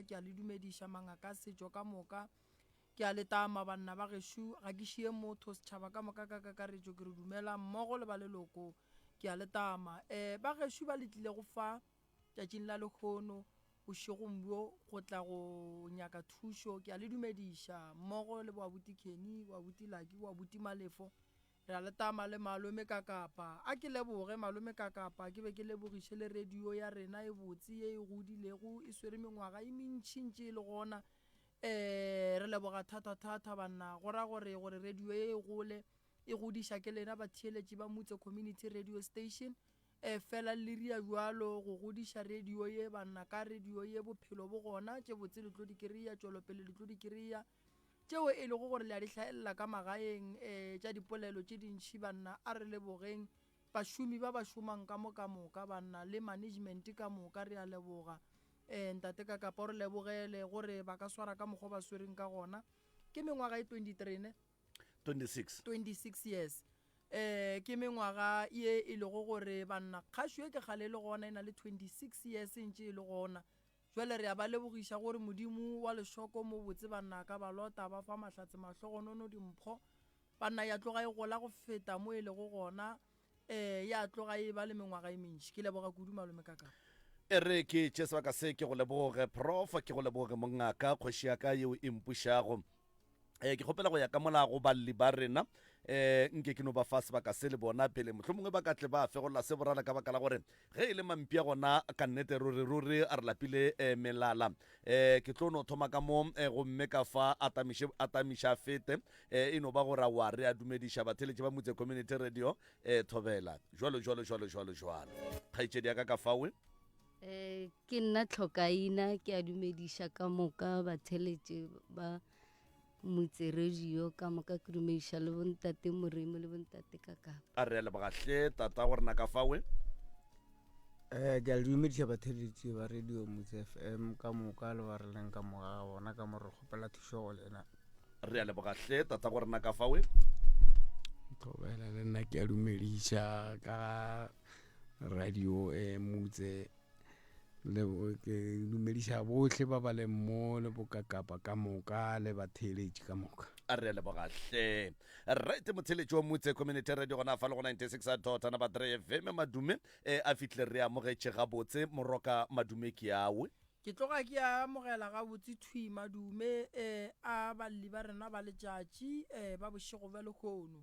moka ke a le dumediša, mangaka a setšo ka moka ke a le tama, banna ba gešo ga ke šie motho, setšhaba ka moka ka kakaretšo ke re dumelang mmogo le ba leloko ke a le tama. Um ba gešo ba le tlilego fa tšatšing la lehono bošegong bjo go tla go nyaka thušo ke a le dumediša mmogo le bo abuti Kenny, bo abuti Lucky, bo abuti Malefo Re a le tama le malome Kakapa. A ke leboge malome Kakapa, ke be ke lebogiše le radio ya rena e botse ye e godilego e swere mengwaga e mentši ntše e le gona. Um re leboga thata-thata banna, go ra gore gore radio ye e gole e godiša ke lena batheeletši ba Mutse Community Radio Station. Um fela le ria bjalo go godiša radio ye banna, ka radio ye bophelo bo gona, tše botse le tlo di kry-a, tšwelopele le tlo di kry-a. Tšeo e lego gore le a di hlaelela ka magaeng, ee, tša dipolelo tše dintši, banna, a re lebogeng bašomi ba ba šomang ka mo ka moka, banna, le management ka moka, re a leboga. Ee, Ntate Kakapa o re lebogele gore ba ka swara ka mokgwa o ba swereng ka gona. Ke mengwaga e 23, ne? 26. 26 years. Ee, ke mengwaga ye e lego gore, banna, kgašo ye ke kgale e le gona, e na le 26 years e ntše e le gona. Jwale re a ba lebogiša gore Modimo wa lešoko mo botse banna ka ba lota ba fa mahlatse mahlogonono dimpho. Banna ya tloga e gola go feta mo e lego gona, ee, ya tloga e eba le mengwaga e mentši. Ke leboga kudu Malome Kakapa. E re ke tše sebaka se ke go leboge Prof, ke go leboge mongaka, kgoši ya ka yeo e mpušago. Eh, ke kgopela go ya ka mola go balli ba rena eh nke ke no ba fa sebaka se le bona pele mohlomongwe ba ka tle ba fegolla se borala ka baka la gore ge e le mampi a gona ka nnete ruri ruri a re lapile eh, melala eh ke tlo no thoma ka mo eh, gomme ka fa atamiše atamiša fete eh, e no ba gore wa re a dumediša batheletši ba Motse Community Radio eh, thobela jwalo jwalo jwalo jwalo jwalo kgaetšedi ya ka ka fawe Eh, ke nna tlhokaina ke a dumediša ka moka batheletše ba motse radio ka moka ke dumediša le bontate morimo le bontate kakapa a re a leboga hle tata gore na ka fawe Eh, ke a le dumediša batheletši ba radio motse fm ka moka le ba re leng ka moka ga bona ka mo re kgopela thušo go lena re a leboga hle tata gore na ka fawe thobela le nna ke a dumediša ka radio e mutse le ke dumediša bohle ba ba leng mo le bokakapa ka moka le batheeletši ka moka a re a leboga hle right motheeletši wa mutse community radio gona fa le go 96 dot number 3 fm madume e a fihle re amogetše gabotse moroka madume ke awe Ke tloga ke a amogela gabotse thwi madume e a balli ba rena ba letšatši e ba bošego bja lehono.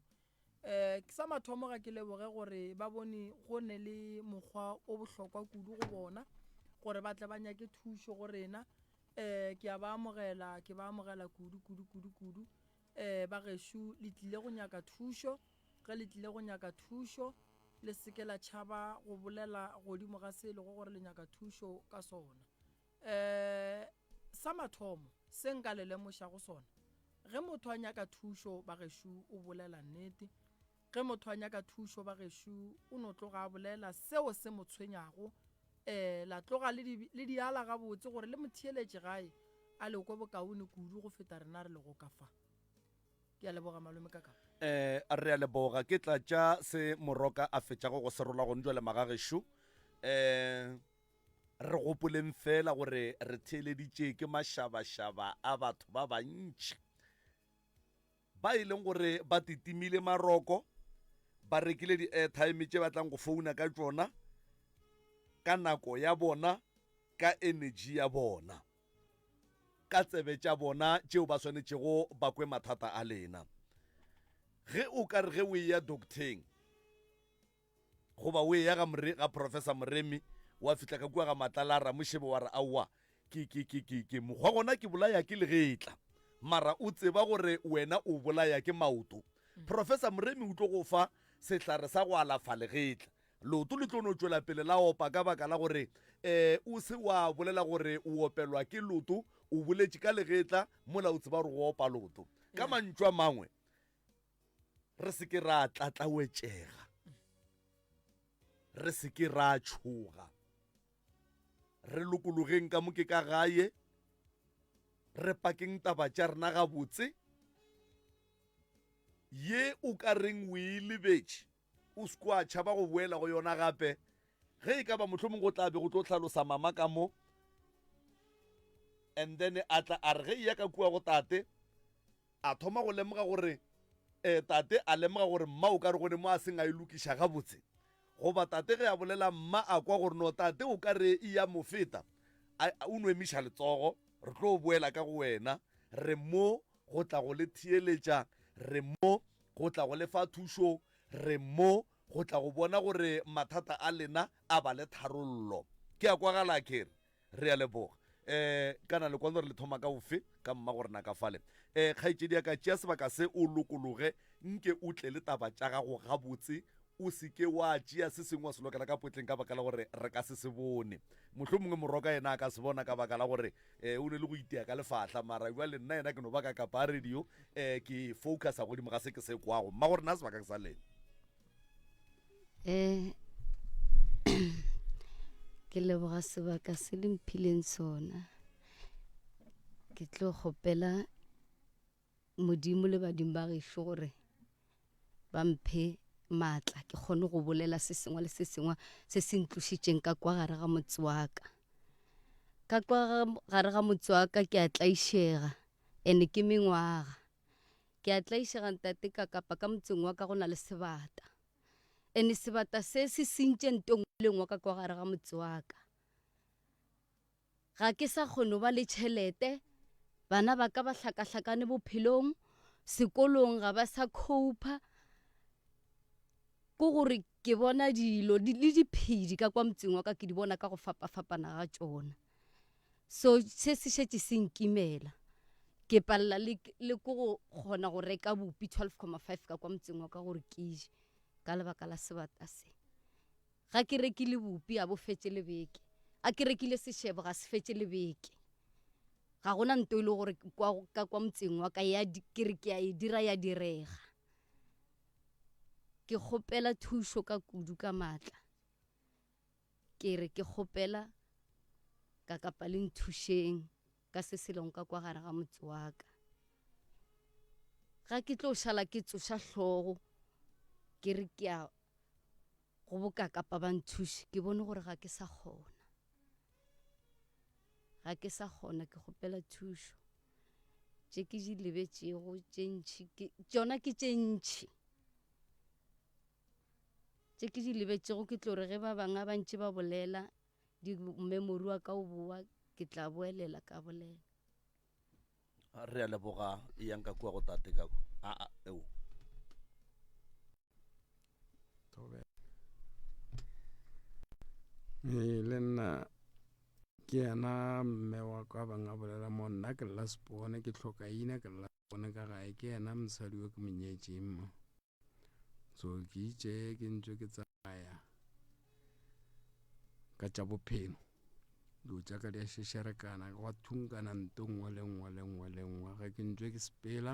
Um sa mathomo ga ke leboge gore ba bone go ne le mokgwa o bohlokwa kudu go bona gore ba tle ba nyake thušo go rena. Um ke a ba amogela, ke ba amogela kudu kudu kudu kudu. Um ba gešo le tlile go nyaka thušo, ge le tlile go nyaka thušo le se ke la tšhaba go bolela godimo ga se e lego gore le nyaka thušo ka sona. Um sa mathomo se nka le lemošago sona, ge motho a nyaka thušo bagešo o bolela nnete. Ge motho a nyaka thušo bagešo o no tloga a bolela seo se mo tshwenyago. Um la tloga le di, le di ala gabotse gore le mo theeletše gae a le kwe bokaone kudu go feta rena re lego ka fa. Ke a leboga malome Kakapa. Um re a leboga. Ke tla tša se Moroka a fetšago go se rola gone jwale magagešo. Um Re gopoleng feela gore re theeleditše ke mašabašaba a batho ba bantši ba e leng gore ba titimile maroko, ba rekile di-airtime tše ba tlang go founa ka tšona ka nako ya bona, ka energy ya bona, ka tsebe tša bona tšeo ba swanetšego ba kwe mathata a lena. Ge o ka re ge o eya docteng, Goba o eya ga, More, ga Professor Moremi, wa fihla ka kua ga Matlala a Ramošebe wa re, Aowa, ke, ke, ke, ke, ke mokgwa gona ke bolaya ke legetla. Mara o tseba gore wena o bolaya ke maoto. Professor Moremi o tlo go fa sehlare sa go alafa legetla. Leoto le tlo no tšwela pele la opa ka baka la gore um o se wa bolela gore o opelwa ke leoto, o boletše ka legetla mola o tseba gore go opa leoto. Ka mantšu a mangwe, Re se ke ra tlatlawetšega, re se ke ra tšhoga, re lokologeng ka mo ke ka gae, re pakeng taba tša rena gabotse. Ye o ka reng o e lebetše, o se ke wa tšhaba go boela go yona gape. Ge e ka ba mohlomong go tla be go tlo hlalosa mama ka mo. And then a tla a re ge eya ka kua go tate, a thoma go lemoga gore um tate a lemoga gore mma o ka re gone mo a seng a e lokiša gabotse. Goba tate ge a bolela mma a kwa gore no tate o ka re e ya mo feta, a o no emiša letsogo, re tlo boela ka go wena, re mo go tla go le theeletša, re mo go tla go le fa thušo, re mo go tla go bona gore mathata a lena a ba le tharollo. Ke a kwagala akere? Re a leboga. Um kana le kwane gore le thoma ka ofe ka mma gore na ka fale. Um kgaetšedi ya ka, tšea sebaka se o lokologe, nke o tle le taba tša gago gabotse, o se ke wa tšea se sengwe wa se lokela ka potleng ka baka la gore re ka se se bone. Mohlomongwe Moroka yena a ka se bona ka baka la gore um o ne le go itia ka lefahla, mara bjale nna yena ke no ba ka kapa a radio, um ke focusa godimo ga se ke se kwago. Mma gore na sebaka ke sa lena. Um ke leboga sebaka se le mphileng sona. Ke tlo kgopela Modimo le badimo ba gešo gore ba mphe maatla ke kgone go bolela se sengwe le se sengwe se se ntlošitšeng ka kwa gare ga motse wa ka. Ka kwa gare ga motse wa ka ke a tlaišega and-e ke mengwaga. Ke a tlaišega ntate ka kapa ka motseng wa ka go na le sebata. Ene sebata se se sentše nto nngwe le nngwe ka kwa gare ga motse wa ka. Ga ke sa kgone ba le tšhelete, bana ba ka ba hlakahlakane bophelong, sekolong ga ba sa copa. Ke gore ke bona dilo le diphedi ka kwa motseng wa ka ke di bona ka go fapafapana ga tšona. So se se šetše se nkimela, ke palela le le ke go kgona go reka bupi 12,5 ka kwa motseng wa ka gore ke je ka lebaka la sebata se. Ga ke rekile bupi a bo fetše le beke, a ke rekile sešebo ga se fetše le beke. Ga gona nto e le gore kwa ka kwa motseng wa ka ya ke re ke a e dira ya direga. Ke kgopela thušo ka kudu ka maatla. Ke re ke kgopela ka kapa le nthušeng ka se se lego ka kwa gare ga motse wa ka. Ga ke tlo šala ke tsoša hlogo ke re ke a go bokakapa ba nthuše, ke bone gore ga ke sa kgona. Ga ke sa kgona ke kgopela thušo. Tše ke di lebetšego tše ntši tšona ke tše ntši. Tše ke di lebetšego ke tlo re ge ba bangwe ba ntše ba bolela di memory wa ka o boa ke tla boelela ka bolela. Re a leboga yang ka kua go tate ka kwa. A a eo. Ee, le nna ke yena mme wa ka bang a bolela mo nna ke lla sepone ke hlokaina ke lla sepone ka gae ke yena mosadi yo ke mo nyetšeng mo. So ke itše ke ntše ke tsamaya ka tša bophelo dilo tša ka di a šešerekana gwa thunkana nto nngwe le nngwe le nngwe le nngwe ge ke ntše ke sepela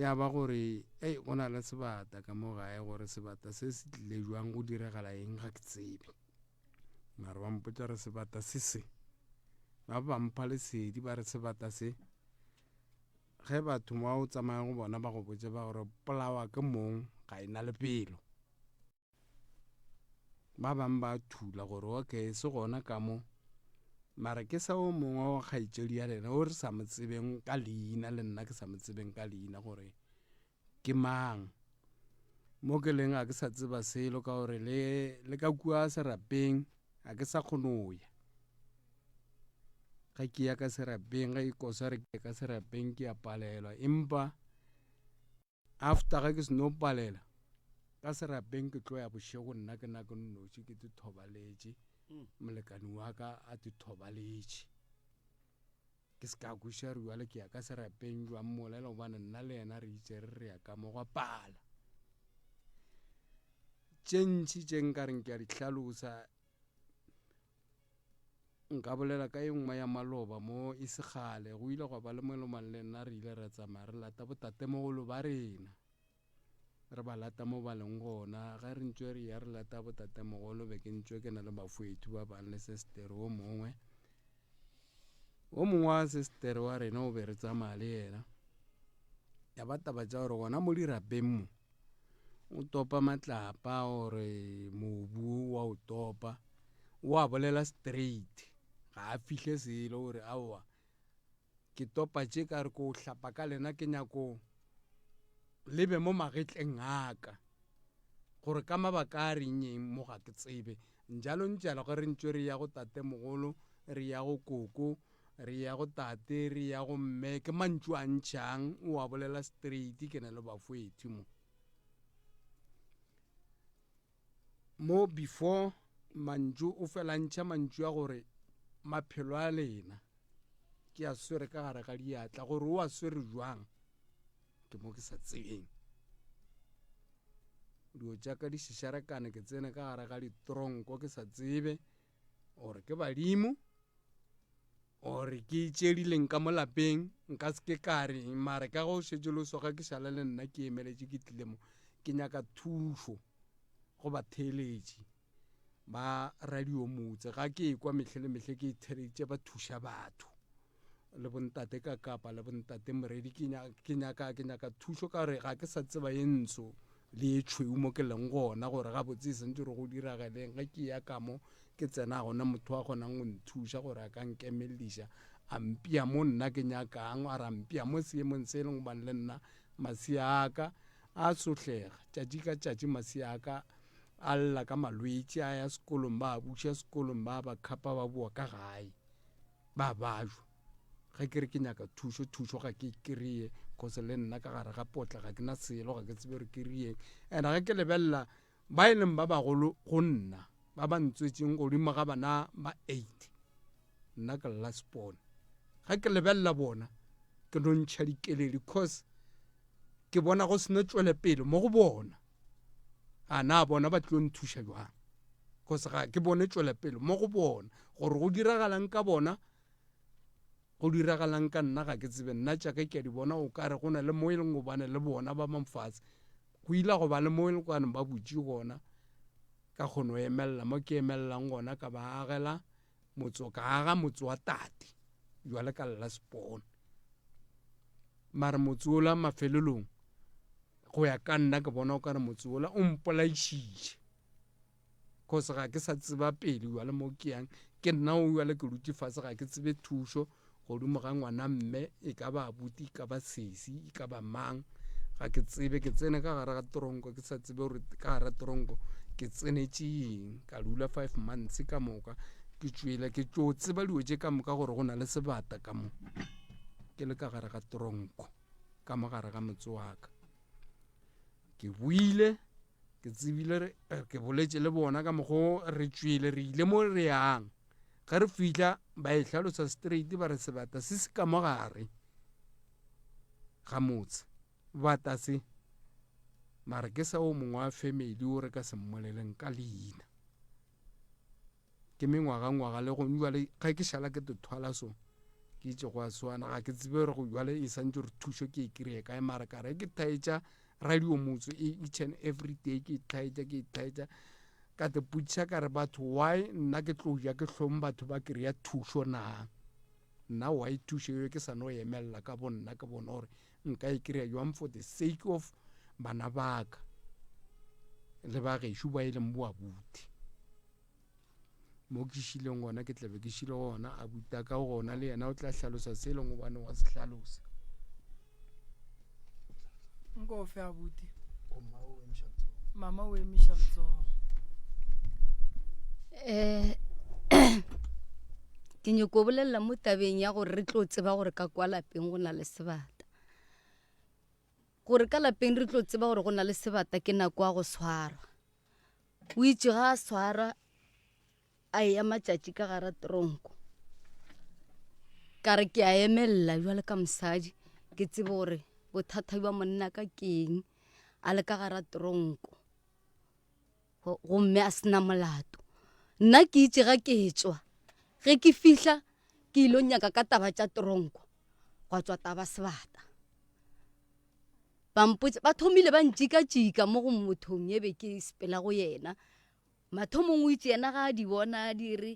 ya ba gore ei go na le sebata ka mo gae gore sebata se se tlile jwang go diregala eng ga ke tsebe mara ba mpotša re sebata se se ba ba mpha lesedi ba re sebata se Ge batho ba o tsamayang go bona ba go botše ba gore polawa ke mong ga e na le pelo. Ba bang ba thula gore okay se gona ka mo mara ke sa o mongwe wa kgaetšedi ya lena o re sa mo tsebeng ka leina le nna ke sa mo tsebeng ka leina gore ke mang. Mo ke leng ga ke sa tseba selo ka gore le le ka kua serapeng ga ke sa kgone go ya. Ge ke ya ka serapeng ge e kosa re ke ka serapeng ke a palelwa empa after ge ke seno palela ka serapeng ke tlo ya bošego nna ke na ke nnoši ke te thobaletše molekane wa ka a te thobaletše. Ke se ka kweša re bjale ke ya ka serapeng jwang mola e le gobane nna le yena re itše re re ya ka mo gwa pala. Tše ntši tše nka reng ke a di hlalosa nka bolela ka e nngwe ya maloba mo e se kgale go ile gwa ba le molomang le nna re ile ra tsamaya re lata botatemogolo ba rena. Re ba lata mo ba leng gona. Ge re ntše re eya re lata botatemogolo, be ke ntše ke na le bafwethu ba bang le sestere o mongwe. O mongwe wa sestere wa rena o be re tsamaya le yena. Ya ba taba tša gore gona mo dirapeng mo, o topa matlapa ore mobu wa o topa, o a bolela straight. Ga a fihle selo o re aowa ke topa tše ka re ko hlapa ka lena ke nyako le be mo magetleng a ka. Gore ka mabaka a reng eng mo ga ke tsebe. Njalo njalo ge re ntšwe re ya go tatemogolo, re ya go koko, re ya go tate, re ya go mme, ke mantšu a ntšhang o a bolela straight ke na le bafoethu mo. Mo before mantšu o fela ntšha mantšu a gore maphelo a lena ke a swere ka gare ga diatla gore o a swere jwang ke mo ke sa tsebeng dilo tša ka di šišarekane ke tsene ka gare ga ditronko ke sa tsebe gore ke badimo Or ke tše di leng ka mo lapeng nka se ke ka reng mare ka go šetše lo soga ke šala le nna ke emeletše ke tlile mo ke nyaka thušo go batheeletši ba radio motse ga ke ekwa mehle le mehle ke theeleditše ba thuša batho le bontate ka kapa le bontate moredi ke nyaka ke nyaka thušo ka gore ga ke sa tseba ye ntsho le ye tšhweu mo ke leng gona gore gabotse e santse gore go dirageleng ge ke ya ka mo ke tsena gona motho wa kgonang go nthuša gore a ka nkemelediša a mpea mo nna ke nyakang a ra mpea mo seemong se e leng gobane le nna masea a ka a sohlega tšatši ka tšatši masea a ka a lla ka malwetši a ya sekolong ba a buša sekolong ba ba khapa ba boa ka gae ba bajwa ge ke re ke nyaka thušo thušo ga ke kry-e cause le nna ka gare ga potla ga ke na selo ga ke tsebe gore ke rieng and ge ke lebelela ba e leng ba bagolo go nna ba ba ntswetseng godimo ga bana ba eight nna ke last born ge ke lebelela bona ke no ntšha dikeledi cause ke bona go sena tšwelepele mo go bona a na bona ba tlo nthuša jwang cause ga ke bone tšwelepele mo go bona gore go diragalang ka bona go diragalang ka nna ga ke tsebe nna tšaka ke a di bona o kare go na le mo e leng gobane le bona ba mafase go ile go ba le mo e leng gobane ba butše gona ka kgono go emelela mo ke emelelang gona ka ba agela motse ka aga motse wa tate jwale ka lla sepone mare motse ola mafelelong go ya ka nna ke bona o kare motse ola o mpolaišitše cause ga ke sa tseba pele jale mo ke yang ke nna o jale ke dutše fase ga ke tsebe thušo godimo ga ngwana mme e ka ba abuti e ka ba sesi e ka ba mang ga ke tsebe ke tsene ka gare ga tronko ke sa tsebe gore ka gare tronko ke tsenetše eng ka dula five months ka moka ke tšwele ke tšo tseba dilo tše ka moka gore go na le sebata ka mo ke le ka gare ga tronko ka mo gare ga motse wa ka ke buile ke tsebile eh, ke boletše le bona ka mokgo re tšwele re ile mo re yang ge re fihla ba e hlalosa straight ba re sebata se se ka mo gare ga motse bata se mara ke sa o mongwe wa family o re ka se mmoleleng ka leina Ke mengwagangwaga le gone jwale ge ke šala ke to thwala so ke itše go a swana ga ke tsebe gore go jwale e santse gore thušo ke e kry-e kae mara ka re ke thaetša radio motso e each and every day ke e thaetša ke e thaetša ka te potšiša ka re batho why nna ke tlo ja ke hlong batho ba kry-a thušo na nna why thušo eo ke sa no emelela ka bo nna ke bona gore nka e kry-a jwang for the sake of bana baka le ba gešo ba e leng boabuti mo ke šileng gona ke tlabe ke šile gona a buta ka gona le yena o tla hlalosa se e leng gobane wa se hlalosa nko ofe abuti mama o emiša letsogo um ke nyoko bolelela mo tabeng ya gore re tlo tseba gore ka kwa lapeng go na le sebata gore ka lapeng re tlo tseba gore go na le sebata ke nako ya go swarwa O itše ga a swarwa a eya matšatši ka gara tronko ka re ke a emelela bjale ka mosadi ke tsebe gore bothata bja monna ka ke eng a le ka gara tronko gomme a sena molato nna ke itše ga ke tšwa ge ke fihla ke ilo nyaka ka taba tša tronko gwa tšwa taba sebata Ba mpotša, ba thomile ba ntšikatšika mo go mothong e be ke sepela go yena. Mathomong o itše yena ga a di bona a di re,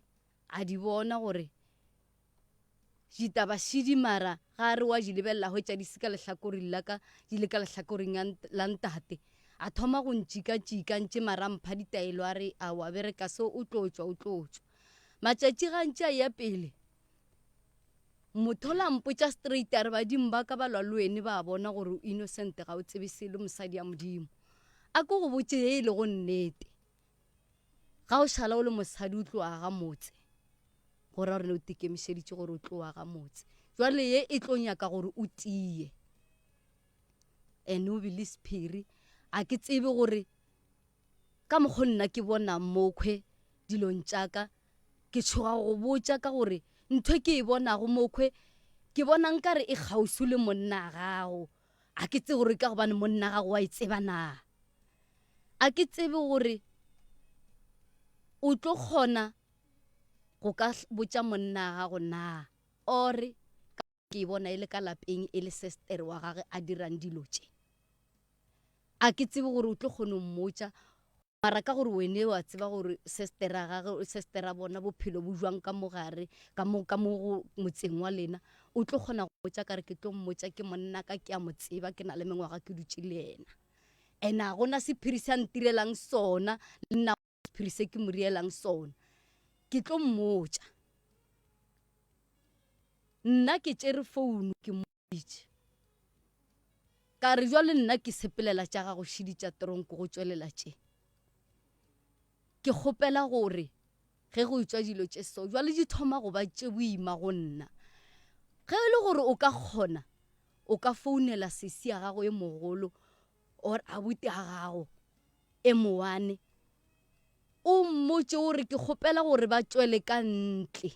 a di bona gore ditaba šidi mara ga a re wa di lebelela hwetša di se ka lehlakoreng la ka di le ka lehlakoreng la ntate. A thoma go ntšikatšika ntše mara a mpha ditaelo a re aowa bereka so o tlo tšwa o tlo tšwa. Matšatši ga ntše a eya pele, motho la mpotša straight a re badimo ba ka ba lwa le wene ba bona gore o innocent ga o tsebe selo mosadi ya modimo. A ko go botše ye e lego nnete. Ga o šala o le mosadi o tlo aga motse, go ra gore o tikemišeditše gore o tlo aga motse. Jwale ye e tlo nyaka gore o tie and o be le sephiri. A ke tsebe gore ka mokgo nna ke bonang mokhwe dilong tša ka, ke tšhoga go botša ka gore ntho e ke e bonago mokhwe ke bona nkare e kgauswi le monna gago. A ke tsebe gore ka gobane monna gago wa e tseba na. A ke tsebe gore o tlo kgona go ka botša monna gago na or ke e bona e le ka lapeng e le sestere wa gage a dirang dilo tše. A ke tsebe gore o tlo kgona go mmotša mara ka gore wene wa tseba gore sestera gage sestera bona bophelo bo jwang ka mo gare ka mo ka mo go motseng wa lena o tlo kgona go botša ka re ke tlo mmotša ke monna ka ke a mo tseba ke na le mengwaga ke dutše le yena and a gona sephiri se a ntirelang sona le nna sephiri se ke mo rielang sona ke tlo mmotša nna ke tšere founu ke mmoditše ka re jwale nna ke sepelela tša gago šidi tša tronko go tšwelela tše ke kgopela gore ge go etšwa dilo tše so jwale di thoma go ba tše boima go nna ge e le gore o ka kgona o ka founela sesi ya gago e mogolo or abuti a gago e mowane o mmotše o re ke kgopela gore ba tšwele ka ntle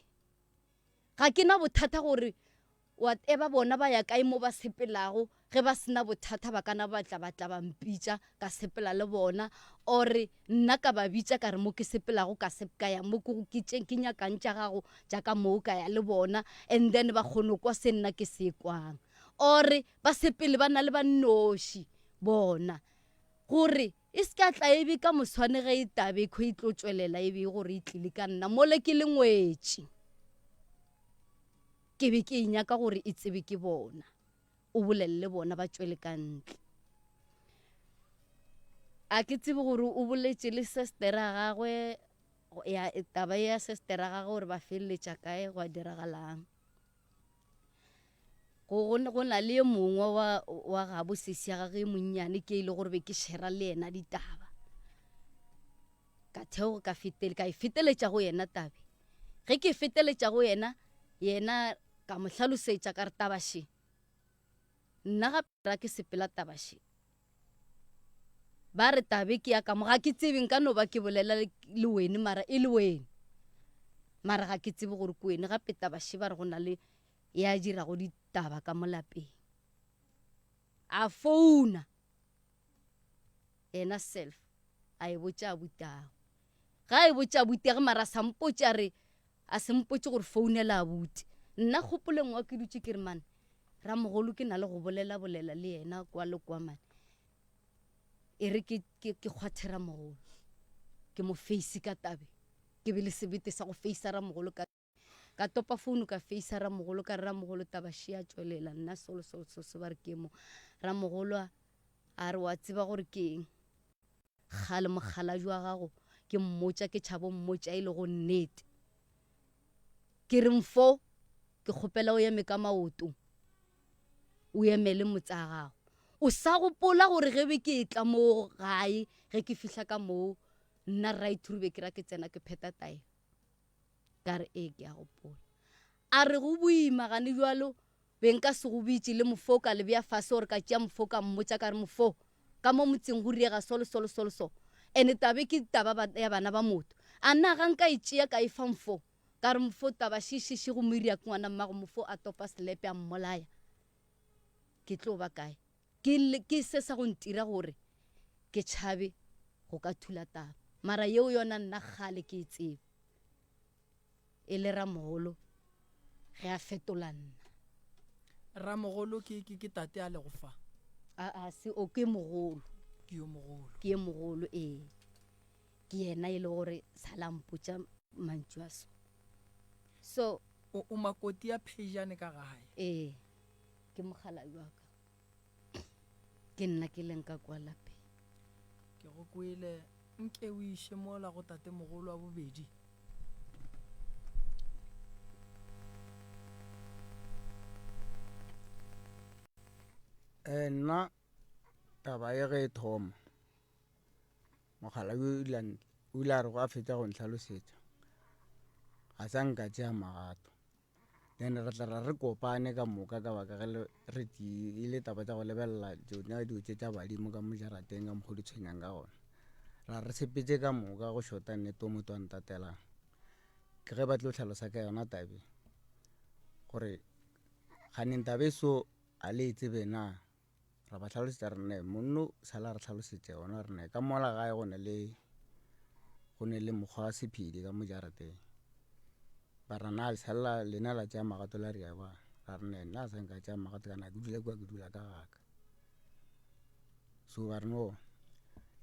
Ga ke na bothata gore whatever bona ba ya kae mo ba sepelago, ge ba se na bothata ba ka na ba tla ba tla ba mpitša ka sepela le bona, or nna ka ba bitša ka re mo ke sepelago ka se ka ya mo ke ke tše ke nyakang tša gago tša ka moo ka ya le bona and then ba kgone go kwa se nna ke se kwang, or ba sepele ba na le ba nnoši bona gore E se ka tla e be ka moswane ge e tabekho e tlo tšwelela e be gore e tlile ka nna mole ke le ngwetši. Ke be ke e nyaka gore e tsebe ke bona. O bolelele bona ba tšwele ka ntle. A ke tsebe gore o boletše le sestera gagwe ya taba ya sestera gagwe gore ba feleletša kae gwa diragalang. Go, go, go na le ye mongwe wa, wa gabo sesi ya gage e monnyane ke e le gore be ke shera le yena ditaba. Ka theoga ka fetele, ka e feteletša go yena tabe. Ge ke e feteletša go yena, yena ka mo hlalosetša ka re taba še. Nna gape ra ke sepela taba še. Ba re tabe ke ya ka mo, ga ke tsebe nka no ba ke bolela le wene mara e le wene. Mara ga ke tsebe gore ke wene gape taba še ba re go na le ya dirago ditaba ka mo lapeng. A founa yena self a e botša abutagwe. Ga e botša abutiage mara a sa mpotše a re a se mpotše gore founela abuti. Nna kgopoleng wa ke dutše ke re mane Ramogolo ke na le go bolela bolela le yena kwa le kwa mane. E re ke ke ke kgwathe Ramogolo. Ke mo face ka tabe. Ke be le sebete sa go face Ramogolo ka ka topa founu ka face Ramogolo ka re Ramogolo taba še ya tšwelela nna solo solo so so ba re ke mo. Ramogolo a re wa tseba gore ke eng. Kgale mokgalabje wa gago ke mmotša ke tšhabo mmotša e lego nnete. Ke re mfo ke kgopela o eme ka maoto o emele motse a gago. O sa gopola gore ge be ke etla mo gae ge ke fihla ka moo nna right through be ke ra ke tsena ke pheta taelo. Ka re ee ke a gopola. A re go boima gane bjalo Be nka se go bitše le mofo ka le bea fase or ka tšea mofo ka mmotša ka re mofo ka mo motseng go riega so le so le so le so ene tabe ke taba ba, ya bana ba motho. A na ga nka e tšea ka e fa mofo ka re mofo taba še še še go mo iria ke ngwana mmago mofo a topa selepe a mmolaya ke tlo ba kae? Ke, ke se sa go ntira gore ke tšhabe go ka thula taba mara yeo yona nna kgale ke e tseba. E le ramogolo ge a fetola nna. Ramogolo ke, ke, ke tate a lego fa? A, a se, o ke mogolo. Ke yo mogolo. Ke ye mogolo, ee. Ke yena e le gore sala mpotša mantšu a so. So. O, o makoti ya phejane ka gae. Ee, ke mokgalabje wa ka. Ke nna ke leng ka kwa lapeng. Ke go kwele. Nke o iše mola go tatemogolo wa bobedi. Eh, nna taba e ge e thoma mokgalabje o ile a re go a fetša go ntlhalosetša ga sa nka tšea magato. Then re tla ra re kopane ka moka ka baka ge re tiile taba tša go lebelela tšona dilo tše tša badimo ka mo jarateng ka mokgo di tshwenyang ka gona. Ra re sepetse ka moka go šota nnete o motho wa ntatelang. Ke ge ba tlo hlalosa ka yona tabe gore kganeng tabe so a le e tsebe na. Ra ba hlalosetša re ne monno sala re hlalosetša yona re ne ka mola gae go ne le go ne le mokgwa wa sephedi ka mo jarateng. Ba ra na le lena la tšea magato la ria ba ra re ne nna sa nka tšea magato kana ke dula kua ke dula ka gaka. So ba re no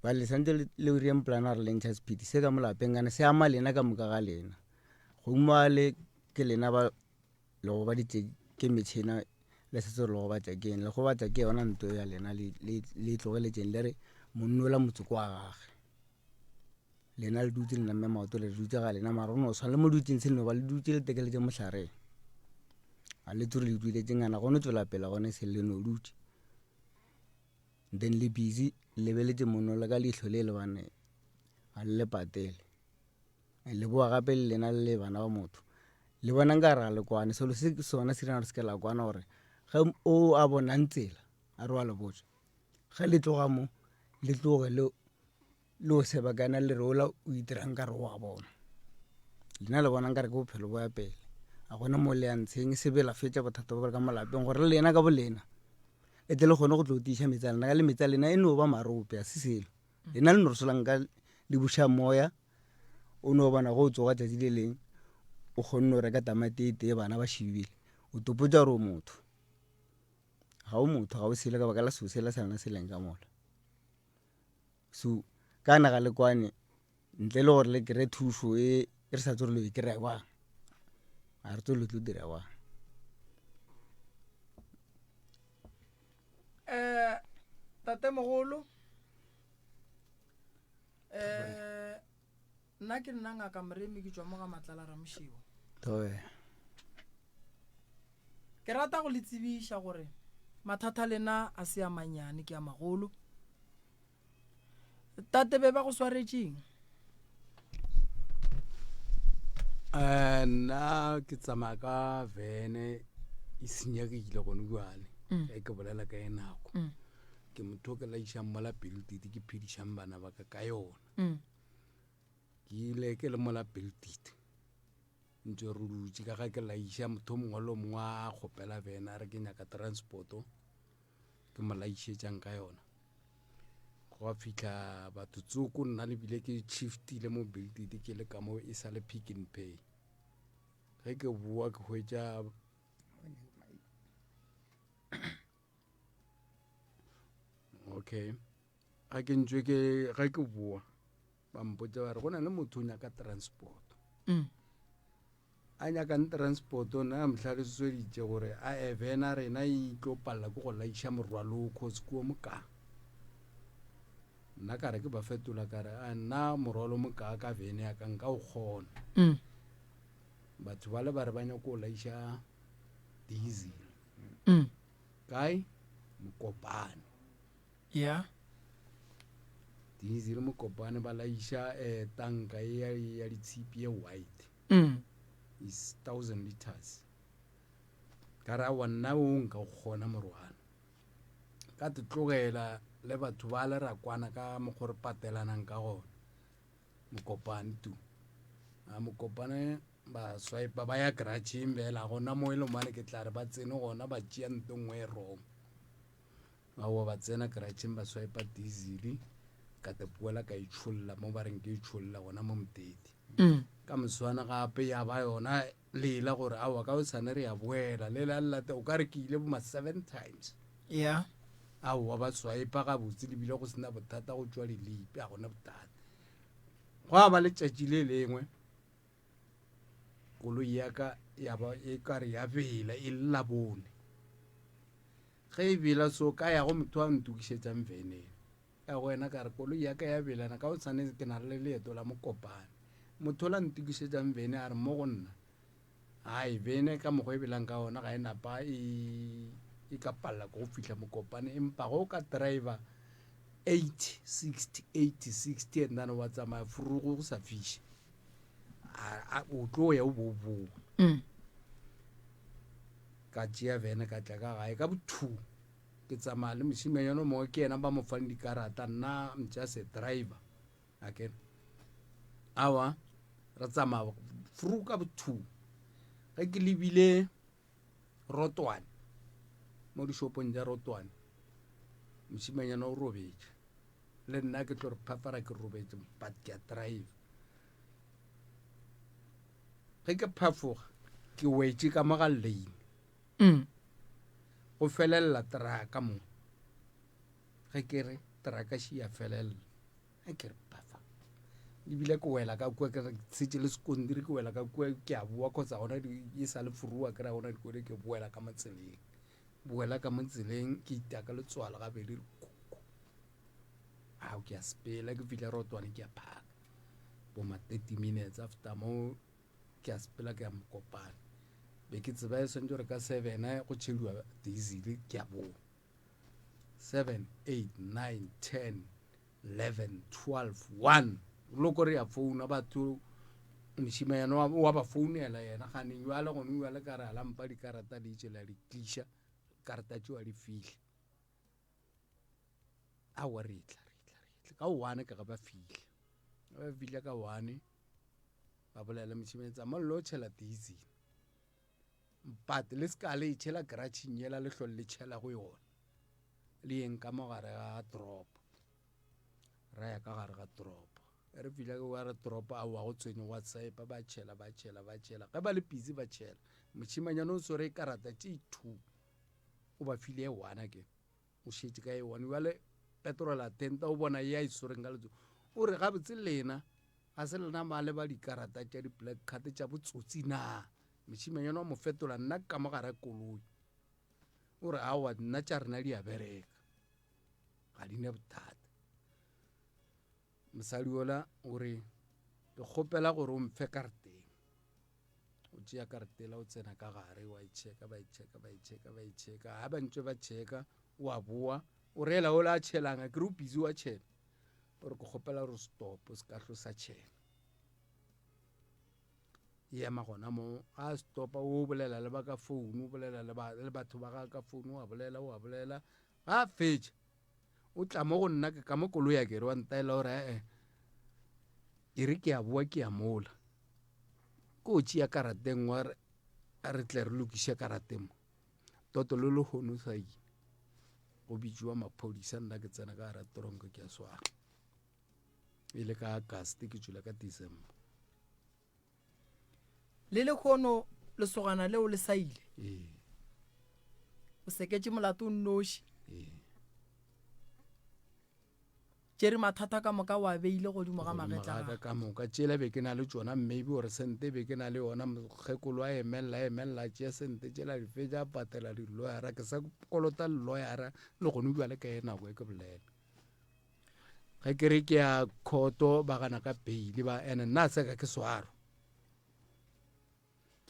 ba le santse le ireng plan re le ntšha sephedi se ka mo lapeng kana se ama lena ka moka ga lena. Gongwe le ke lena ba le gobaditše ke metšhene le se tsebe le gobatša ke eng, le gobatša ke yona nto ya lena le e tlogeletšeng le re monnola motsoko wa gage. Lena le dutše le namme maoto le re dutše ga lena mara go no swana le mo dutseng se no ba le dutše le tekeletše mohlareng. Ga le tsebe le duletšeng kana go no tšwela pele gone se le no dutše. Then le busy le lebeletše monnola ka leihlo le lebane ga le le patele. Le boa gape le lena le le bana ba motho le bona nka re ga le kwane. Selo se ke sona se dirang gore se ke la kwana gore ge o a bonang tsela a re wa le botša ge le tloga mo le tloge le le o sebakana le re ola o itirang ka re wa bona. Lena le bona nkare ke bophelo bo ya pele a gona mo le ya ntsheng sebela fetša bothata bo ka mo lapeng gore le lena ka bo lena le tle le kgone go tlo tiiša metse ya lena ka le metse ya lena e no ba marope a se selo. Lena le no re solang ka le buša moya o no bona go tsoga tšatši le leng o kgonne go reka tamati e tee bana ba šibile o topotša gore o motho ga o motho ga o sele ka baka la seo sela sa lena se leng ka mola so ka naga le kwane ntle le gore le kry thušo e re sa tsore lo e kry-a kwang ga re tsore le tlo dira kwang um tatemogolo um nna ke nna ngaka Moremi ke tšwa mo ga Matlala Ramošeo. Thobela. Ke rata go le tsebiša gore mathata lena a se a manyane ke a magolo. Tate be ba go swaretšeng? Eh, nna ke tsamaya ka vene e senyegile gone jale mm. e ke bolela ka e nako mm. Ke motho o ke laišang mola pelotite ke phedišang bana ba ka ka yona. Mm. Ke ile ke le mola pelotite ntse re dutše ka ga ke laiša motho mongwe le mongwe a kgopela bena a re ke nyaka transporto ke mo laišetšang ka yona. Gwa fihla batho tsoko nna le bile ke shiftile mo building ke le ka mo e sa le Pick n Pay. Ge ke boa ke hwetša okay ga ke ntšwe ke ga ke boa ba mpotsa ba re go na le motho o nyaka transport mm. a nyakang transport nna a motlhalosoditše gore a evena rena e tlo palela ke go laiša morwalo cause ke o mokaa nna ka re ke ba fetola ka re a nna morwalo mokaa ka vene ya ka nka o kgona mm. batho ba le ba re ba nyako o laiša diesel mm. Kae? Mokopane. Yeah. Diesel Mokopane ba laiša eh, tanka e ya, ya ditshipi ye white. Mm. Is 1000 liters. Ka ra wa nna o nka o kgona morwalo. Ka te tlogela le batho ba le ra kwana ka mokgwa re patelanang ka gona. Mokopane tu. A Mokopane ba swipe ba ya garageng bela gona mo e le mane ke tla re ba tsene gona ba tšea nto nngwe e wrong. Aowa ba tsena garageng ba swipe diesel ka te poela ka itšholla mo ba reng ke itšholla gona mo Moteti. Mm. Ka moswana gape ya ba yona lela gore aowa ka hosane re ya boela le la late o ka re ke ile bo ma seven times. Yeah. Aowa ba swipe gabotse le bile go sena bothata go tšwa dilipi a gona bothata. Gwa ba letšatši le lengwe koloi ya ka ya ba e ka re ya bela e le labone. Ge e bela so ka ya go motho a ntokišetšang veneng. Ka go yena ka re koloi ya ka ya belana ka hosane ke na le leeto la Mokopane. Motho ola ntokišetšang vene a re mo go nna, hai vene ka mokgwa e belang ka ona ga e napa e E ka palela ke go fihla Mokopane, empa ge o ka driver 80, 60, 80, 60 and then wa tsamaya furugu go sa fiše, a, a, o tlo ya o bo o boa. Mm. Ka tšea vene ka tla ka gae ka bo 2. Ke tsamaya le mošimanyana o mongwe, ke yena ba mo fang dikarata, nna I'm just a driver. Akere awa, re tsamaya fru ka bo 2. Ge ke lebile Rotwane, mo dishopong tša Rotwane, mošimanyana o robetše, le nna ke tlo re phafara ke robetše, but ke a drive. Ge ke phafoga ke wetše ka mo ga lane. Mm. Go felelela traka mo. Ge ke re traka še ya felelela, ge ke re phafa, ebile ke wela ka kua, ke re tshetše le sekontiri, ke wela ka kua, ke a boa, kgotsa gona e sa le furuwa, ke ra gona dikoloi, ke boela ka mo tseleng, boela ka mo tseleng, ke itaka letswalo gabedi, re kuku. Ao, ke a sepela, ke fihla Rotwane, ke a phaka bo ma 30 minutes after mo, ke a sepela ke ya Mokopane. Be ke tseba e swantse gore ka 7 go tšhediwa diesel, ke a boa. 7, 8, 9, 10, 11, 12, 1. Loko re ya founa batho, mošimanyana wa ba founela yena ganeng jwale, gone jwale ka re a la mpa dikarata le itše la di tliša, karata tšeo a di fihle. Aowa, re tla, re tla, re tla. Ka 1 ke ga ba fihla. Ba fihla ka 1, ba bolela mošimanyana, tsamaya lo tšhela diesel. But le se ka le e tšhela garageng yela le hlole le tšhela go yona, le yeng ka mo gare ga toropo. Ra ya ka gare ga toropo, e re fihla ke gare toropo, aowa go tshwenye gwa tshepa, ba tšhela, ba tšhela, ba tšhela. Ge ba le busy ba tšhela, mošimanyana o swere karata tše 2, o ba file e 1 ke o šetše ka e 1. Bjale petrol attendant o bona ye a e swereng ka letsogo, o re gabotse lena ga se lena ba le ba dikarata tša di-black card tša botsotsi na? Mošimanyana wa mo fetola, nna ka mo gare koloi. O re aowa, nna tša rena di a bereka, ga di ne bothata. Mosadi ola o re, ke kgopela gore o mphe karateng. O tšea karatela, o tsena ka gare, wa e checka, ba e checka, ba e checka, ba e checka. Ha ba ntse ba checka, o a boa, o reela ola a tšhelang, a ke re o busy wa tšhela. O re ke kgopela gore stop, o se ka hlo sa tšhela. E ema gona mo, a stopa, o bolela le ba ka phone, o bolela le ba, le batho ba ga ka phone, o a bolela, o a bolela. Ga a fetša, o tla mo go nna, ke ka mo koloi ya kere, wa ntaela gore ee, e re ke a boa ke ya mola. Ke o tšea karateng wa re, a re tle re lokiše karateng mo. Toto le lehono sa ile. Go bitšiwa maphodisa, nna ke tsena ka gare tronko ke a swara. E le ka August, ke tšwele ka December. Le lehono lesogana leo le sa ile. Ee. O seketše molato o nnoši. Ee. Tšere mathata ka moka wa beile godimo ga magetla a ka moka. Tšela be ke na le tšona, maybe gore sente be ke na le yona, mokgekolo a emelela, a emelela, a tšea sente tšela, di fetša, a patela di-lawyera. Ke sa kolota di-lawyera le gone bjale ka e nako e ke bolela. Ge ke re ke ya khoto, ba gana ka bail, ba ene nna a seka ke swarwa.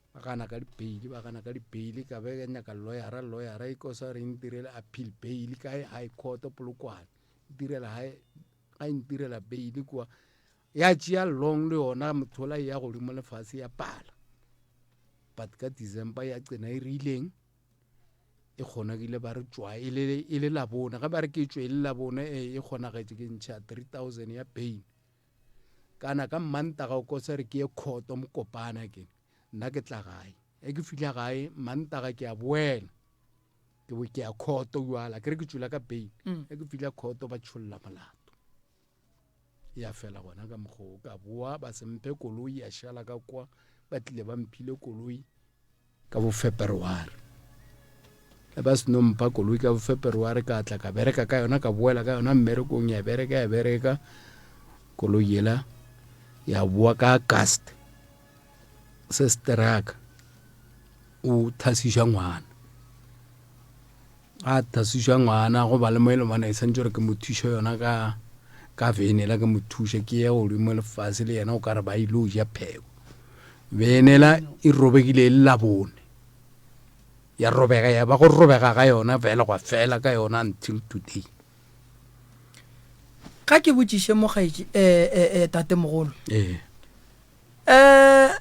Ba gana ka di-bail, ba gana ka di-bail, ka be ke nyaka lawyera, lawyera e kosa re ntirele appeal bail ka high court Polokwane. Ntirela high, ga e ntirela bail kwa. Ya tšea long le yona motho ola ya godimo lefase ya pala. But ka December ya qena e rileng, e kgonagile ba re tšwa e le, e le labone. Ge ba re ke tšwe e le labone, e, e kgonagetše ke ntšha 3000 ya bail. Kana ka Mmantaga o kosa re ke ye khoto Mokopane ke nna ke tla gae. E ke fihla gae Mmantaga ke a boela. Ke bo ke ya khoto jwala, ke re ke tšwela ka bail. E ke fihla khoto ba tšholla molato. Ya fela gona ka mokgwa o, ka boa ba se mphe koloi ya šala ka kwa, ba tlile ba mphile koloi ka bo February. E ba seno mpha koloi ka bo February, ka tla ka bereka ka yona, ka boela ka yona mmerekong, ya bereka, ya bereka. Koloi yela ya boa ka August. Se seteraka o thasiša ngwana. A thasiša ngwana go ba le mo e leng e santse gore ke mo thuše yona ka ka vene la ke mo thuše ke ye godimo lefase le yena o ka re ba ile o ja pheko. Vene la e robegile e le labone. Ya robega ya ba go robega ga yona fela gwa fela ka yona until today. Ga ke botšiše mo kgaetši, eh, eh, eh, tatemogolo. Ee. Eh,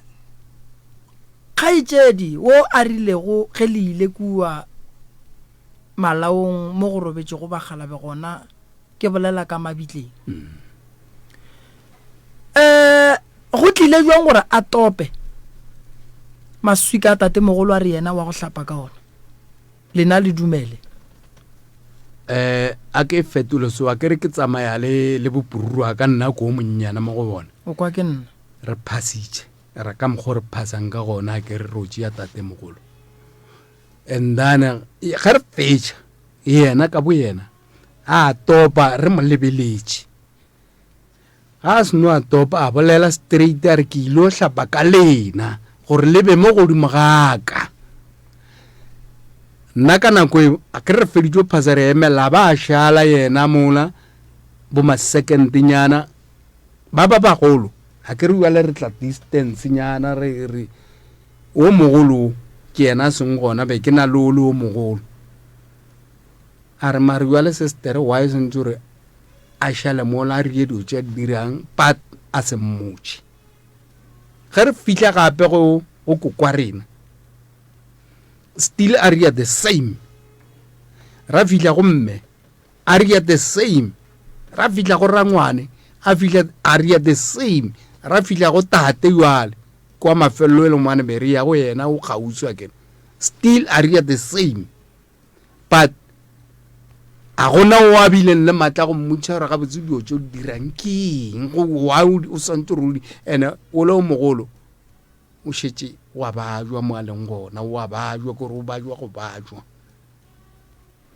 kgaetšedi wo a rilego ge le ile kua malaong mo go robetšego bakgalabe gona, ke bolela ka mabitleng. Eh, go tlile bjang gore a tope maswika a tatemogolo a re yena wa go hlapa ka ona? Lena le dumele. Eh, a ke fetole so, a ke re ke tsamaya le, le bopururu a ka nna ko monnyane mo go bona. O kwa ke nna. Re phasitše, ra ka mokgwa re phasang ka gona, a ke re ro tšea tatemogolo. And then, ge re fetša, yena ka boyena, a topa re mo lebeletše. Ga a seno a topa, a bolela straight a re ke ilo hlapa ka lena gore le be mo godimo ga ka. Nna ka nako eo a ke re feditše go phasa re emela ba a šala yena mola bo ma second nyana ba ba bagolo a ke re jwale re tla distance nyana re re o mogolo o ke yena a seng gona be ke na le o le o mogolo. A re mare jwale sister why swantse gore a šale mola a rie dilo tše a di dirang but a se mmotše. Ge re fihla gape go go kokwa rena still a ria the same. Ra fihla go mme a ria the same. Ra fihla go rangwane a fihla a ria the same. Ra fihla go tate jwale kwa mafelelo e le mane be re ya go yena o kgauswi akere still a ria the same. But a gona o a bileng le matla go mmotša gore gabotse dilo tše o di dirang ke eng, why o swantse gore o di, and o le o mogolo o šetše wa bajwa mo a leng gona, o a bajwa, ke gore o bajwa go bajwa.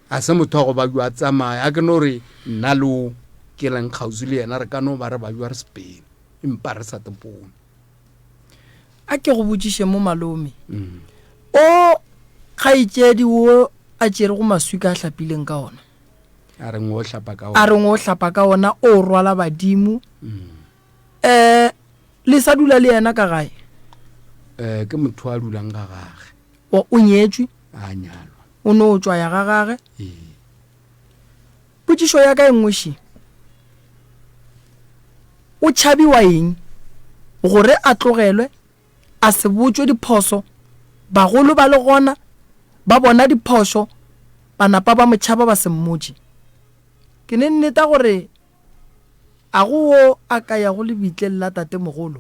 A se motho wa go bajwa a tsamaya, a ke no re nna le o ke leng kgauswi le yena re ka no ba re bajwa re sepele, empa re sa tepone. A ke go botšiše mo malome. O kgaetšedi wo a tšerego maswika a hlapileng ka ona. A reng o hlapa ka ona. A reng o hlapa ka ona o rwala badimo. Eh le sa dula le yena ka gae? Eh ke motho a dulang ga gage. O o nyetšwe? A nyalwa. O no tšwa ya ga gage? Ee. Potšišo ya ka e nngwe še, O tšhabiwa eng gore a tlogelwe a se botšwe diphoso, bagolo ba le gona ba bona diphošo ba napa ba mo tšhaba ba se mmotše? Ke ne nneta gore a go wo a ka yago lebitleng la tatemogolo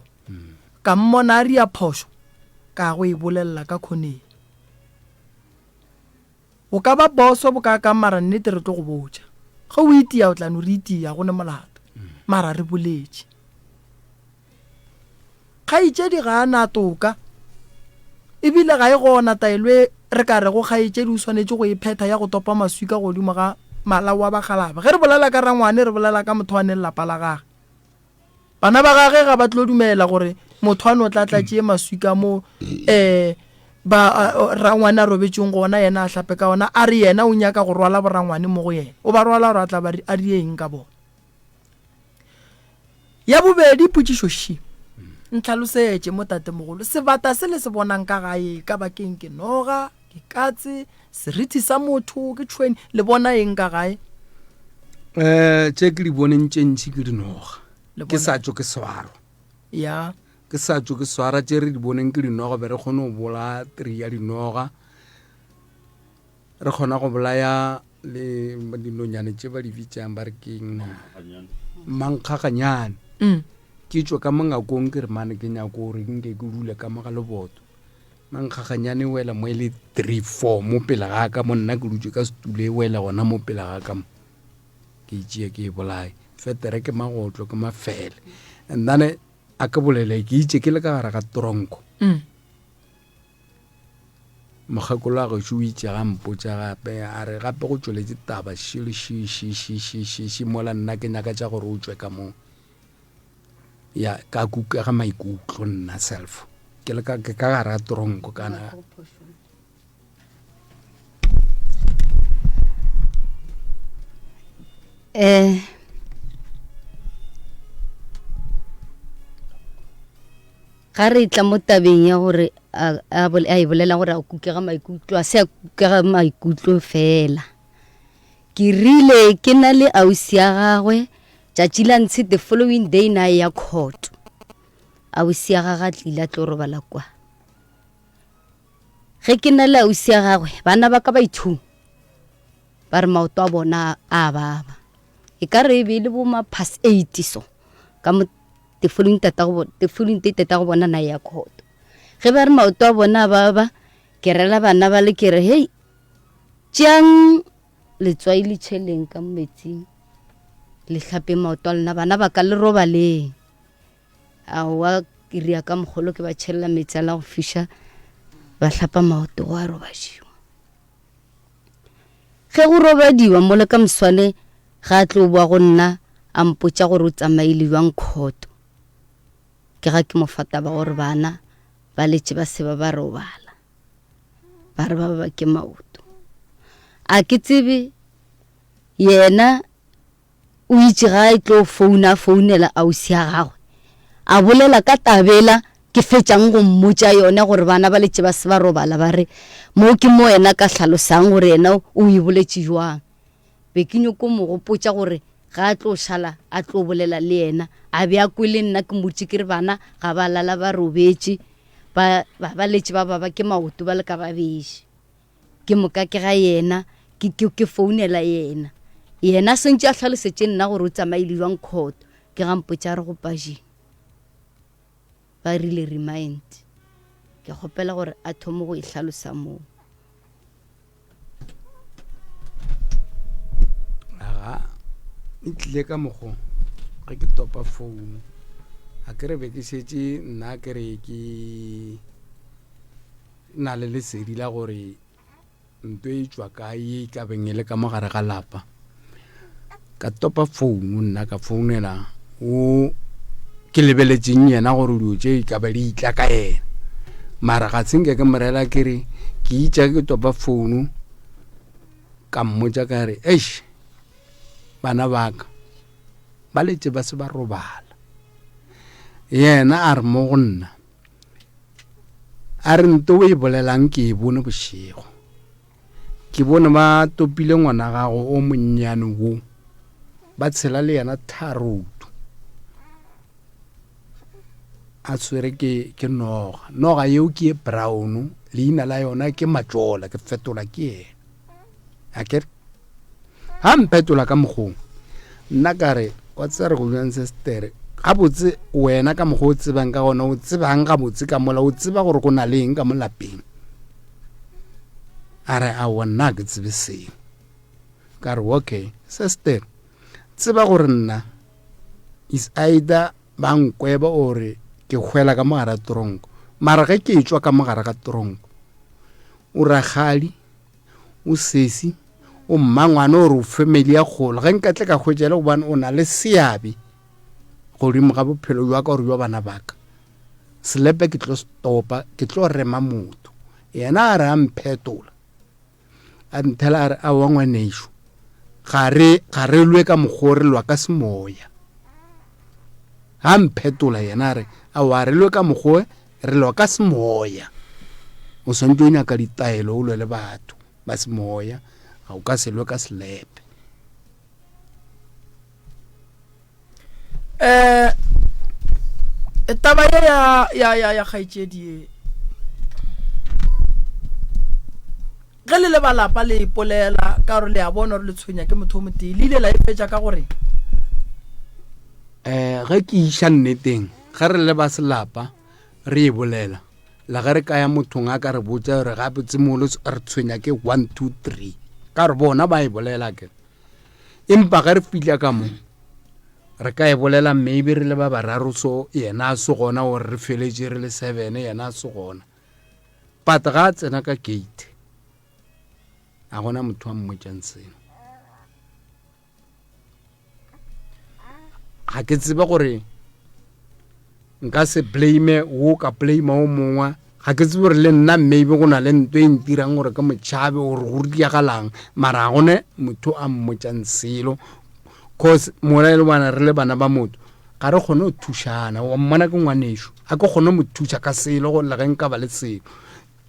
ka mmona a ria phošo ka go e bolelela ka khoneng. O ka ba boso bokaakang mara nnete re tlo go botša. Ge o itia o tla no re itia, go ne molato. Mara re boletše. Kgaetšedi ga a na toka. Ebile ga e gona taelo e re ka rego kgaetšedi o swanetše go e phetha ya go topa maswika godimo ga malao a bakgalabje. Ge re bolela ka rangwane re bolela ka motho a neng lapa la gage. Bana ba gage ga ba tlo dumela gore motho a no tla tla tšee maswika mo um ba rangwane a robetšeng gona yena a hlape ka ona a re yena o nyaka go rwala borangwane mo go yena. O ba rwala gore a tla ba a die eng ka bona. Ya bobedi potšišo ši. Ntlhalosetše mo tatemogolo sebata se le se bonang ka gae ka bakeng ke noga, ke katse, serithi sa motho, ke tšhwene, le bona eng ka gae? Um tše ke di boneng tše ntši ke dinoga. Ke sa tšo ke swarwa. Ya. Ke sa tšo ke swara tše re di boneng ke dinoga be re kgone go bolaya three ya dinoga. Re kgona go bolaya le dinonyane tše ba di bitšang ba re keng na? Mankgaganyane. Mm. Ke tšwe ka mo ngakong ke re mane ke nyako gore nke ke dule ka mo ga leboto. Mankgaganyane e wela mo e le 3 4 mo pele ga ka mo nna ke dutše ka setulo e wela gona mo pele ga ka mo. Ke e tšee ke e bolaye. Fetere ke magotlo ke mafele. And then a ke bolele ke itše ke le ka gare ga tronko. Mm. Mokgekolo wa gešo o itše ga mpotša gape a re gape go tšweletše taba še le še še še še še še mola nna ke nyaka tša gore o tšwe ka mo. Ya ka kukega maikutlo nna self ke le ka ke ka gare ga tronko kana. Eh. Ga re tla mo tabeng ya gore a, a, a e bolela gore a kukega maikutlo, a se a kukega maikutlo fela. Ke rile ke na le ausi ya gagwe, tšatši la ntshe the following day na ya court. Ausi ya gagwe a tlile a tlo robala kwa. Ge ke na le ausi ya gagwe, bana ba ka ba ithung ba re maoto a bona a baba. E ka re e be e le bo ma past 8 so ka mo the following tata go the following day tata go bona na ya court. Ge ba re maoto a bona a baba, ke rela bana ba le ke re hei tšeang letswai le tšheleng ka mo metsing le hlape maoto a lena bana ba ka le robaleng. Aowa ke ria ka mogolo ke ba tšhelela metsi a la go fiša ba hlapa maoto go a robadiwa. Ge go robadiwa mola ka moswane ga a tlo boa go nna a mpotša gore o tsamaile bjang khoto. Ke ga ke mo fa taba gore bana ba letše ba se ba ba robala ba re ba ba ke maoto. A ke tsebe yena O itše ga a tlo founa a founela ausi ya gagwe a bolela ka tabela ke fetšang go mmotša yona gore bana ba letše ba se ba robala ba re mo ke mo yena ka hlalosang gore yena o e boletše jwang. Be ke nyoko mo gopotša gore ga a tlo šala a tlo bolela le yena a be a kwele nna ke mmotše ke re bana ga ba lala ba robetše ba ba letše ba baba ke maoto ba le ka ba beše. Ke moka ke ga yena, ke, ke, ke founela yena. Yena a swantše a hlalosetše nna gore o tsamaile jwang court. Ke ga mpotša a re go Pajing. Ba rile remind. Ke kgopela gore a thome go e hlalosa moo. Aga, e tlile ka mokgo ge ke topa founu. A ke re be ke šetše nna ke re ke na le lesedi la gore nto e tšwa kae ye e ka beng e le ka mo gare ga lapa. Ka topa founu nna ka founela o ke lebeletšeng yena gore dilo tše e ka ba di itla ka yena. Mara ga se nke ke mo rela ke re ke itša ke topa founu ka mmotša ka re eish bana ba ka ba letše ba se ba robala. Yena a re mo go nna A re nto o e bolelang ke e bone bošego. Ke bone ba topile ngwana gago o monnyane wo, ba tshela le yena tharoutu. A tshwere ke, ke noga. Noga yeo ke ye brown, leina la yona ke Matšola, ke fetola ke yena. Akere? Ga mphetola ka mokgong, nna ka re, Wa tseba re go bjang sestere? Gabotse wena ka mokgwa o tsebang ka gona, o tsebang gabotse ka mola, o tseba gore go na le eng ka mo lapeng? A re, Aowa, nna ga ke tsebe selo. Ka re, Okay, sestere, tseba gore nna is either ba nkweba or ke hwela ka mo gare ga tronko. Mara ge ke etšwa ka mo gare ga tronko, o rakgadi, o sesi, o mmangwane or o family ya kgolo, ge nka tle ka hwetša e le gobane o na le seabe godimo ga bophelo jwa ka or jwa bana ba ka, selepe ke tlo se topa, ke tlo rema motho. Yena a re a mphetola, a nthela a re, aowa ngwanešu, ga re, ga re lwe ka mokgwa o, re lwa ka semoya. Ga mphetola yena a re, aowa re lwe ka mokgwa o, Re lwa ka semoya. O swanetše o nyaka ditaelo o lwe le batho ba semoya, ga o ka se lwe ka selepe. Eh, taba ye ya ya ya ya kgaetšedi ye ge le le ba lapa le ipolela ka gore le a bona gore le tshwenya ke motho o motee le ile la e fetša ka gore um ge ke iša nneteng ge re le ba selapa re e bolela le ge re ka ya mothong a ka re botša gore gabotse molo re tshwenya ke one two three ka gore bona ba e bolela ke empa ge re fihla ka mo re ka e bolela maybe re le ba bararo so yena a se gona gore re feletše re le seven yena a se gona But ga a tsena ka gate a gona motho a mmotšang selo. Ga ke tsebe gore nka se blame wo ka blame o mongwe ga ke tsebe gore le nna maybe go na le nto e ntirang gore ke motšhabe gore go diagalang mara ga gone motho a mmotšang selo cause mola e le bana re le bana ba motho. Ga re kgone go thušana. Wa mmona ke ngwanešu, a ke kgone go mo thuša ka selo go le ge nka ba le selo.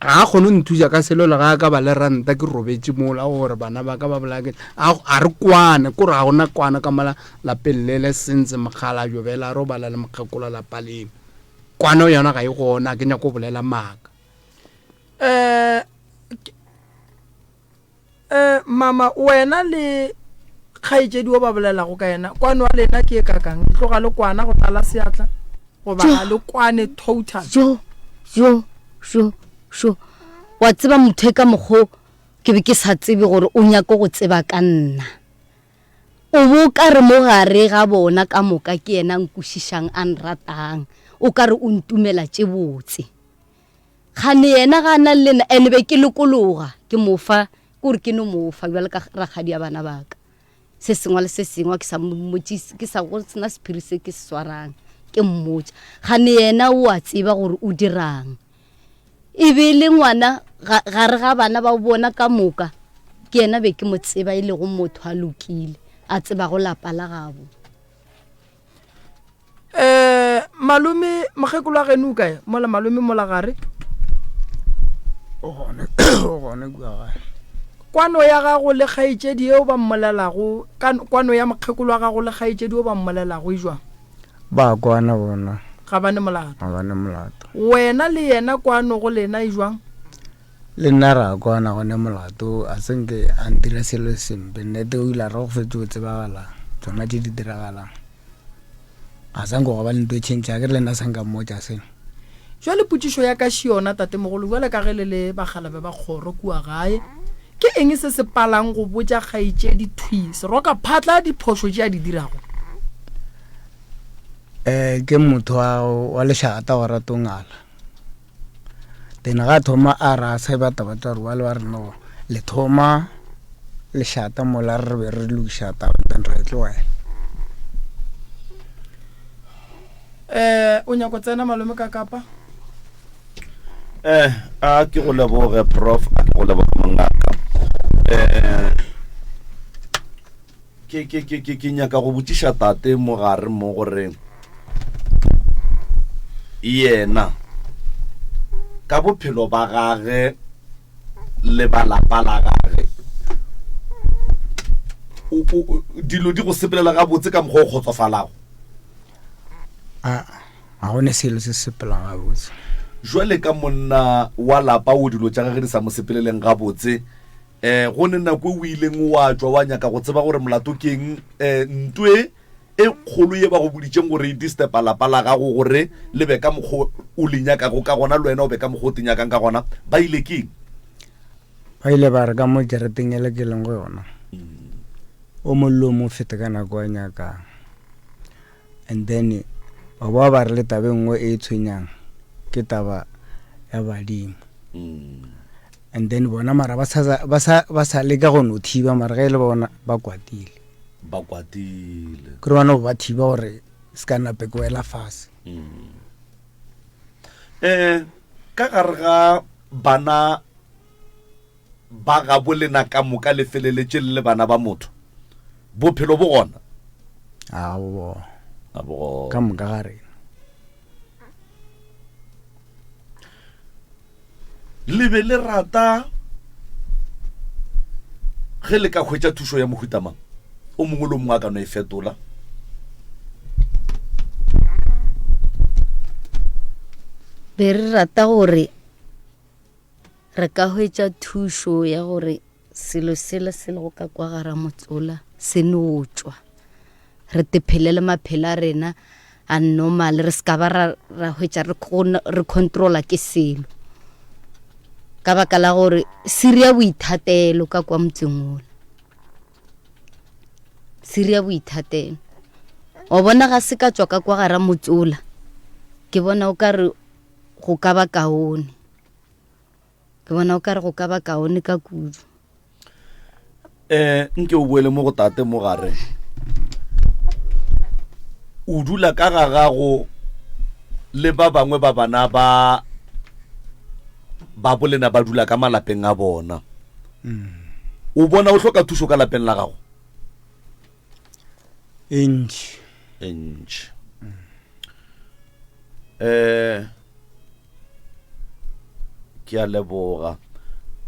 Ga a kgone go nthuša ka selo le ga a ka ba le ranta ke robetše mola gore bana ba ka ba bolaya ke a a re kwane kore ga gona kwana ka mola lapeng le le sentse mokgalabje bjale a robala le mokgekolo lapa leo. Kwano yona ga e gona ga ke nyake go bolela maaka. Eh, Eh, mama, wena le kgaetšedi o ba bolelago ka yena, kwano ya lena ke e kakang? Le tloga le kwana go tlala seatla goba ga le kwane total? Jo, jo, jo, jo. Wa tseba motho e ka mokgo ke be ke sa tsebe gore o nyako go tseba ka nna. O bo o ka re mo gare ga bona ka moka ke yena a nkwešišang a nratang, o ka re o ntumela tše botse. Kgane yena ga a na le nna, and be ke lokologa ke mo fa, ke gore ke no mo fa bjalo ka rakgadi ya bana ba ka. Se sengwe le se sengwe ke sa mmotše, ke sa go sena sephiri se ke se swarang, ke mmotša. Kgane yena o a tseba gore o dirang. E be e le ngwana gare ga bana ba bona ka moka, ke yena be ke mo tseba e lego motho a lokile, a tsebago lapa la gabo. Eh, malome mokgekolo wa geno o kae mola malome mola gare o gone o gone kua gae kwano ya gago le kgaetšedi eo ba mmolelago kwano ya mokgekolo wa gago le kgaetšedi o ba mmolelago e jwang ba kwana bona ga ba ne molato ga ba ne molato wena le yena kwano go lena e jwang le nna ra kwana go ne molato a se nke a ntira selo sempe nnete o ile a re go fetse o tsebagala tsona tse di diragalang A sa nko go ba le nto e change a ke re le nna sa nka mmotša selo. Jwale potšišo ya ka še yona, tatemogolo, bjale ka ge le le bakgalabe ba kgoro kua gae, ke eng se se palang go botša kgaetšedi thwi seroka phatla diphošo tše a di dirago? Um ke motho wa, wa lešata wa rata o ngala. Then ga thoma a ra seba taba tša gore bale ba re no le thoma lešata mola re be re lokiša taba then ra e tlogela. Eh, o nyako tsena malome ka kapa? Eh, a ke go leboge prof, a ke go leboge mongaka. Eh, Ke, ke, ke, ke, ke nyaka go botšiša tate mo gare mo gore yena ka bophelo ba gage le ba lapa la gage o, o, o, dilo di go sepelela gabotse ka mokgwa o kgotsofalago. A ga go ne selo se se sepelang gabotse. Jwale ka monna wa lapa wo dilo tša gage di sa mo sepeleleng gabotse, E, go ne nako e o ileng wa tšwa wa nyaka go tseba gore molato ke eng, e, nto e e kgolo ye ba go boditšeng gore e disturba lapa la gago gore le be ka mokgwa o le nyakago ka gona, le wena o be ka mokgwa o te nyakang ka gona, ba ile ke eng? Ba ile ba re ka mo jarateng yela ke leng go yona, o mong le o mong o fete ka nako a nyakang. And then ba boa ba re le taba e nngwe e e tshwenyang ke taba ya badimo. And then bona mara ba sa ba sa ba sa leka go no thiba mara ge e le bona ba kwatile. Ba kwatile. Ke re ba no ba thiba gore se ka nape ke wela fase. Eh ka gare ga bana ba gabo lena ka moka le feleletše le le bana ba motho, bophelo bo gona? A bo gona. A bo gona. Ka moka ga rena. Le be le rata ge le ka hwetša thušo ya mohuta mang? O mongwe le o mongwe a ka no e fetola. Be re rata gore re ka hwetša thušo ya gore selo sela se lego ka kwa gara motsola se no tšwa re tephelele maphelo a rena a normal re se ka ba ra, ra hwetša re, re controla ke selo ka baka la gore se ria boithatelo ka kwa motseng ola se ria boithatelo wa bona ga se ka tšwa ka kwa gara motsola ke bona o ka re go ka ba kaone Ke bona o ka re go ka ba kaone ka kudu. Eh, nke o boele mo go tate mo gare. O dula ka ga gago le ba bangwe ba bana ba ba bolena ba dula ka malapeng a bona. O bona o hloka thušo ka lapeng la gago? E ntši. E ntši. Eh ke a leboga.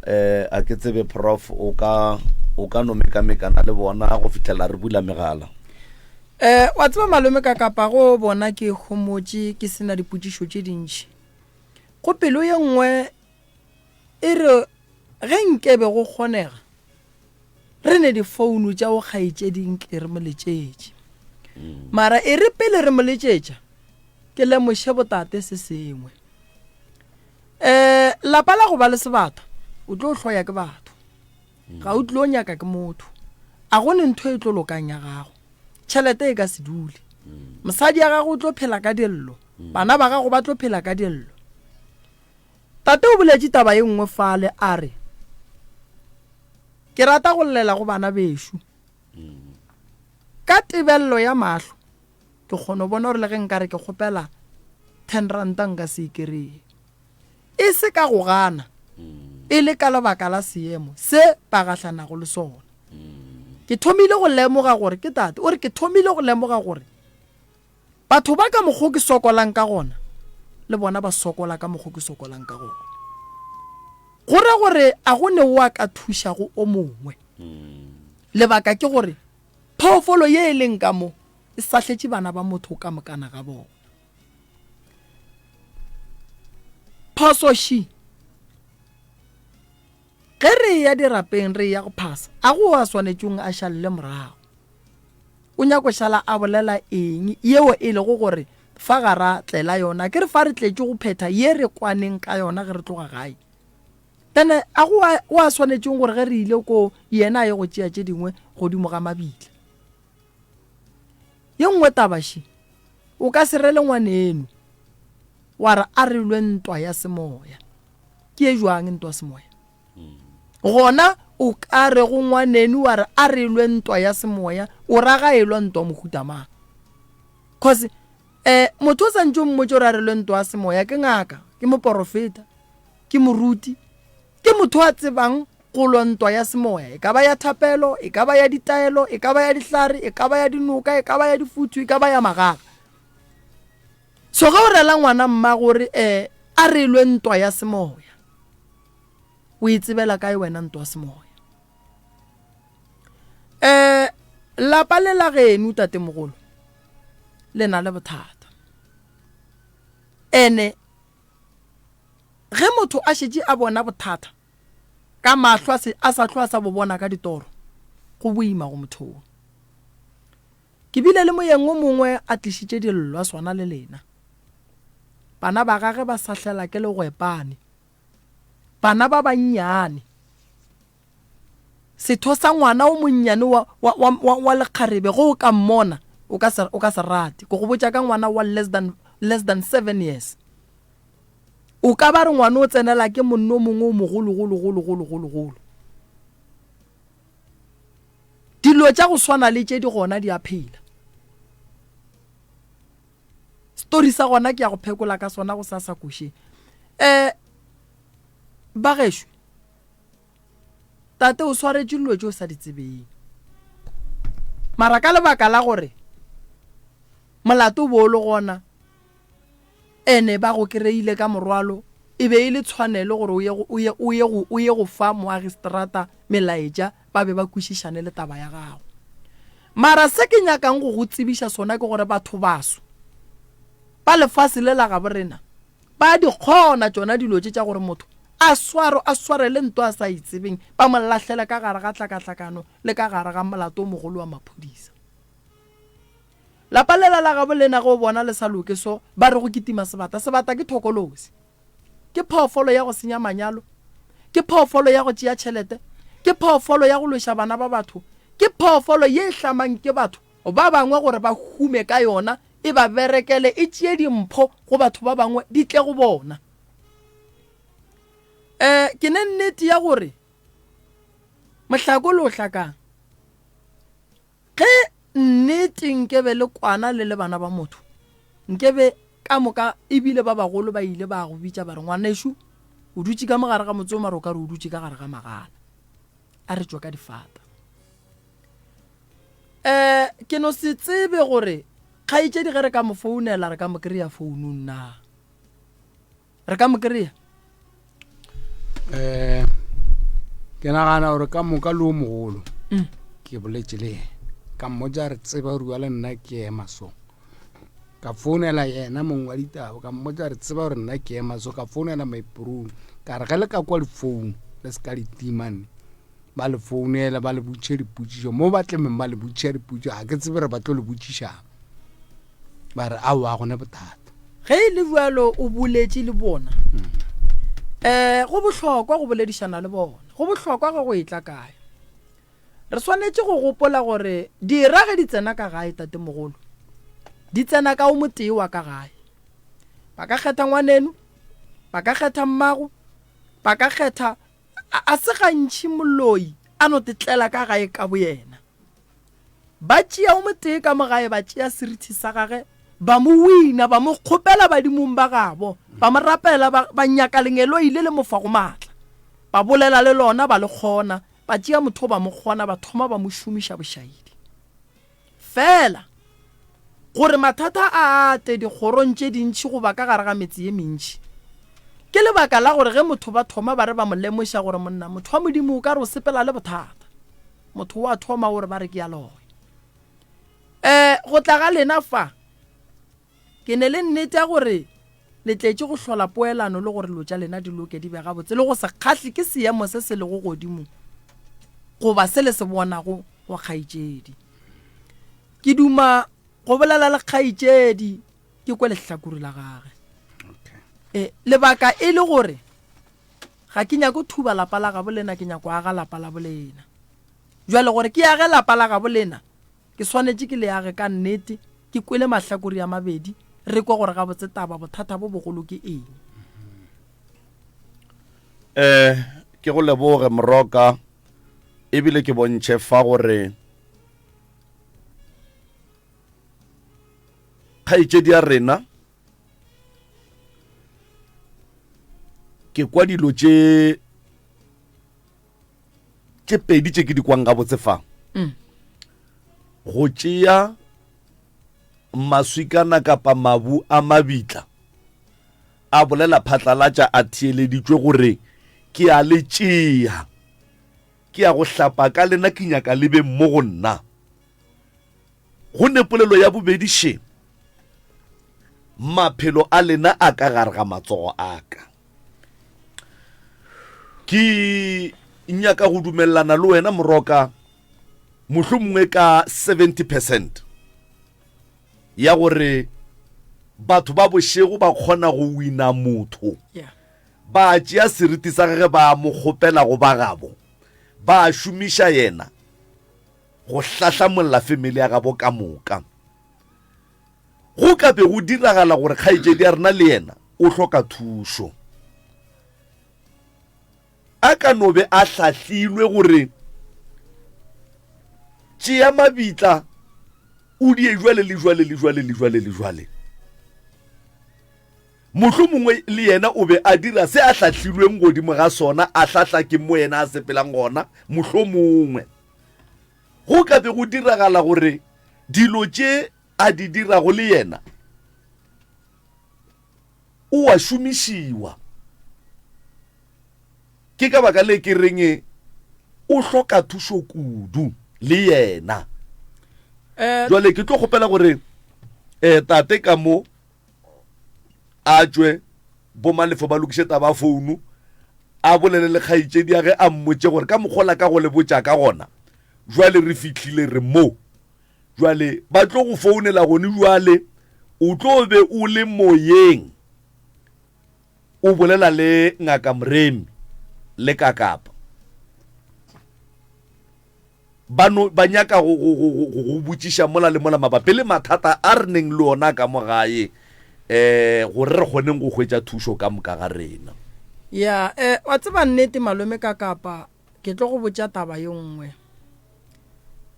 Eh a ke tsebe prof o ka o ka no mekamekana le bona go fihlela re bula megala. Eh wa tseba malome ka kapa go bona ke homotše ke sena dipotšišo tše dintši. Go pelo ye nngwe e re ge nkebe go kgonega re ne difounu tša go kgaetšedi nke re mo letšetše. Mara e re pele re mo letšetša ke lemoše botate se sengwe. Um lapa la go ba le sebata o tlo hloya ke batho, ga o tlo nyaka ke motho, a go ne ntho e tlo lokang ya gago, tšhelete e ka se dule, mosadi ya gago o tlo phela ka dillo, bana ba gago ba tlo phela ka dillo. Tate o boletše taba ye nngwe fale a re, Ke rata go llela go bana bešo. Ka tebello ya mahlo ke kgona go bona gore le ge nka re ke kgopela ten ranta nka se e kereye. E se ka go gana, e le ka lebaka la seemo se ba gahlanago le sona. Ke thomile go lemoga gore ke tate o re ke thomile go lemoga gore Batho ba ka mokgo ke sokolang ka gona, le bona ba sokola ka mokgo ke sokolang ka gona. Go ra gore a go ne o a ka thušago o mongwe. Lebaka ke gore phoofolo ye e leng ka mo e sahletše bana ba motho ka mokana ga bona. Phoso ši. Ge re eya dirapeng re eya go phasa, a go a swanetšong a šalele morago. O nyako šala a bolela eng yeo e lego gore fa ga ra tlela yona? Ke re fa re tletše go phetha ye re kwaneng ka yona ge re tloga gae. Then a go a, o a swanetšeng gore ge re ile koo yena a ye go tšea tše dingwe godimo ga mabitla. Ye nngwe taba še, o ka se rele ngwaneno wa re a re lwe ntwa ya semoya. Ke ye jwang ntwa semoya? Gona o ka re go ngwaneno wa re a re lwe ntwa ya semoya, o ra ga e lwa ntwa mohuta mang? Cause eh motho o santše o mmotše gore a re lwe ntwa ya semoya ke ngaka, ke moporofeta, ke moruti, ke motho a tsebang go lwa ntwa ya semoya, e ka ba ya thapelo, e ka ba ya ditaelo, e ka ba ya dihlare, e ka ba ya dinoka, e ka ba ya difuthu, e ka ba ya magaga. So ge o rela ngwana mma gore eh a re lwe ntwa ya semoya, o e tsebela kae wena ntwa ya semoya? Eh lapa le la geno tatemogolo le na le bothata. Ene ge motho a šetše a bona bothata ka mahlo a se a sa hlwa a sa bo bona ka ditoro, go boima go motho wo. Ke bile le moyeng o mongwe a tlišitše dillo a swana le lena. Bana ba gage ba sahlela ke legwepane. Bana ba bannyane. Setho sa ngwana o monnyane wa, wa, wa, wa, wa lekgarebe, ge o ka mmona, o ka se, o ka se rate. Ke go botša ka ngwana wa less than, less than seven years. O ka ba re ngwana o tsenela ke monna o mongwe o mogologologologologologolo. Dilo tša go swana le tše di gona di a phela. Story sa gona ke ya go phekola ka sona go sasa košeng. Um bagešo, tate o swaretše dilo tše o sa di tsebeng. Mara ka lebaka la gore molato o bo o le gona, ene ba go kereile ka morwalo, e be e le tshwanelo gore o ye go, o ye, o ye go, o ye go fa moagistrata melaetša, ba be ba kwešišane le taba ya gago. Mara se ke nyakang go go tsebiša sona ke gore batho baso ba lefase le la gabo rena ba di kgona tšona dilo tše tša gore motho a swaro, a swarele nto a sa e tsebeng, ba mo lahlele ka gare ga tlakatlakano le ka gare ga molato o mogolo wa maphodisa. Lapa lela la gabo lena ge o bona le sa loke so, ba re go kitima sebata. Sebata ke thokolosi. Ke phoofolo ya go senya manyalo. Ke phoofolo ya go tšea tšhelete. Ke phoofolo ya go lweša bana ba batho. Ke phoofolo ye e hlamang ke batho ba bangwe gore ba hume ka yona, e ba berekele, e tšee dimpho go batho ba bangwe di tle go bona. Um ke ne nnete ya gore mohlako le o hlakang. Ge nnete nkebe le kwana le le bana ba motho, nkebe ka moka ebile ba bagolo ba ile ba go bitša ba re, Ngwanešu, o dutše ka mo gare ga motse wo mara o ka re o dutše ka gare ga magala. A re tšwe ka difata. Um ke no se tsebe gore kgaetšedi ge re ka mo founela re ka mo kry-a founung na. Re ka mo kry-a? Um ke nagana gore ka moka le o mogolo mm. ke boletše le yena ka mmotsa re tseba gore le nna ke ema so ka founela yena mong wa ditaba ka mmotsa re tseba gore nna ke ema so ka founela maiprong ka re ge le ka kwa difounu le se ka ditimane ba le founela ba le botšiše dipotšišo mo ba tlemeng ba le botšiša dipotšišo ga ke tsebe re ba tlo le botšišang ba re aowa gone bothata ge e le bjalo o boletše le bona um go bohlokwa go boledišana le bona go bohlokwa ge go e tla kae re swanetše go gopola gore dira ge di tsena ka gae tatemogolo di tsena ka o motee wa ka gae ba ka kgetha ngwaneno ba ka kgetha mmago ba ka kgetha A se gantši moloi a no tetlela ka gae ka boyena. Ba tšea o motee ka mo gae, ba tšea serithi sa gage, ba mo wina, ba mo kgopela badimong ba gabo, ba mo rapela, ba, ba nyaka lengeloi le le mo fago maatla. Ba bolela le lona, ba le kgona, ba tšea motho ba mo kgona, ba thoma ba mo šomiša bošaedi. Fela, gore mathata a ate dikgorong tše dintši goba ka gare ga metse ye mentši, ke lebaka la gore ge motho ba thoma ba re ba mo lemoša gore monna motho wa Modimo o ka re o sepela le bothata, motho o a thoma o re ba re ke a loya. Um go tla ga lena fa, Ke ne le nnete ya gore le tletše go hlola poelano le gore dilo tša lena di loke di be gabotse le go se kgahle ke seemo se se lego godimo goba se le se bonago go kgaetšedi. Ke duma go bolela le kgaetšedi ke kwe lehlakore la gage. E, lebaka e le gore ga ke nyake go thuba lapa la gabo lena, ke nyako aga lapa la bolena. Jwale gore ke age lapa la gabo lena, Ke swanetše ke le age ka nnete, ke kwele mahlakori a mabedi, re kwe gore gabotse taba bothata bo bogolo ke eng. Eh, ke go leboge Moroka, ebile ke bontšhe fa gore kgaetšedi ya rena ke kwa dilo tše tše pedi tše ke di kwang gabotse fa mm. go tšea maswikana kapa mabu a mabitla a bolela phatlalatša a theeleditšwe gore ke a le tšea ke ya go hlapa ka lena ke nyaka le beng mo go nna go ne polelo ya bobedi še maphelo a lena a ka gare ga matsogo a ka Ke nyaka go dumelelana le wena Moroka mohlomongwe ka 70 percent ya gore batho ba bošego ba kgona go wina motho. Yeah. Ba tšea seriti sa gage ba mo kgopela go ba gabo, ba šomiša yena go hlahlamolla family ya gabo ka moka. Go ka be go diragala gore kgaetšedi ya rena le yena o hloka thušo. A ka no be a hlahlilwe gore tšea mabitla o die jwale le jwale le jwale le jwale le jwale. Mohlomongwe le yena o be a dira se a hlahlilweng godimo ga sona, a hlahla ke mo yena a sepelang gona, mohlomongwe. Go ka be go diragala gore dilo tše a di dirago le yena o a šomišiwa. Ke ka baka le ke reng o hloka thušo kudu le yena. Eh, Jwale ke tlo kgopela gore eh, tate ka mo a tšwe bomalefo ba lokiše taba ya founu a bolele le kgaetšedi ya ge a mmotše gore ka mokgola ka go le botša ka gona jwale re fihlile re mo jwale ba tlo go founela gone jwale o tlo be o le moyeng o bolela le ngaka Moremi le Kakapa ba no ba nyaka go go go go go botšiša mola le mola mabapi le mathata a re neng le ona ka mo gae um gore re kgoneng go hwetša thušo ka moka ga rena. Ya, eh, wa tseba nnete malome ka kapa ke tlo go botša taba ye nngwe.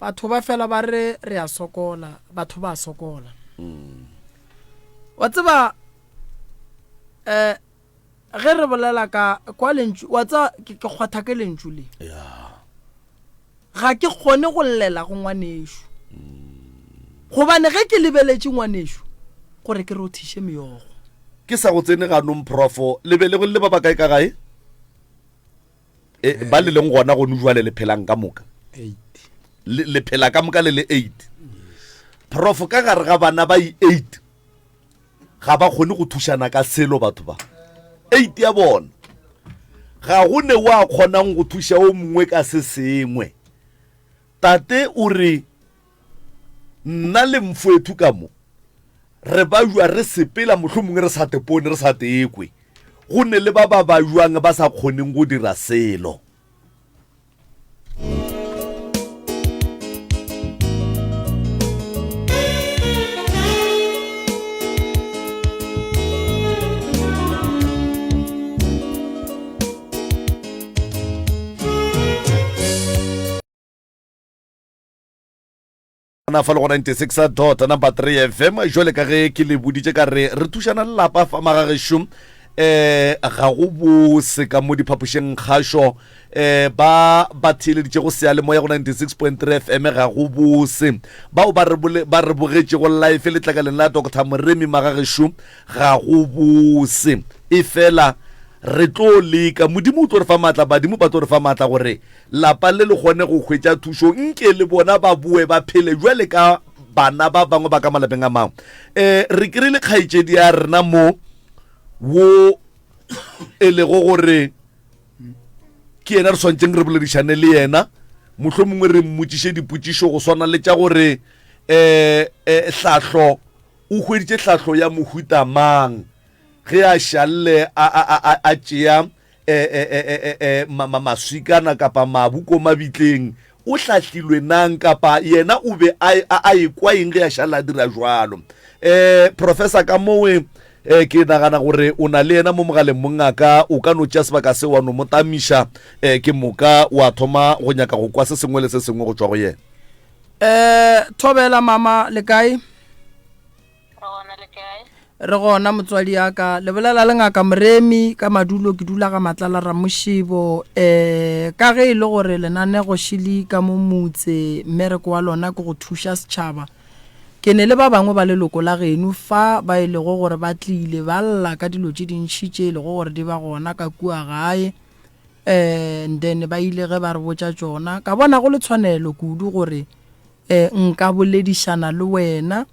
Batho ba fela ba re re a sokola, batho ba sokola. Wa tseba eh ge re bolela ka kwa lentšu wa tseba ke ke kgwatha ke lentšu le. Ya. Ga ke kgone go llela go ngwanešu. Gobane ge ke lebeletše ngwanešu gore ke rothiše meokgo. Ke sa go tsene ganong profo, le be le le ba bakae ka gae? E, ba le leng gona gone jwale le phelang ka moka? Le, le phela ka moka le le eight. Prof, ka gare ga bana ba i-eight, ga ba kgone go thušana ka selo batho ba. Eight ya bona. Ga go ne wa kgonang go thuša o mongwe ka se sengwe. Tate o re, Nna le mfoethu ka mo, re bajwa re sepela mohlomongwe re sa tepone, re sa tekwe. Go ne le ba ba bajwang ba sa kgoneng go dira selo. Na fa le go 96 dot number 3 FM jwale ka ge ke le boditše ka re re thušana le lapa fa magagešo eh ga go bose ka mo diphapošeng kgašo eh ba ba theeleditše go seyalemoya go 96.3 FM ga go bose bao ba re ba re bogetšego live letlakaleng la Dr Moremi magagešo ga go bose e fela re tlo leka modimo o tlo re fa maatla badimo ba tlo re fa maatla gore Lapa le le kgone go hwetša thušo, nke le bona ba boe ba phele bjale ka bana ba bangwe ba ka malapeng a mangwe. Um re kry-ile kgaetšedi ya rena mo wo e lego gore ke yena re swanetšeng re boledišane le yena, mohlomongwe re mmotšiše dipotšišo go swana le tša gore um hlahlo o hweditše hlahlo ya mohuta mang ge a šalle a, a, a, a tšea e, e, e, e, e, e, ma, ma, maswikana kapa mabu ko mabitleng, o hlahlilwe nang kapa yena o be a, a, a ekwa eng ge a šala a dira jwalo? E, Professor ka mowe, e, ke nagana gore o na le yena mo mogaleng mongaka, o ka no tšea sebaka se wa no mo tamiša, e, ke moka wa thoma go nyaka go kwa se sengwe le se sengwe go tšwa go yena. E, Thobela mama, le kae? Re gona le kae? Re gona motswadi ya ka. Le bolela le ngaka Moremi ka madulo ke dula ga Matlala Ramošebo. Eh ka ge e le gore lenanego šili ka mo motse mmereko wa lona ke go thuša setšhaba. Ke ne le ba bangwe ba leloko la geno fa ba e lego gore ba tlile ba lla ka dilo tše dintši tše e lego gore di ba gona ka kua gae. Eh and then ba ile ge ba re botša tšona ka bona go le tshwanelo kudu gore E, nka boledišana le wena.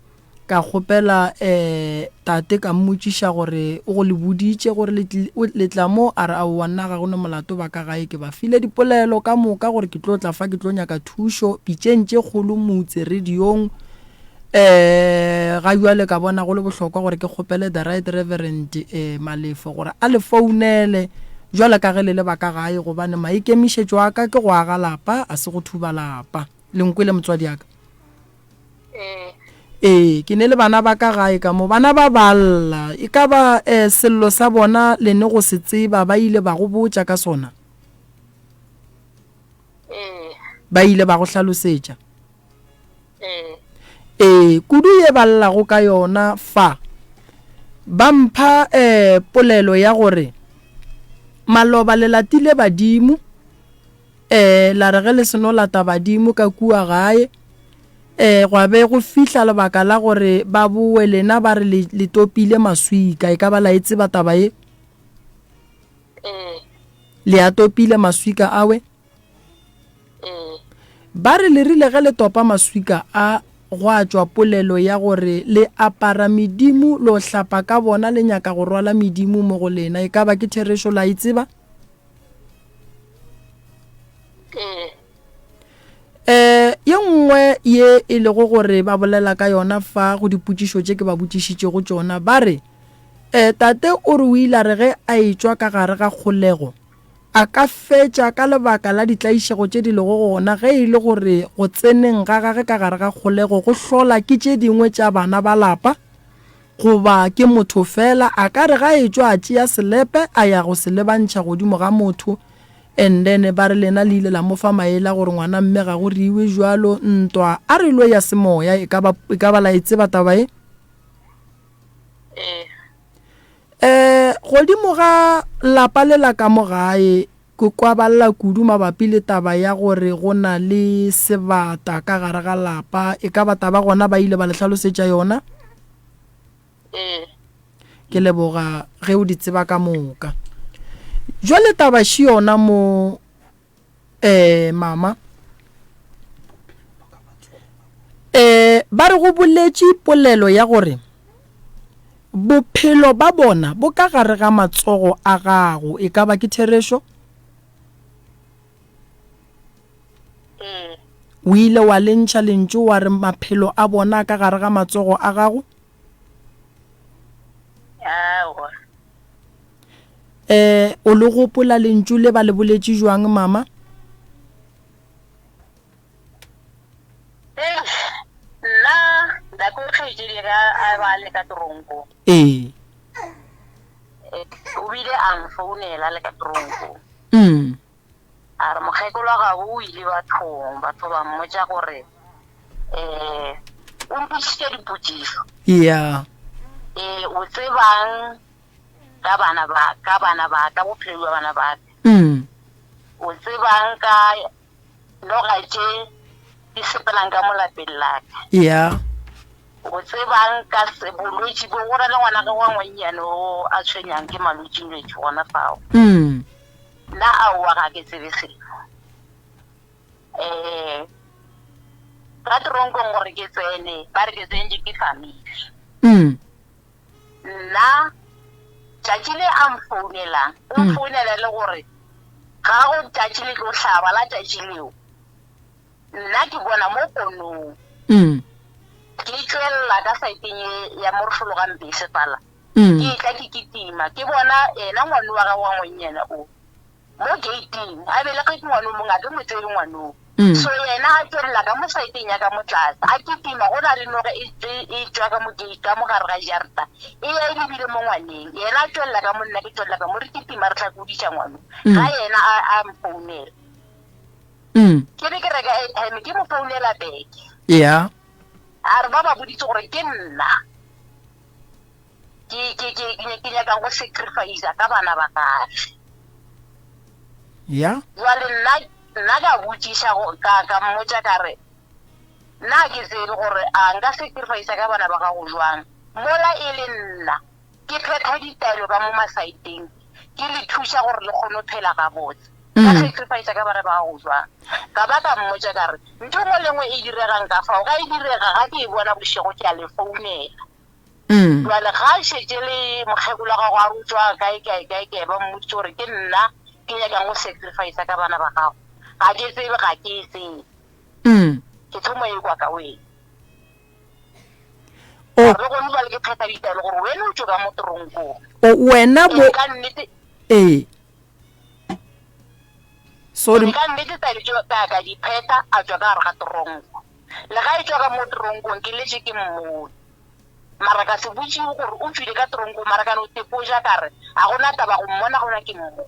Ka kgopela e, tate ka mmotšiša gore o go le boditše gore le, le tla mo, a re aowa nna ga go ne molato ba ka gae ke ba file dipolelo ka moka gore ke tlo tla fa ke tlo nyaka thušo pitšeng tše kgolo motse radiong. E, ga bjale ka bona go le bohlokwa gore ke kgopele the right reverend e, Malefo gore a le founele jwale ka ge le le ba ka gae gobane maikemišetšo a ka ke go aga lapa a se go thuba lapa. Le nkwele motswadi ya ka? Ee. Ee, ke ne le bana ba ka gae ka mo. Bana ba ba lla. E ka ba eh, sello sa bona le ne go se tseba, ba ile ba go botša ka sona? Ee. Ba ile ba go hlalosetša? Ee. Ee, kudu ye ba llago ka yona fa. Ba mpha eh, polelo ya gore maloba le latile badimo, Ee, la re ge le seno lata badimo ka kua gae, ee, gwa be go fihla lebaka la gore ba bowe, lena ba re le, le topile maswika. E ka ba la e tseba taba ye? Ee. Le a topile maswika awe? Ee. Ba re le rile ge le topa maswika a, gwa tšwa polelo ya gore le apara medimo, lo hlapa ka bona, le nyaka go rwala medimo mo go lena. E ka ba ke therešo, la e tseba? Eh, ye nngwe ye e lego gore ba bolela ka yona fa go dipotšišo tše ke ba botšišitšego tšona, ba re, eh, tate o re o ile a re ge a etšwa ka gare ga kgolego, a ka fetša ka lebaka la ditlaišego tše di lego gona ge e le gore go tseneng ga gage ka gare ga kgolego go hlola ke tše dingwe tša bana ba lapa. Goba ke motho fela, a ka re ga etšwa a tšea selepe a ya go se lebantšha godimo ga motho and then ba re lena le ile la mo fa maele a gore ngwana mme ga go riwe jwalo, ntwa a re lwe ya semoya, e ka ba, e ka ba la e tseba taba ye? Ee. Eh, godimo ga lapa le la ka mo gae, ke kwa ba lla kudu mabapi le taba ya gore go na le sebata ka gare ga lapa. E ka ba taba gona ba ile ba le hlalosetša yona? Ee. Ke leboga ge o di tseba ka moka. Jwale taba še yona mo eh mama. Eh ba re go boletše polelo ya gore bophelo ba bona bo ka gare ga matsogo a gago, e ka ba ke therešo? Ee. O ile wa le ntšha lentšu wa re maphelo a bona a ka gare ga matsogo a gago? Aowa. Eh, o le gopola lentšu le ba le boletše jwang, mama? Eish, nna nako e kgaetšedi ya ka a ba a le ka toronkong. Ee. Eh, o bile a nfounela a le ka toronkong. Mm. A re mokgekolo wa gabo o ile bathong, batho ba mmotša gore um o mpotšišitše dipotšišo. Yeah. Ee, o tsebang ka bana ba ka bana ba ka bophelo bja bana ba ka? Mm. O tsebang ka noga tše di sepelang ka mo lapeng la ka? Yeah. O tsebang ka se bolwetši bo go na le ngwana ge wa ngwannyane o a tshwenyang ke malwetšilwetši gona fao. Mm. Nna aowa ga ke tsebe selo. Um ka toronkong gore ke tsene ba re ke tsentše ke family. Mm. Nna tšatši le a mfounelang o Mm. mfounela le gore ga go tšatši le tlo hlaba la tšatši leo nna ke bona mo ponong Mm. ke tšwelela ka saeteng ye ya mo re fologang bese fala Mm. ke tla ke kitima ke bona ena ngwane wa gagwe wa ngwannyana o mo gating a belege ke ngwane o mongwe a ke mo tsebe ngwane o Mm. so yena a tswelela ka mo saeteng ya ka mo tlase a kitima go na le noge e e- e tšwa ka mo gate ka mo gare ga jarta e ya e lebile mo ngwaneng yena a tswelela ka mo nna ke tswelela ka mo re kitima re hlakodiša ngwano Mm. ga yena a a mfounela Mm. ke be ke reka airtime ke mo founela beke Yeah. a re ba ba boditse gore ke nna ke ke ke ke ke nyakang go sacrifice ka bana ba gage Ya. jwale nna nna ka botšiša go- ka ka mmotša ka re nna ha ke tsebe gore a nka sacrifice ka bana ba gago jwang mola e le nna ke phetha ditaelo ka mo masaeteng ke le thuša gore le kgone go phela gabotse ka Mm. sacrifice ka bana ba gago jwang ka ba ka mmotša ka re ntho e nngwe le nngwe e diregang ka fao ga e direga ga ke e bona bošego ke a le founela Mm. Jwale ga a šetše le mokgekolo wa gago a re o tšwa kae kae kae kae, ba mmoditše gore ke nna ke nyakang go sacrifice ka bana ba gago. Ga ke tsebe, ga ke e tsebe. Mm. Ke thomo e kwa ka wena. O, Gore le gone jwale ke phetha ditaelo gore wena o tšwe ka mo toronkong. o wena bo Ee, ka nnete, ee. Sorry. ee, ka nnete taelo tšeo ka ka di phetha a tšwa ka gare ga toronko. Le ga e tšwa ka mo toronkong ke letše ke mmone. Mara ka se botšiwe gore o tšwile ka toronkong, mara ka no tepoša ka re, A go na taba go mmona gona ke mmone.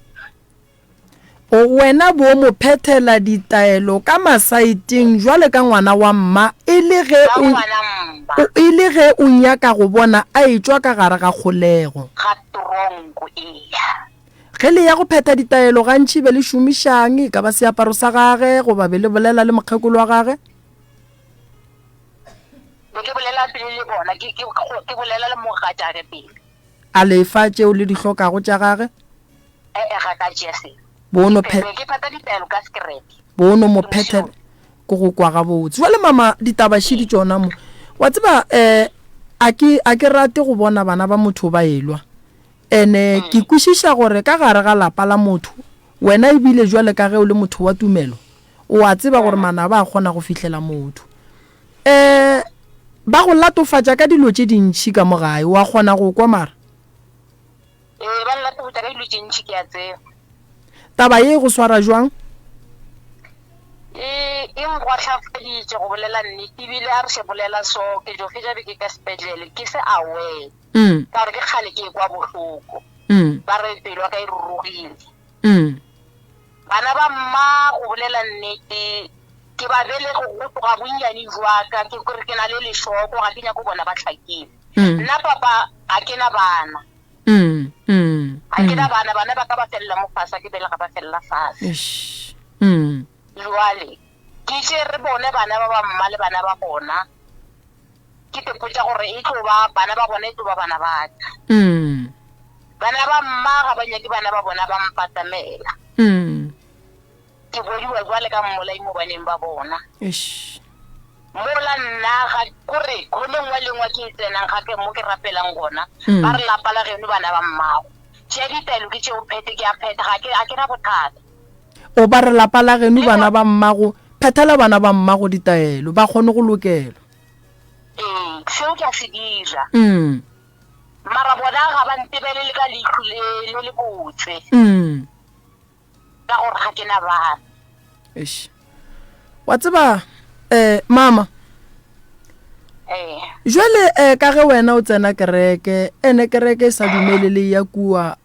O, wena bo mo phethela ditaelo ka masaeteng jwale ka ngwana wa mma e le ge Ka o, ngwana mma. o, e le ge o nyaka go bona a etšwa ka gare ga kgolego. Ga toronko, eya. Ge le ya go phetha ditaelo gantši be le šomišang, e ka ba seaparo sa gage goba be le bolela le mokgekolo wa gage? Be ke bolela pele le bona, ke, ke, ke bolela le mogatšage pele. A le fa tšeo le di hlokago tša gage? E-e, ga ka tšea selo. Bo no Ke, phe, be ke phetha ditaelo ka sekereke. bo no mo Ke phethela. mošomi. Ke go kwa gabotse. Jwale mama, ditaba šidi tšona mo. Wa tseba, eh, a ke, a ke rate go bona bana ba motho ba elwa. Ene ke kwešiša gore ka gare ga lapa la motho, wena ebile jwale ka ge o le motho wa tumelo, O a tseba gore manaba a kgona go fihlela motho. E, ba go latofatša ka dilo tše dintši ka mo gae. O a kgona go kwa mara? Ee, ba nlatofatša ka dilo tše ntši, ke a tseba. Taba ye e go swara jwang? E, e nkgwahlafaditše go bolela nnete, ebile a re še bolela so, ke tšo fetša beke ka sepetlele, ke se aware, ka gore ke kgale ke ekwa bohloko. Ba re pelo ya ka e rurugile. Bana ba mma, go bolela nnete, ke ba belege go tloga bonnyane jwa ka, ke kore ke na le lešoko, ga ke nyake go bona ba hlakile. Nna papa ga ke na bana. Ga ke na bana, bana ba ka ba felela mo fase, ga ke belega ba felela fase. Jwale ke tšere bone bana ba ba mma le bana ba bona. Ke tepotša gore e tlo ba bana ba bona e tlo ba bana ba ka. Bana ba mma ga ba nyake bana ba bona ba mpatamela. Ke bodiwa jwale ka mmolai mo baneng ba bona. Eish. Mola nna ga kore khone nngwe le nngwe ke e tsenang gape mo ke rapelang gona ba re lapa la geno bana ba mmago. Tšea ditaelo ke tšeo phethe ke a phetha ga ke a ke na bothata. O ba re lapa la geno bana ba mmago phethela bana ba mmago ditaelo ba kgone go lokelwa. Ee, seo ke a se dira. Mara bona ga ba ntebelele ka leihlo le le lebotse. Ka gore ga ke na bana. Eish. Wa tseba, eh, mama. Ee. Jwale, eh, ka ge wena o tsena kereke, ene kereke e sa dumele le ya kua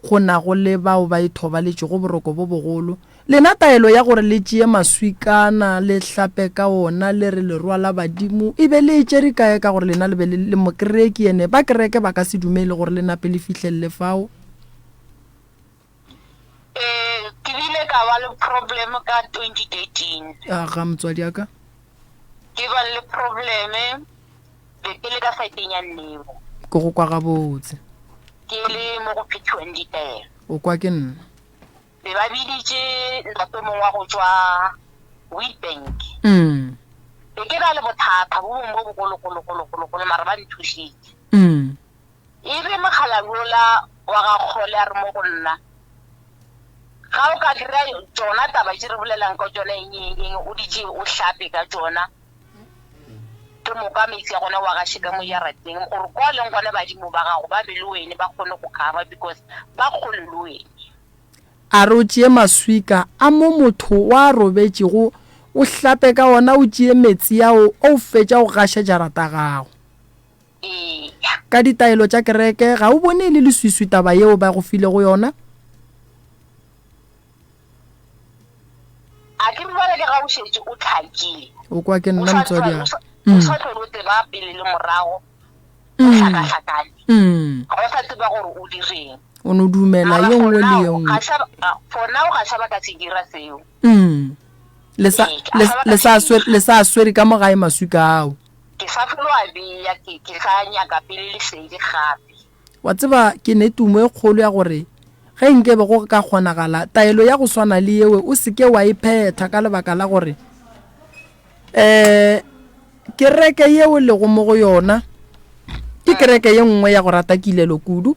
go nago le bao ba ithobaletšego boroko bo bogolo. Lena taelo ya gore le tšee maswikana le hlape ka ona le re le rwala badimo e be le e tšere kae ka gore lena le be le le mokereki ene ba kereke ba ka se dumele gore le nape le fihlelele fao? Ee, ke bile ka ba le problem ka 2013. Aga motswadi wa ka. Ke ba le problem be ke le ka saeteng ya Nnebo. Ke go kwa gabotse. Ke le mo go phethiwang ditaelo. O kwa ke nna. Be ba biditše ntate mongwe wa go tšwa Witbank. Mm. Be ke na le bothata bo bongwe bo bogologologologologolo mara ba nthušitše. Mm. E re mokgalabje wola wa ga Kgole a re mo go nna, Ga o ka dira tšona taba tše re bolelang ka tšona eng eng eng, o di tšee o hlape ka tšona, ke moka metsi a gona o a gaše ka mo jarateng, gore kwa o leng gona badimo ba gago ba be le wene ba kgone go cover because ba kgole le wene. A re o tšee maswika a mo motho wa robetšego o hlape ka ona o tšee metsi ao o fetša o gaše jarata gago. Eya. Ka ditaelo tša kereke, ga o bone e le leswiswi taba yeo ba go filego yona? A ke re bjale ke ga o šetše o hlakile. O kwa ke O nna sa motswadi hlwa, a. o sa, o Mm. sa hlole o tseba pele le morago, o Mm. hlakahlakane. Mm. Ga o sa tseba gore o direng. O no dumela Mara ye for nngwe le now, ye nngwe. ga sa, for now ga sa ba ka se dira seo. Mm. Le sa, Ee, ga le, sa ba ka le se sa swere, dira. le sa swere ka mo gae maswika ao. Ke sa tlolo a bea, ke, ke sa nyaka pele lesedi gape. Wa tseba, ke ne tumo e kgolo ya gore ge nke be go ka kgonagala, taelo ya go swana le yewe o se ke wa e phetha ka lebaka la gore um kereke ye o lego mo go yona ke kereke ye nngwe ya go rata kilelo kudu,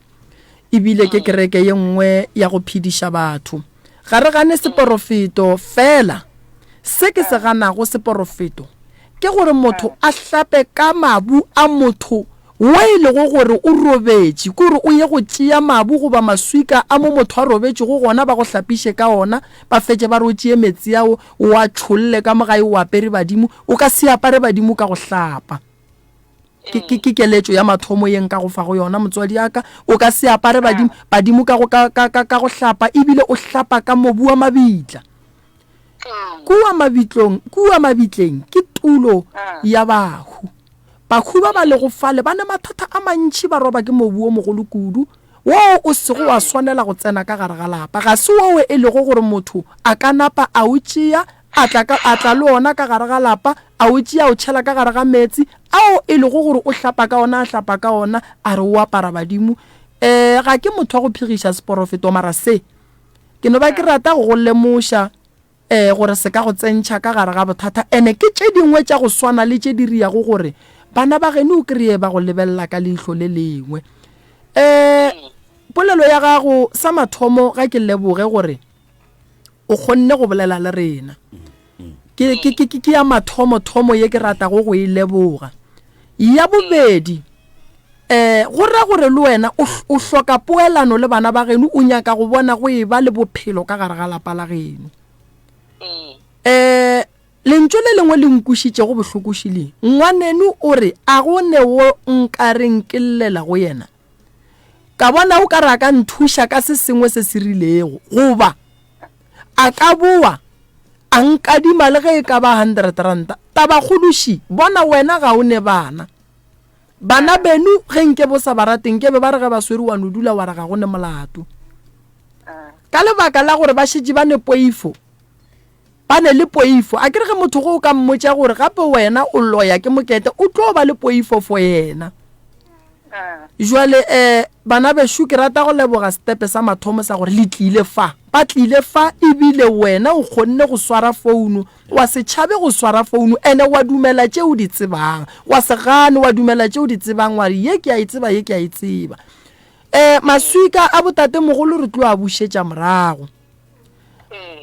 ebile ke kereke ye nngwe ya go phediša batho. Ga re gane seporofeto, fela se ke se ganago seporofeto ke gore motho a hlape ka mabu a motho wo e lego gore o robetše, ke gore o ye go tšea mabu goba maswika a mo motho a robetšego gona ba go hlapiše ka ona, ba fetše ba re o tšee meetse ao o a tšholle ka mo gae o apere badimo, o ka se apare badimo ka go hlapa. Ke, ke, ke keletšo ya mathomo ye nka go fago yona, motswadi ya ka. O ka se apare badimo, badimo ka go, ka, ka, ka, ka go hlapa, ebile o hlapa ka mobu wa mabitla. Kua mabitlong, kua mabitleng ke tulo ya bahu. Bahu ba ba lego fale ba ne mathata a mantši, ba roba ke mobu wo mogolo kudu, woo o sego wa swanela go tsena ka gare ga lapa. Ga se woo e lego gore motho a ka napa a o tšea, a tla ka, a tla le ona ka gare ga lapa, a o tšea a o tšhela ka gare ga meetse ao e lego gore o hlapa ka ona, a hlapa ka ona, a re o apara badimo. Ee, ga ke motho wa go phegiša seporofeto, mara se ke no ba ke rata go go lemoša, ee, gore se ka go tsentšha ka gare ga bothata. Ene ke tše dingwe tša go swana le tše di riago gore bana ba geno o kreye ba go lebelela ka leihlo le lengwe. Ee, polelo ya gago, sa mathomo ga ke leboge gore o kgonne go bolela le rena. Ke, ke, ke, ke ya mathomothomo ye ke ratago go e leboga. Ya bobedi, um go ra gore le wena o, o hloka poelano le bana ba geno, o nyaka go bona go e ba le bophelo ka gare ga lapa la geno. Um lentšu le lengwe le nkwešitšego bohloko šele, ngwaneno o re, A go ne wo nka reng ke llela go yena? Ka bona o ka re a ka nthuša ka se sengwe se se rilego, goba a ka boa a nkadima le ge e ka ba R100. Tabakgolo še, bona wena ga o ne bana. Bana beno ge nke bo sa ba rate nke be ba re ge ba swere wa no dula wa re ga go ne molato. Ka lebaka la gore ba šetše ba ne poifo. Ba ne le poifo. A ke re ge motho ge o ka mmotša gore gape wena o loya ke mokete, o tlo ba le poifo for yena. Jwale um bana bešo ke rata go leboga setepe sa mathomo sa gore le tlile fa. Ba tlile fa ebile wena o kgonne go swara founu, wa se tšhabe go swara founu ene wa dumela tše o di tsebang. Wa se gane, wa dumela tše o di tsebang wa re ye ke a e tseba, ye ke a e tseba. Um maswika a botatemogolo re tlo a bušetša morago.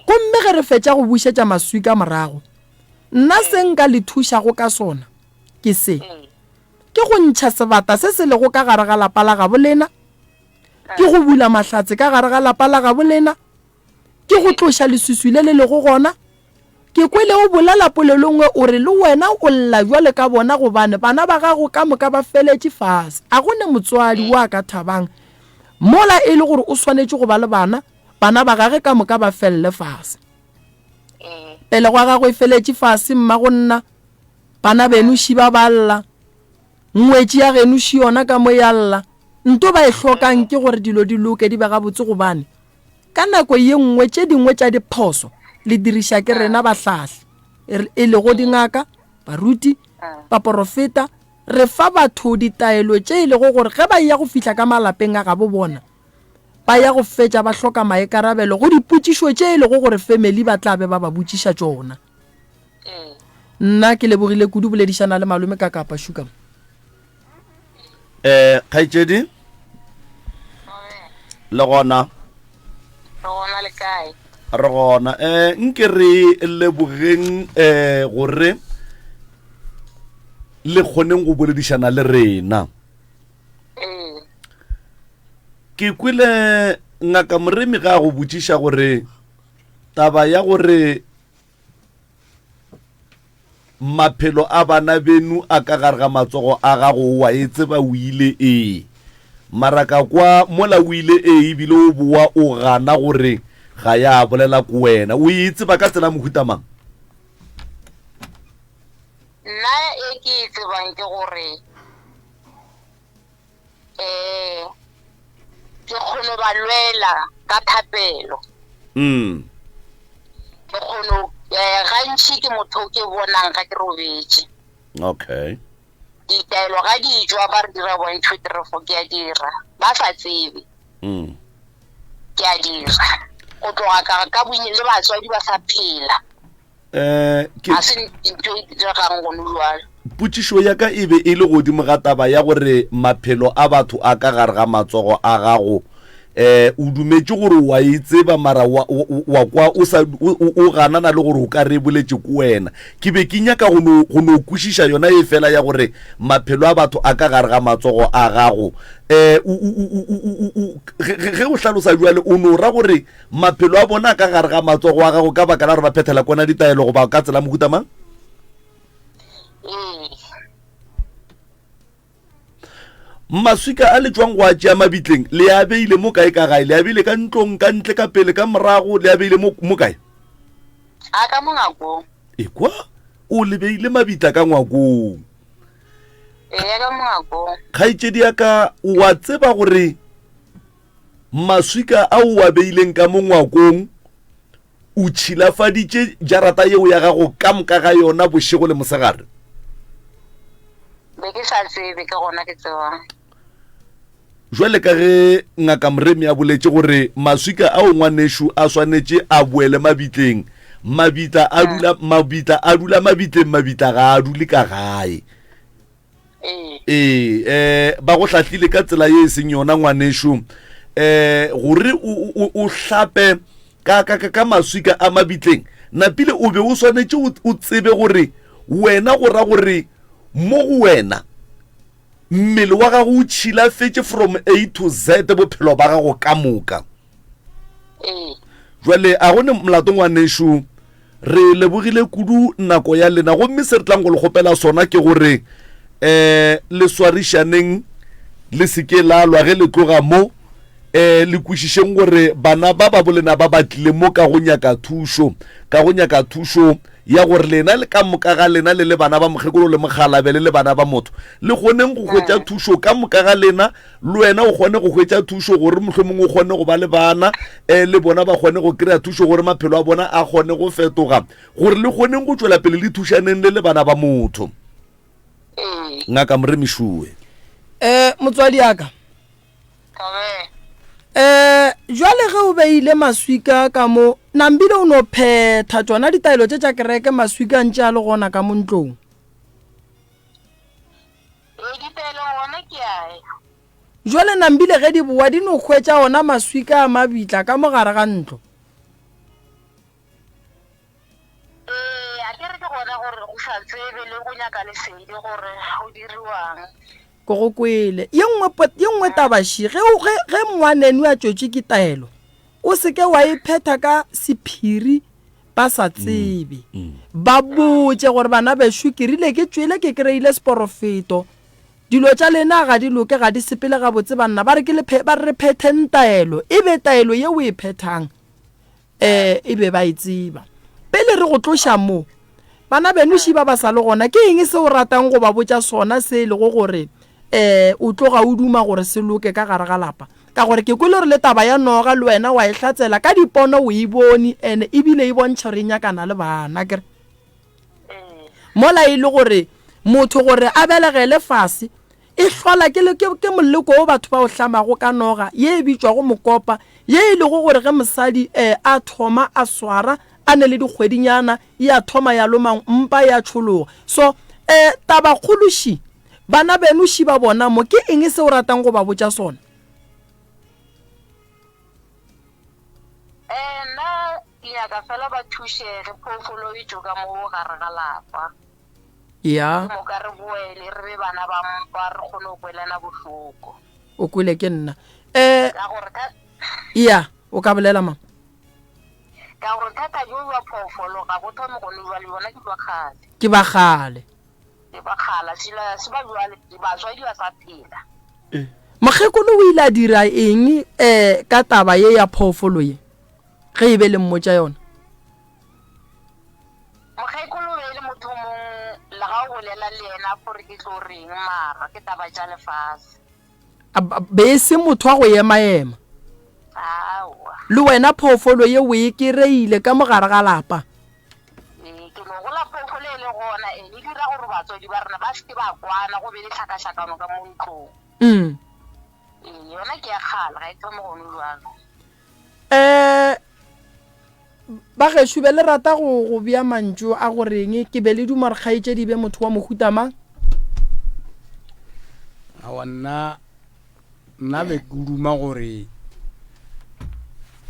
Gomme ge re fetša go bušetša maswika morago, nna se nka le thušago ka sona ke se, ke go ntšha sebata se se lego ka gare ga lapa la gabo lena, ke go bula mahlatse ka gare ga lapa la gabo lena, ke go tloša leswiswi le le lego gona. Ke kwele o bolela polelo nngwe o re le wena o lla bjale ka bona gobane bana ba gago ka moka ba feletše fase. A go ne motswadi wo a ka thabang mola e le gore o swanetše go ba le bana, bana ba gage ka moka ba felele fase. Pelego ya gago e feletše fase, mmagonna, bana beno šiba ba lla, ngwetši ya geno še yona ka mo ya lla. Nto ba e hlokang ke gore dilo di loke di be gabotse gobane Ka nako ye nngwe tše dingwe tša diphoso le diriša ke rena bahlahli, e lego dingaka, baruti, baporofeta, re fa batho ditaelo tše e lego gore ge ba eya go fihla ka malapeng a gabo bona, ba ya go fetša ba hloka maikarabelo go dipotšišo tše e lego gore family ba tla be ba ba botšiša tšona. Nna ke lebogile kudu boledišana le malome ka kapa Sugar. Eh, kgaetšedi? Le gona? Re gona le kae? Re gona. Eh, nke re lebogeng eh gore le kgoneng go boledišana le rena. Ee. Ke kwele ngaka Moremi ga a go botšiša gore taba ya gore Maphelo a bana beno a ka gare ga matsogo a gago, o a e tseba o ile ee. Mara ka kwa mola o ile ee ebile o boa o gana gore ga ya bolela ko wena. O e tseba ka tsela mohuta mang? Nna e ke e tsebang ke gore um ke kgono ba lwela ka thapelo. Mm. Ke kgono eh, gantši ke motho o ke bonang ga ke robetše. Okay. Ditaelo ga di tšwa ba re dira 1 2 3 4 ke a dira ba sa tsebe. Mm. Ke a dira go tloga ka ka bonye le batswadi ba sa phela. Eh, ke, Ga se ntho e diregang gone jwalo. Potšišo ya ka e be e le godimo ga taba ya gore maphelo a batho a ka gare ga matsogo a gago. Eh, o dumetše gore o a e tseba mara wa, wa, wa kwa o sa, o, o, o ganana le gore o ka re e boletše ke wena. Ke be ke nyaka go no, go no kwešiša yona ye fela ya gore maphelo a batho a ka gare ga matsogo a gago. Eh, o, o, o, o, o, o, o, ge, ge, ge o hlalosa bjale o no ra gore Maphelo a bona a ka gare ga matsogo a gago ka baka la gore ba phethela kona ditaelo goba ka tsela mohuta mang? Ee. Maswika a le tšwang go a tšea mabitleng le a beile mo kae ka gae? Le a beile ka ntlong, ka ntle, ka pele, ka morago, le a beile mo, mo kae? A ka mo ngwakong. Ekwa, o le beile mabitla ka ngwakong. Ee, ka mo ngwakong. Kgaetšedi ya ka, o a tseba gore Maswika ao o a beileng ka mo ngwakong, o tšhilafaditše jarata yeo ya gago ka moka ga yona bošego le mosegare. Be ke sa tsebe, ke gona ke tsebang. Jwale ka ge Ngaka Moremi a boletše gore maswika ao ngwanešu a swanetše a boele mabitleng, mabitla a dula, mabitla a dula mabitleng, mabitla ga a dule ka gae. Ee. Ee, um ba go hlahlile ka tsela ye e seng yona, ngwanešu, um gore o, o, o hlape ka, ka, ka, ka maswika a mabitleng. Napile o be o swanetše o, o tsebe gore wena go ra gore mo go wena mmele wa gago o tšhilafetše from A to Z bophelo ba gago ka moka. Ee. Jwale a go ne molato ngwanešu. Re lebogile kudu nako ya lena gomme se re tlang go le kgopela sona ke gore um le swarišaneng le se ke la lwa ge le tloga mo. Um le kwešišeng gore bana ba ba bolena ba ba tlile mo ka go nyaka thušo, ka go nyaka thušo. ya gore lena le ka moka ga lena le le bana ba mokgekolo le mokgalabje le le bana ba motho le kgoneng go hwetša thušo ka moka ga lena, le wena o kgone go hwetša thušo gore mohlomongwe o kgone go ba le bana, um le bona ba kgone go kry-a thušo gore maphelo a bona a kgone go fetoga, gore le kgoneng go tšwela pele le thušaneng le le bana ba motho. Ngaka Moremišoe. Um motswadi ya ka. Um jwale ge o beile maswika ka mo, Nambile o no phetha tšona ditaelo tše tša kereke maswika a ntše a le gona ka mo ntlong. Ee, ditaelo gona ke ae. Jwale Nambile ge di bowa di no hwetša ona maswika a mabitla ka mo gare ga ntlo. Ee, a ke re ke gona gore go sa tsebe le go nyaka lesedi gore go diriwang. Ke go kwele. Ye nngwe po, ye nngwe taba še, ge o, ge, ge ngwaneno a tšwetšwe ke taelo, o se ke wa e phetha ka sephiri ba sa tsebe. Ba botše gore, Bana bešo, ke rile ke tšwele ke kreile seporofeto. Dilo tša lena ga di loke, ga di sepele gabotse, banna. Ba re ke le phe, ba re re phetheng taelo. E be taelo ye o e phethang. Ee, e be ba e tseba. Pele re go tloša mo, bana beno šiba ba sa le gona, ke eng se o ratang go ba botša sona se e lego gore um o tloga o duma gore se loke ka gare ga lapa? Ka gore ke kwele gore le taba ya noga le wena wa e hlatsela ka dipono o e bone and ebile e bontšha gore e nyakana le bana, akere? Mola e le gore motho gore a belegele fase E hlola ke, ke, ke moleko wo batho ba o hlamago ka noga ye e bitšwago mokopa, ye e lego gore ge mosadi e, a thoma a swara a ne le dikgwedinyana, e a thoma ya loma mpa ya tšhologa. So, e, tabakgolo ši, bana beno ši ba bona mo, ke eng se o ratang go ba botša sona? E, nna ke nyaka fela ba thušege, phoofolo e tšo ka mo gare ga lapa. Ya. Ke moka re boele re be bana ba mpa re kgone go kwelana bohloko. O kwele ke nna. Eh. Ka gore ka. Ya, o ka bolela mama. Ka gore thata bjo bja phoofolo ga bo thome gone jwale, bona ke ba kgale. Ke ba kgale. Ke ba kgale, sela se ba jwale batswadi ba sa phela. Mokgekolo o ile a dira eng eh ka taba ye ya phoofolo ye ge e be le mmotša yona? Mokgekolo o be e le motho o mong le ga o bolela le yena gore ke tlo reng mara ke taba tša lefase. A be e se motho wa go emaema. Aowa. Le wena phoofolo ye o e kereile ka mo gare ga lapa. Ee, ke no gola phoofolo e le gona e e dira gore batswadi ba rena ba se ke ba kwana go be le tlhakahlakano ka mo ntlong. Mm. Ee, yona ke ya kgale ga e thome gone jwalo. Eh, Ba gešo, be le rata go, go bea mantšu a go reng ke be le duma gore kgaetšedi e be motho wa mohuta mang? Aowa, nna, nna be ke duma gore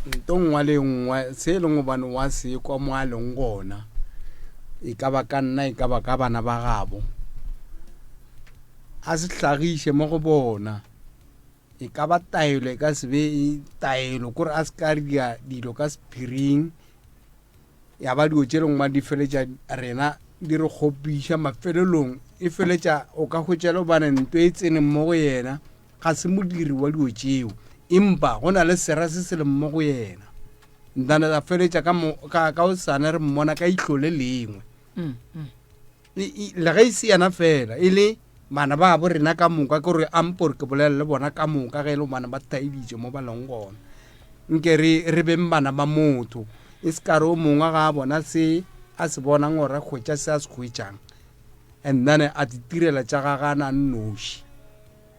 nto nngwe le nngwe se e leng gobane wa se kwa mo a leng gona, e ka ba ka nna, e ka ba ka bana ba gabo, a se hlagiše mo go bona. E ka ba taelo, e ka se be taelo, kore a se ka dira dilo ka sephiring, ya ba dilo tše lengwe di feletša rena di re kgopiša mafelelong, e feletša o ka hwetša le gobane nto e tseneng mo go yena ga se modiri wa dilo tšeo, empa go na le sera se se leng mo go yena. Ntane ra feletša ka, ka, ka osane re mmona ka ihlo le lengwe. Mm, mm. Le ge e se yena fela, e le bana babo rena ka moka, ke gore ampo re ke bolela le bona ka moka ge e le gobane ba thaeditše mo ba leng gona. Nke re re beng bana ba motho, e se ka re o mongwe ga a bona se a se bonang or a hwetša se a se hwetšang, and then a di tirela tša gage a na nnoši,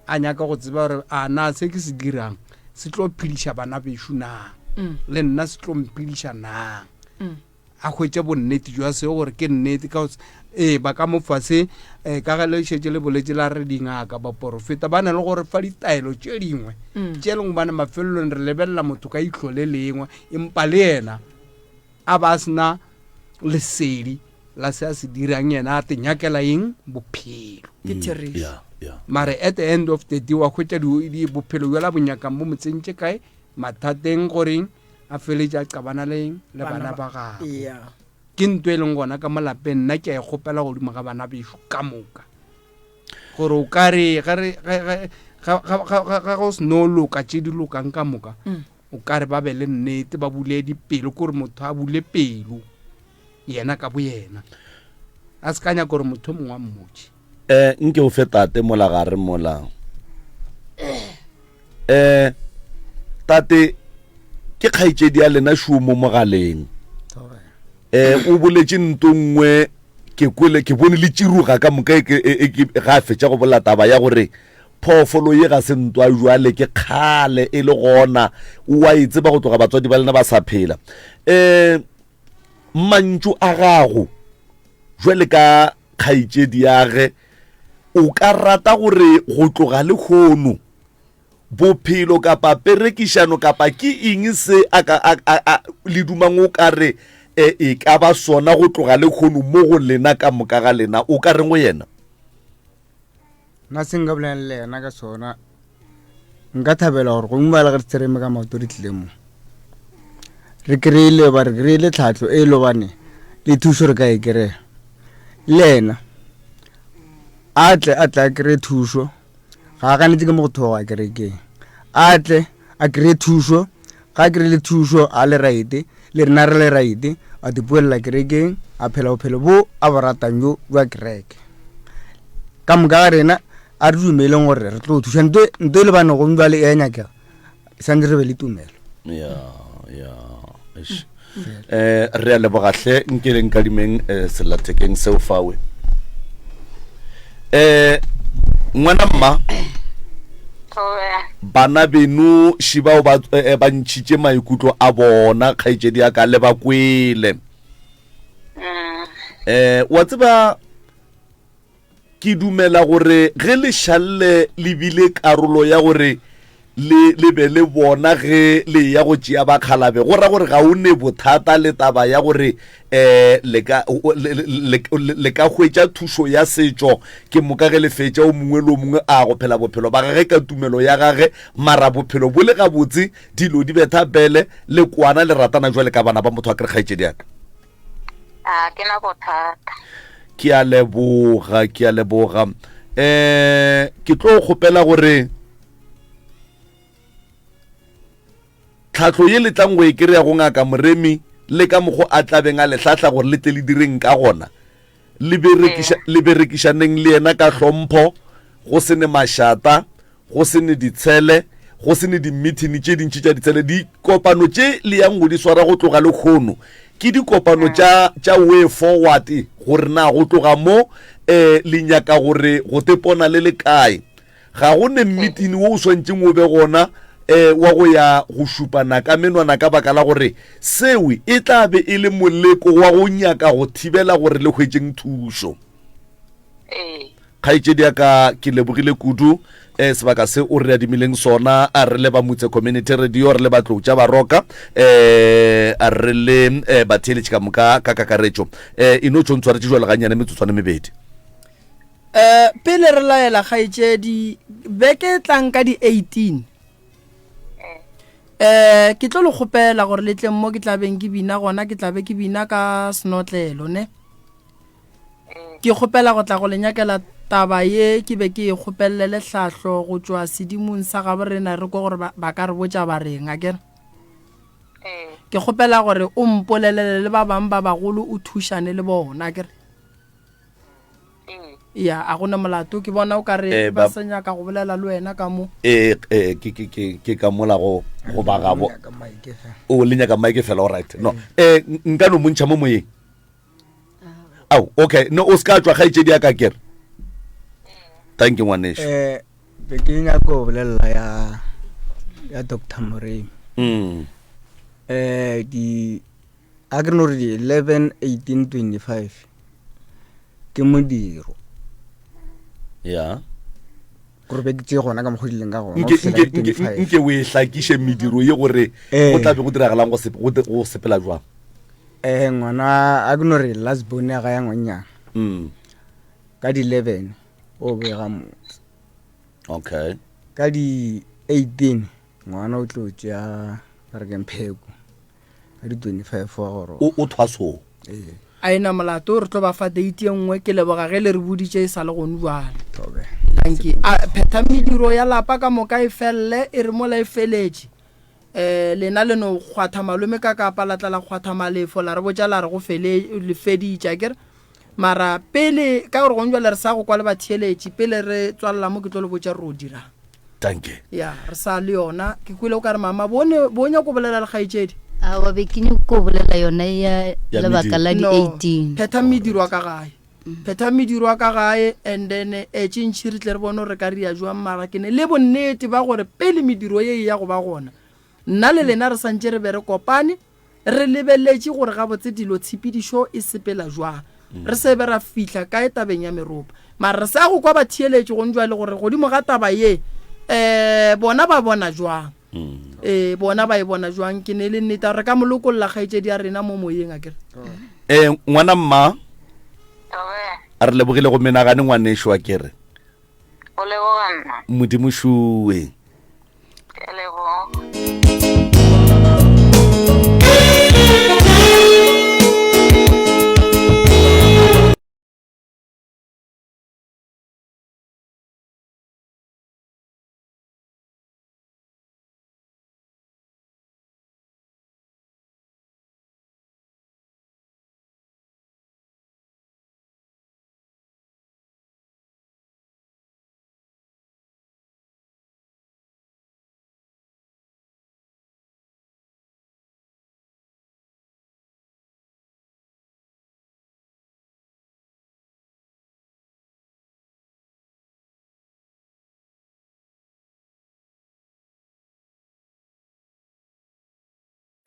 a nyaka go tseba gore a na se ke se dirang se tlo phediša bana bešo na, le nna se tlo mphediša na. A hwetše bonnete jwa seo gore ke nnete ka ee ba ka mo fa se um ka ge le šetše le boletše la re dingaka baporofeta ba na le gore fa ditaelo tše dingwe mm. tše leng gobane mafelelong re lebelela motho ka ihlo le lengwe empa le yena a ba a sena lesedi la se a se dirang yena a tenyakela eng bophelo ke mm, therešo mare at the end of the day wa hwetša bophelo bjola bonyakang bo mo tsentše kae mathateng goreng a feletše a qabana le eng le bana ba gagwe yeah. Ke nto e leng gona ka mo lapeng nna ke a e kgopela godimo ga bana bešo ka moka gore o ka re ga go seno loka tše di lokang ka moka mm. o ka re ba be le nnete ba bule dipelo kore motho a bule pelo. Yena ka boyena. A se ka nyaka gore motho mongwe a mmotše. Eh, nke o fe tate mola gare mola. Eh, tate, ke kgaetšedi ya lena šo mo mogaleng. Eh, o boletše nto nngwe ke kwele ke bone le tširuga ka moka e ke, e, e, ke, ga a fetša go bolela taba ya gore phoofolo ye ga se ntwa jwale ke kgale e le gona o a e tseba go tloga batswadi ba lena ba sa phela. Eh, mantšu a gago jwale ka kgaetšedi ya ge o ka rata gore go tloga lehono bophelo kapa perekišano kapa ke eng se a ka a, a, a, le dumang o ka re e, e ka ba sona go tloga lehono mo go lena ka moka ga lena o ka reng go yena? Nna se nka bolelang le yena ka sona nka thabela gore gongwe ba le ge re tsereme ka maoto re tlile mo re kry-ile ba re kry-ile tlhahlo e lobane le thušo re ka e kry-a le yena a tle a tle a kry-e thušo ga a ganetse ke mo go thoga kerekeng a tle a kry-e thušo ga a kry-ile thušo a le right le rena re le right a tipuelela kerekeng a phela bophelo bo a bo ratang jo jwa kereke ka moka ga rena a re dumeleng gore re tlo thuša nto nto e lebane gomme bjale e a nyakega santse re be le tumelo ya ya eish. Eh, re a leboga hle nke le nkadimeng eh, sellathekeng seo fawe eh ngwana mma bana beno šibao ba, eh, ba ntšhitše maikutlo a bona kgaetšedi ya ka le ba kwele eh wa tseba Ke dumela gore ge le šalle le bile karolo ya gore le le be le bona ge le eya go tšea bakgalabe, go ra gore ga o ne bothata le taba ya gore um le ka le, le, le ka hwetša thušo ya setšo, ke moka ge le fetša o mongwe le o mongwe a go phela bophelo ba gage ka tumelo ya gage, mara bophelo bo le gabotse, dilo di betha bele, le kwana le ratana jwale ka bana ba motho a kere kgaetšedi ya ka. A ke na bothata. Ke a leboga, ke a leboga. Eh, ke tlo kgopela gore tlhahlo ye le tlang go e kry-a go ngaka Moremi le ka mokgo a tlabeng a le hlahla gore le tle le direng ka gona, le berekiša, le berekišaneng le yena ka hlompho, go se ne mašata, go se ne ditshele, go se ne dimithini tše dintši tša ditshele. Dikopano tše le yang go di swara go tloga lekgono ke dikopano tša, tša way forward, gore na go tloga mo um le nyaka gore go tepona le le kae. Ga go ne mmithini wo o swantšeng o be gona um wa go ya go šupana ka menwana ka baka la gore seo e tla be e le moleko wa go nyaka go thibela gore le hwetšeng thušo. Ee. Kgaetšedi ya ka, ke lebogile kudu eh, sebaka se o re adimileng sona a re le ba Mutse Community Radio, re le ba Tlou tša Baroka, eh, a re le eh, batheeletši ka moka ka kakaretšo. Eh, e no tšo ntshwaretše jwalo gannyane metsotswana mebedi. Eh, pele re laela kgaetšedi, beke e tlang ka di 18, eh, ke tlo le kgopela gore le tleng mo ke tla beng ke bina gona, ke tla be ke bina ka senotlelo, ne? Ke kgopela go tla go le nyakela taba ye ke be ke e kgopelele hlahlo go tšwa sedimong sa gabo rena re kwe gore ba, ba ka re botša ba reng, akere? Ke kgopela gore o mpolelele le ba bang ba bagolo o thušane le bona, akere? Ya, a go na molato, ke bona o ka re Eh, ba ba- sa nyaka go bolela le wena ka mo. Eh, eh, ke, ke, ke, ke ka mola go, go ba gabo. Nyaka mic fela. O le nyaka mic fela, all right. No, eh, nka no mo ntšha mo moyeng. Ao, okay, no o se ka tšwa kgaetšedi ya ka kere. Thank you ngwanešu. Eh, be ke nyaka go bolelela ya ya Doctor Moremi. Mm. Eh, di a ke no re di 11 18 25 ke modiro. Ya. Gore be ke tšee gona ka mokgwa di leng ka gona. Nke nke nke nke o e hlakiše mediro ye gore Eh. go tla be go diragalang go go sepela jwang. Eh ngwana a ke no re last born ya ga ya ngwannyana. Mm. Ka di 11 o bega motse. Okay. Ka di 18 ngwana o tlo tšea ba re ke mpheko. Ka di 25 wa goroga. O o thwasong. Ee. A e na molato re tlo ba fa date ye nngwe ke leboga ge le re boditše e sa le gone bjale. Thobe. Dankie. A phetha mediro ya lapa ka moka e felele e re mola e feletše. Um lena le no kgwatha malome ka kapa la tla la kgwatha malefo la re botša la re go fele le feditše akere. Mara pele ka gore gong jwale re sa go kwa le batheeletši pele re tswalela mo ke tlo le botša re o dirang. Dankie. Ya re sa le yona ke kwele o ka re mama bo ne bo nyako bolela le kgaetšedi. Aowa be ke nyako bolela yona ya Ya lebaka la di No, 18. phetha mediro wa ka gae. Phetha mediro wa ka gae and then eh tše ntši re tle re bone gore re ka ria jwang mara ke ne le bonnete ba gore pele mediro ye e ya go ba gona nna le lena re santše re be re kopane re lebeletše gore gabotse dilo tshepedišo e sepela jwang re se be ra fihla kae tabeng ya meropa mara re sa go kwa batheeletši gong jwale gore godimo ga taba ye um bona ba bona jwang ee bona ba e bona jwang ke ne le nnete re ka mo lokolla kgaetšedi ya rena mo moyeng a kere Eh, ngwana mma a re lebogile go menagane ngwanešo a kere O leboga nna. Modimo šuwe. Ke a leboga.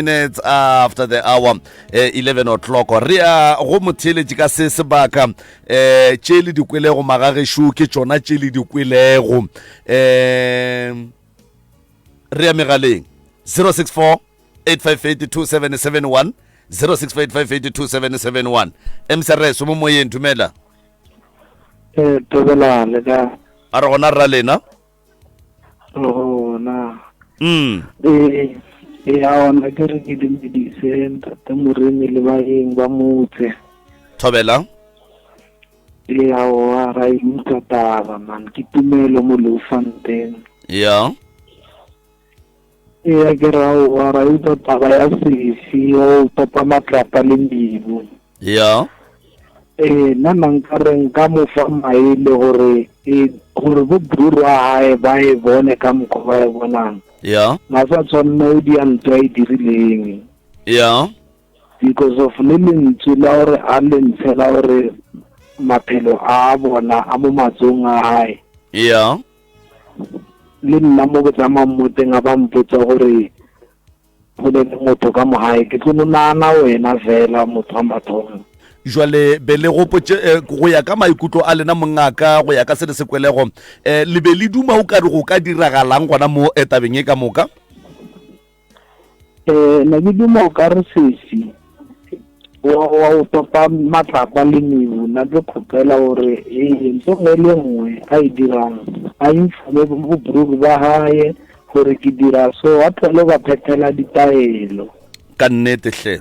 Minutes after the hour eh, 11 o'clock re ya go motheeletši ka se sebaka eh tše le di kwelego magagešo ke tšona tše le di kwelego eh re ya megaleng 064 858 2771 064 858 2771 msrs mo moyeng dumela Eh, thobela le ka a re gona rra lena re gona mm ee ee a ona ke re ke dumedise ntate moremi le baeng ba motse thobela ee aowa ra e utlwa taba man ke tumelo mo leofanteng ya ee ke re aowa ra e utlwa taba ya sesi o topa matlapa le mebu ya Ee, nna na nka re nka mo fa maele gore e gore bo bruru wa hae ba e bone ka mokgwa ba e bonang. Ya. Ga sa tshwanela o dia ntho a e dirileng. Ya. Because of le lentswe la gore a le ntshe la gore maphelo a bona a mo matsong a hae. Ya. Le nna mo ke tsamayang mo teng a ba mpotsa gore Go be le motho ka mo gae, ke tlo no nagana wena fela motho wa mathomo. Jwale be le gopotše, eh, go ya ka maikutlo a lena mongaka, go ya ka se le se kwelego, eh, le be le duma o ka re go ka diragalang gona mo eh, tabeng ye ka moka? Eh, ne ke duma o ka re sesi wa wa o topa matlapa le mebu, nna ke kgopela gore ee ntho nngwe le nngwe a e dirang a informe bo ba gae Gore ke dira so, a tlogele go ba phethela ditaelo. Ka nnete hle.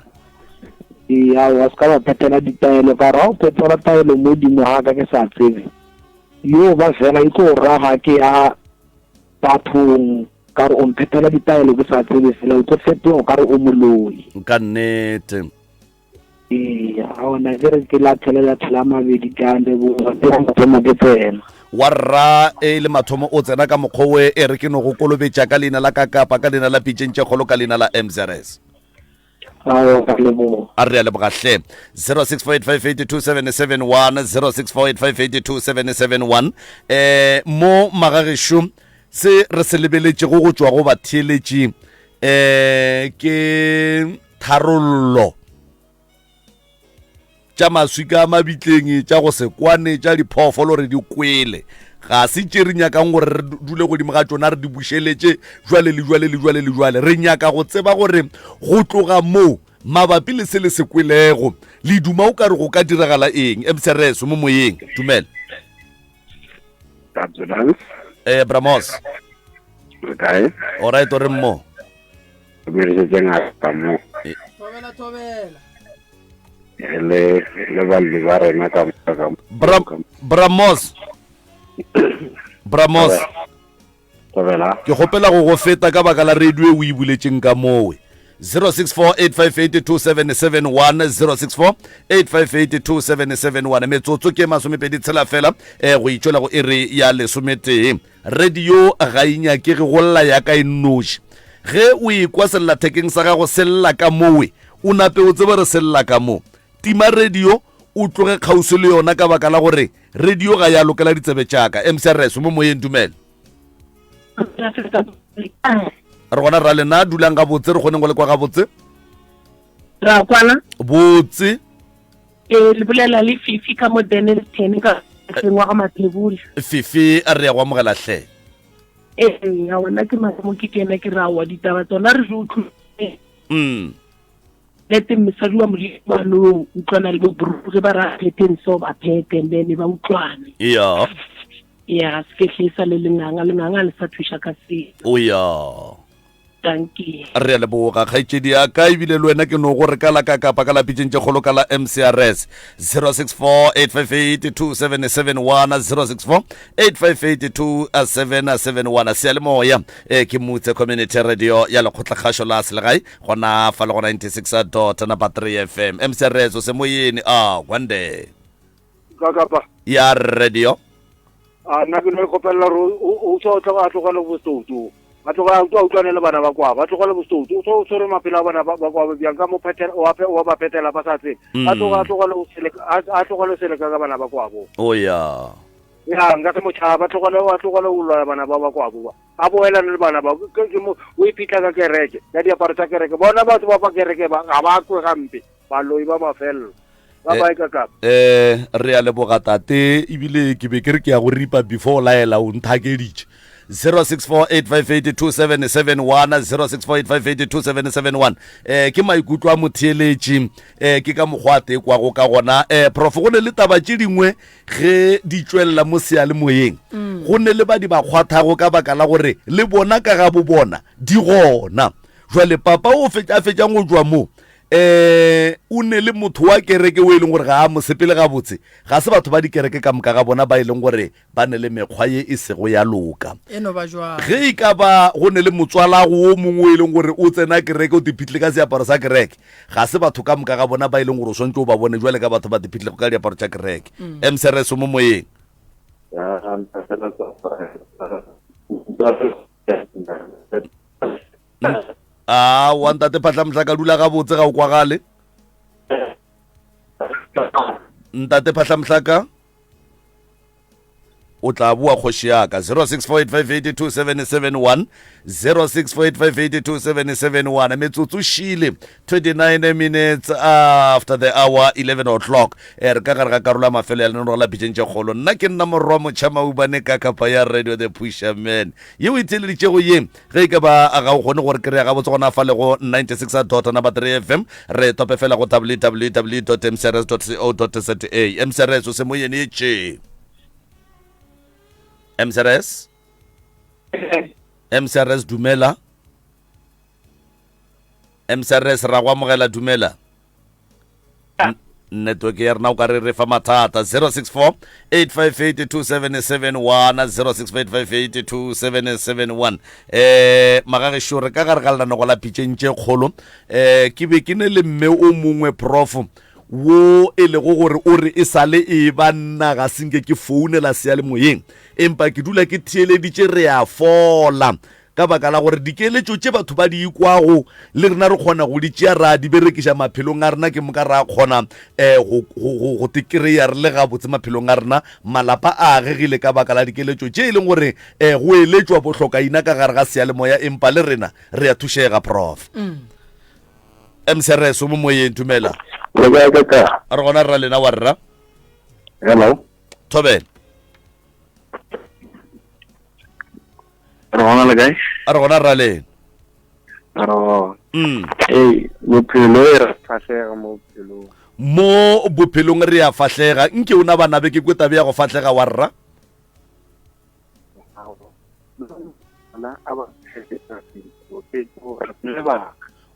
Ee, aowa, se ka ba phethela ditaelo, ka re ga o phethela taelo mo godimo ga ka ke sa tsebe, yo ba fela e tlo raga ke ya bathong, ka re o mphethela ditaelo ke sa tsebe fela, o tlo fetoga o ka re o moloi. Ka nnete. Ee, aona ke re ke latlhele latlhela mabedi ka leboga ke mathomo ke tsena. Wa rra e le mathomo o tsena ka mokgwa we e re ke no go kolobetša ka leina la Kakapa, ka leina la Pitšeng tše Kgolo, ka leina la MZRS. Aowa ka leboga. A re a leboga hle. 0648582771 0648582771 eh mo magagešo se re se lebeletšego go tšwa go batheeletši eh ke Tharollo tša maswika a mabitleng, tša go se kwane, tša diphoofolo re di kwele. Ga se tše re nyakang gore re dule godimo ga tšona re di bušeletše jwale le jwale le jwale le jwale. Re nyaka go tseba gore go tloga moo mabapi le se le se kwelego, le duma o ka re go ka diragala eng. Mcrs mo moyeng. Dumela. Eh, Bramos. Re kae? Alright, o re mo. Dumedišetše ngaka mo. Thobela thobela. Le le balli ba rena ka moka ka Bra Bramos. Bramos. Thobela. Ke kgopela go go feta ka baka la radio e o e buletšeng ka mowe. 0648582771 0648582771 metsotso ke masomepedi tshela fela eh, go itšwela go iri ya lesometee radio ga e nyakege go lla ya ka e nnoši ge o ekwa sellathekeng sa gago se lla ka mowe o nape o tsebe re se lla ka mo tima radio o tloge kgauswi le yona ka baka la gore radio ga ya lokela ditsebe tšaka mcrs mo moyeng dumela re gona ra lena dulang gabotse re kgoneng go le kwa gabotse ra kwana botse ee le bolela le fifi ka mo denelton ka sengwa ga mathebula fifi a re ya go amogela hle ee ya wena ke mathomo ke kena ke rawa ditaba tsona re di utlwile mm lete mosadi wa modimo a no utlwana le bo bruge ba ra phetheng so ba phethe and then ba utlwane ya ya se ke hlesa le lenganga lenganga le sa thuša ka selo o ya dankie re a leboga kgaetšedi ya ka ebile le wena ke no gore ka la ka kapa ka la pitšeng tše kgolo ka la mcrs 0648582771 0648582771 seyalemoya e ke mutse community radio ya lekgotlakgašo la selegae gona fa le go 96 dot number 3 fm mcrs o semoyeni a gwande ka kapa ya radio a nna ke no ikgopelela gore o tswa o a tlogele bosouto a tloga a utlwane le bana ba kwabo a tlogele bosouto o o tshwere maphelo a bana ba kwabo bjang ka mo phethela wa ba phethela ba sa tsebe a tloga a tlogele a tlogele seleka ka bana ba kwabo o ya ya nka se motšhaba tlogele a tlogele o lwala bana ba ba kwabo ba a boelane le bana ba ke mo o iphitlha ka kereke ka diaparo tsa kereke bona batho ba ba kereke ba ga ba kwe gampe baloi ba mafelelo ba bae ka kapa eh re a leboga tate ebile ke be ke re ke ya go ripa before o laela o nthakeditše 0648582771 0648582771 eh ke maikutlo a motheeletši eh ke ka mokgwa a tekwago ka gona eh prof go ne le taba tše dingwe ge di tšwelela mo seyalemoyeng mm. go ne le ba di ba kgwathago ka baka la gore le bona ka ga bo bona di gona jwale papa o fetša fetšang go jwa mo eh o ne le motho wa kereke o e leng gore ga a mo sepele gabotse ga se batho ba dikereke ka moka ga bona ba e leng gore ba ne le mekgwa ye e sego ya loka e no ba jwalo ge e ka ba go ne le motswalago wo mongwe o e leng gore o tsena kereke o tiphitlile ka seaparo sa kereke ga se batho ka moka ga bona ba e leng gore o swantse o ba bone jwale ka batho ba tiphitlilego ka diaparo tša kereke mm. mcrs mo moyeng a wa ntate phatlhamhlaka dula gabotse ga o kwagale ntate phatlhamhlaka o tla boa kgoši yaka 0648582771 0648582771 metsotso šile 29 minutes after the hour 11 o'clock e re ka gare ga karolo ya mafelo ya lenaneo la pitšeng tše kgolo nna ke nna morwa motšha maubane ka kapa ya radio the pusher man yeo e theeleditšego ye Ge e ka ba ga o kgone go re kry-a gabotse gona fa le go 96 dot number 3 FM, re tope fela go www dot mcrs dot co dot za. MCRS o se moyeng e tše. MCRS? MCRS dumela. MCRS ra go amogela dumela. Network ya rena o ka re re fa mathata 064 858 2771 064 858 2771 eh magagešo re ka gare ga lenanego la pitšeng tše kgolo eh ke be ke ne le mme o mongwe prof wo e lego gore o re e sale e ba nna ga senke ke founela seyalemoyeng empa ke dula ke theeleditše re a fola Ka baka la gore dikeletšo tše batho ba di ikwago le rena re kgona go di tšea ra di berekiša maphelong a rena ke moka ra kgona um go, go, go, go te kry-a re le gabotse maphelong a rena. Malapa a agegile ka baka la dikeletšo tše e leng gore um go eletšwa bohlokaina ka gare ga seyalemoya empa le rena re a thušega. Prof. MCRS o mo moyeng, dumela. Le kae kaka? Re gona rra lena wa rra. Hello. Thobela. Re gona le kae? A re gona rra lena. Re gona. Mm. Ee, bophelo e re fahlega mo bophelong. Mo bophelong re a fahlega. Nke o na bana be ke kwe tabe ya go fahlega wa rra.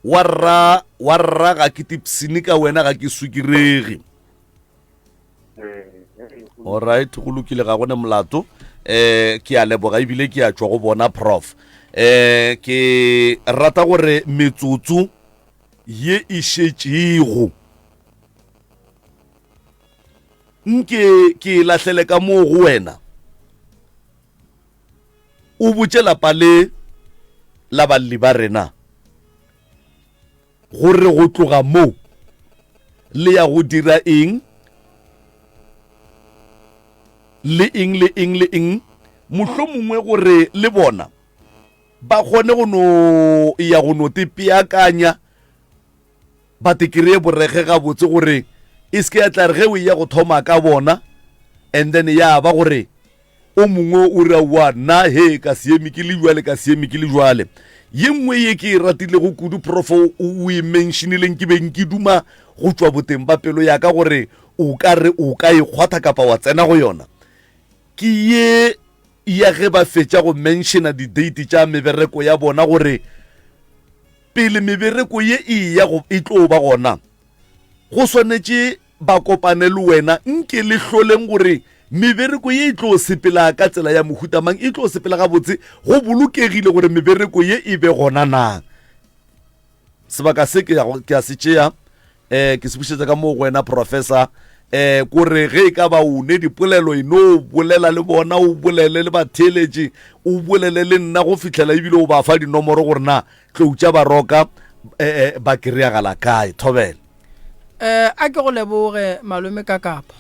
Wa rra, wa rra ga ke tipsine ka wena ga ke sukirege. Alright, go lokile ga gone molato. Eh ke a leboga ebile ke a tšwa go bona prof. Eh ke rata gore metsotso ye e šetšego nke ke e lahlele ka moo go wena. O botše lapa le la balli ba rena gore go tloga mo le ya go dira eng le eng le eng le eng, mohlomongwe gore le bona ba kgone go no ya go no te peakanya ba te kreye borege gabotse gore e se ke ya tla re ge o eya go thoma ka bona and then ya ba gore o mongwe o re aowa nna he ka se eme ke le jwale ka se eme ke le jwale. Ye nngwe ye ke e ratilego kudu prof o e mentionileng ke beng ke duma go tšwa boteng ba pelo ya ka gore o ka re o ka e kgwatha kapa wa tsena go yona ke ye ya ge ba fetša go mentiona di-date tša mebereko ya bona gore Pele mebereko ye e eya go e tlo ba gona, go swanetše ba kopane le wena. Nke le hloleng gore mebereko ye e tlo sepela ka tsela ya mohuta mang, e tlo sepela gabotse, go bolokegile gore mebereko ye e be gona na. Sebaka se ke a se tšea um ke se bušetša ka moo go wena professor um kore ge e ka ba o ne dipolelo e no bolela le bona o bolele le batheeletši o bolele le nna go fihlela ebile o ba fa dinomoro gore na tlou tša baroka um ba kry-agala kae thobela um a ke go leboge malome ka kapa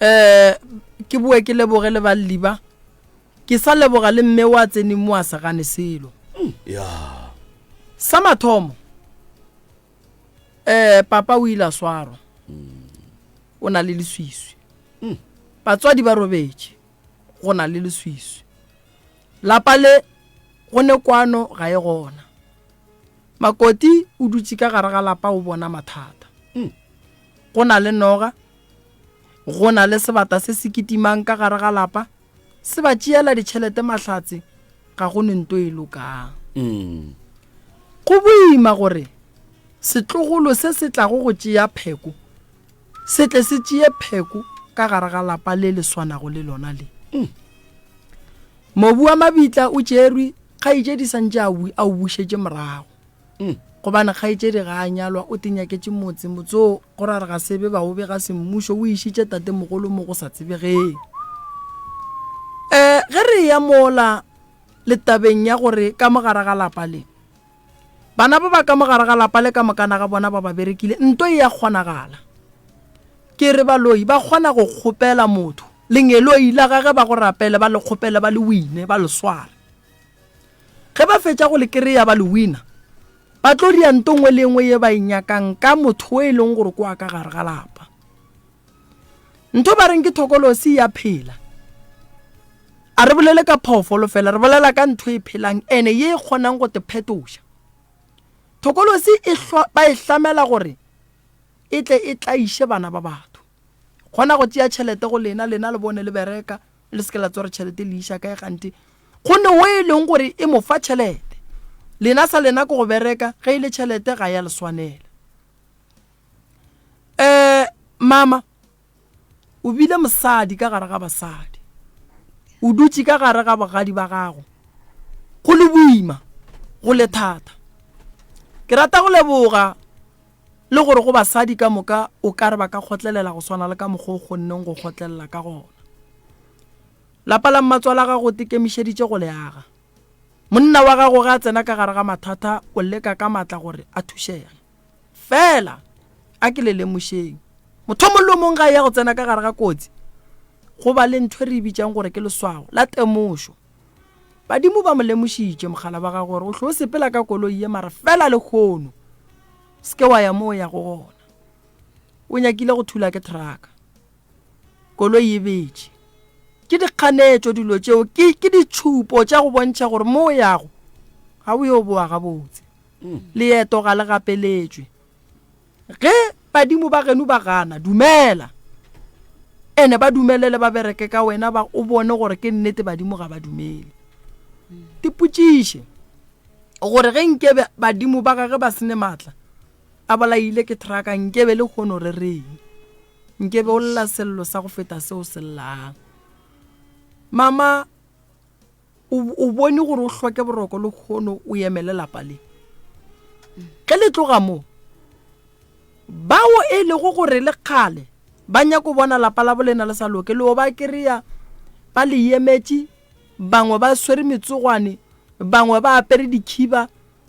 um ke boe ke leboge le balliba ke sa leboga le mme wa tseneng mo a sa gane selo ya sa mathomo Eh, papa o ile a swarwa. O na le leswiswi. Batswadi ba robetše. Go na le leswiswi. Lapa le go ne kwano ga e gona. Makoti o dutše ka gare ga lapa o bona mathata. Go na le noga, go na le sebata se se kitimang ka gare ga lapa. Se ba tšeela ditšhelete mahlatse, ga go ne nto e lokang. Go boima gore setlogolo se se tlago go tšea pheko se tle se tšee pheko ka gare ga lapa le le swanago le lona le. Mobu wa mabitla o tšerwe, kgaetšedi sa ntše a o bušetše morago. Gobane kgaetšedi ga a nyalwa o tenyaketše motse, motse wo go ra re ga se be ba o bega semmušo o išitše tatemogolo mo go sa tsebegeng. Um ge re eya mola le tabeng ya gore ka mo gare ga lapa le, bana ba ba ka mo gare ga lapa le ka mokana ga bona ba ba berekile, nto e ya kgonagala. Ke re baloi ba kgona go kgopela motho, lengeloi la gage ba go rapele ba le kgopele ba le wine ba le sware. Ge ba fetša go le kereya ba le wina, ba tlo ria nto nngwe le nngwe ye ba e nyakang ka motho o e leng gore ke wa ka gare ga lapa. Ntho ba reng ke thokolosi ya phela. A re bolele ka phoofolo fela, re bolela ka ntho e phelang ene ye e kgonang go te phetoša. Thokolosi e ba e hlamela gore e tle e tlaiše bana ba batho. Kgona go tšea tšhelete go lena, lena le bone le bereka, le se ke la tswara tšhelete le iša kae kganthe go ne o e leng gore e mo fa tšhelete lena sa lena ke go bereka ge e le tšhelete ga ya le swanela um mama o bile mosadi ka gare ga basadi o dutše ka gare ga bogadi ba gago go le boima go le thata ke rata go leboga le gore go basadi ka moka o ka re ba ka kgotlelela go swana le ka mokgwa o kgonneng go kgotlelela ka gona. Lapa la mmatswala gago o tekemišeditše go le aga. Monna wa gago ge a tsena ka gare ga mathata o leka ka matla gore a thušege. Fela a ke le lemošeng, motho o mong le o mong ge a eya go tsena ka gare ga kotsi, go ba le ntho e re e bitšang gore ke leswao la temošo. Badimo ba mo lemošitše mogala wa gagwe gore o hlo o sepela ka koloi ye mara fela lehono Se ke wa ya mo o yago gona. O nyakile go thula ke thraka. Koloi e betše. Ke dikganetšo dilo tšeo, ke, ke ditšhupo tša go bontšha gore mo o yago ga o yo boa gabotse. Leeto ga le gapeletšwe. Ge badimo ba geno ba gana, dumela. Ene ba dumelele ba bereke ka wena ba o bone gore ke nnete badimo ga ba dumele. Tipotšiše. Gore ge nkebe badimo ba gage ba se ne maatla, a bolaile ke thraka, nkebe lehono re reng? Nke be o lla sello sa go feta se o se llang. Mama, o, o bone gore o hloke boroko lehono o emele lapa le. Ge le tloga mo, bao e lego gore le kgale ba nyako bona lapa la bolena le sa loke, le o ba kry-a ba le emetše, bangwe ba swere metsogwane, bangwe ba apere dikhiba,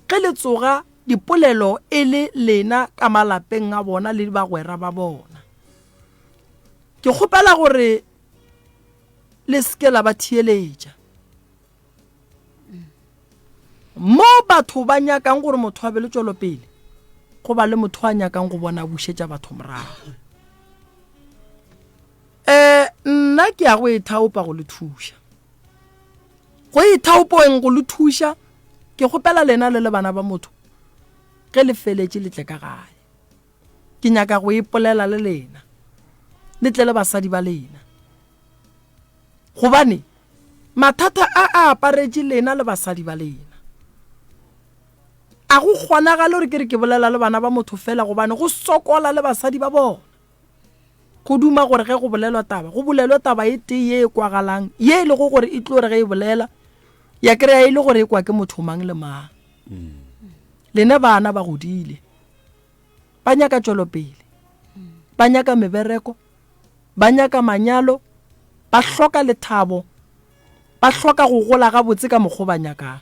ge le tsoga dipolelo e le lena ka malapeng a bona le bagwera ba bona. Ke kgopela gore le se ke la ba theeletša. Mo batho ba nyakang gore motho a be le tšwelopele, go ba le motho a nyakang go bona a bušetša batho morago. Um nna ke ya go ithaopa go le thuša. Go ithaopoeng go le thuša, ke kgopela lena le le bana ba motho, ge le feletše le tle ka gae. Ke nyaka go ipolela le lena, le tle le basadi ba lena. Gobane mathata a a aparetše lena le basadi ba lena. A go kgonagale gore ke re ke bolela le bana ba motho fela gobane go sokola le basadi ba bona. Go duma gore ge go bolelwa taba, go bolelwe taba e tee ye e kwagalang, ye e lego gore e tlo re ge e bolela, ya kry-a e le gore e kwa ke motho mang le mang. Lena bana ba godile, ba nyaka tšwelopele, ba nyaka mebereko, ba nyaka manyalo, ba hloka lethabo, ba hloka go gola gabotse ka mokgo ba nyakang.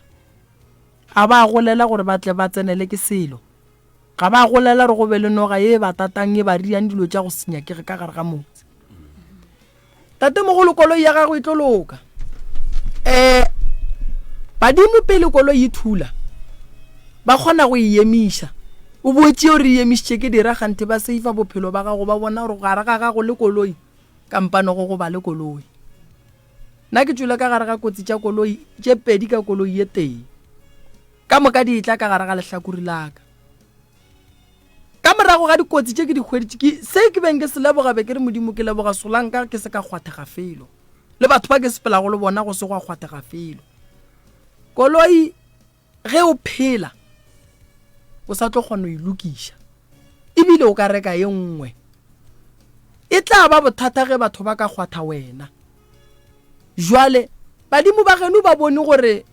Ga ba golela gore ba tle ba tsenele ke selo. Ga ba golela gore go be le noga ye e ba tatang e ba riang dilo tša go se nyakege ka gare ga motse. Tatemogolo koloi ya gago e tlo loka. Um badimo pele koloi e thula ba kgona go e emiša. O boetše o re e emišitše ke dira kganthe ba seifa bophelo ba gago ba bona gore gare ga gago le koloi kampane go go ba le koloi. Nna ke tšwele ka gare ga kotsi tša koloi tše pedi ka koloi ye tee. Ka moka di etla ka gare ga lehlakori la ka. Ka morago ga dikotsi tše ke di hweditše, ke, se ke beng ke se leboga, be ke re, Modimo, ke leboga solanka ke se ka kgwathega felo. Le batho ba ke sepelago le bona go se gwa kgwathega felo. Koloi, ge o phela, o sa tlo kgona go e lokiša. Ebile o ka reka ye nngwe. E tla ba bothata ge batho ba ka kgwatha wena. Jwale, badimo ba geno ba bone gore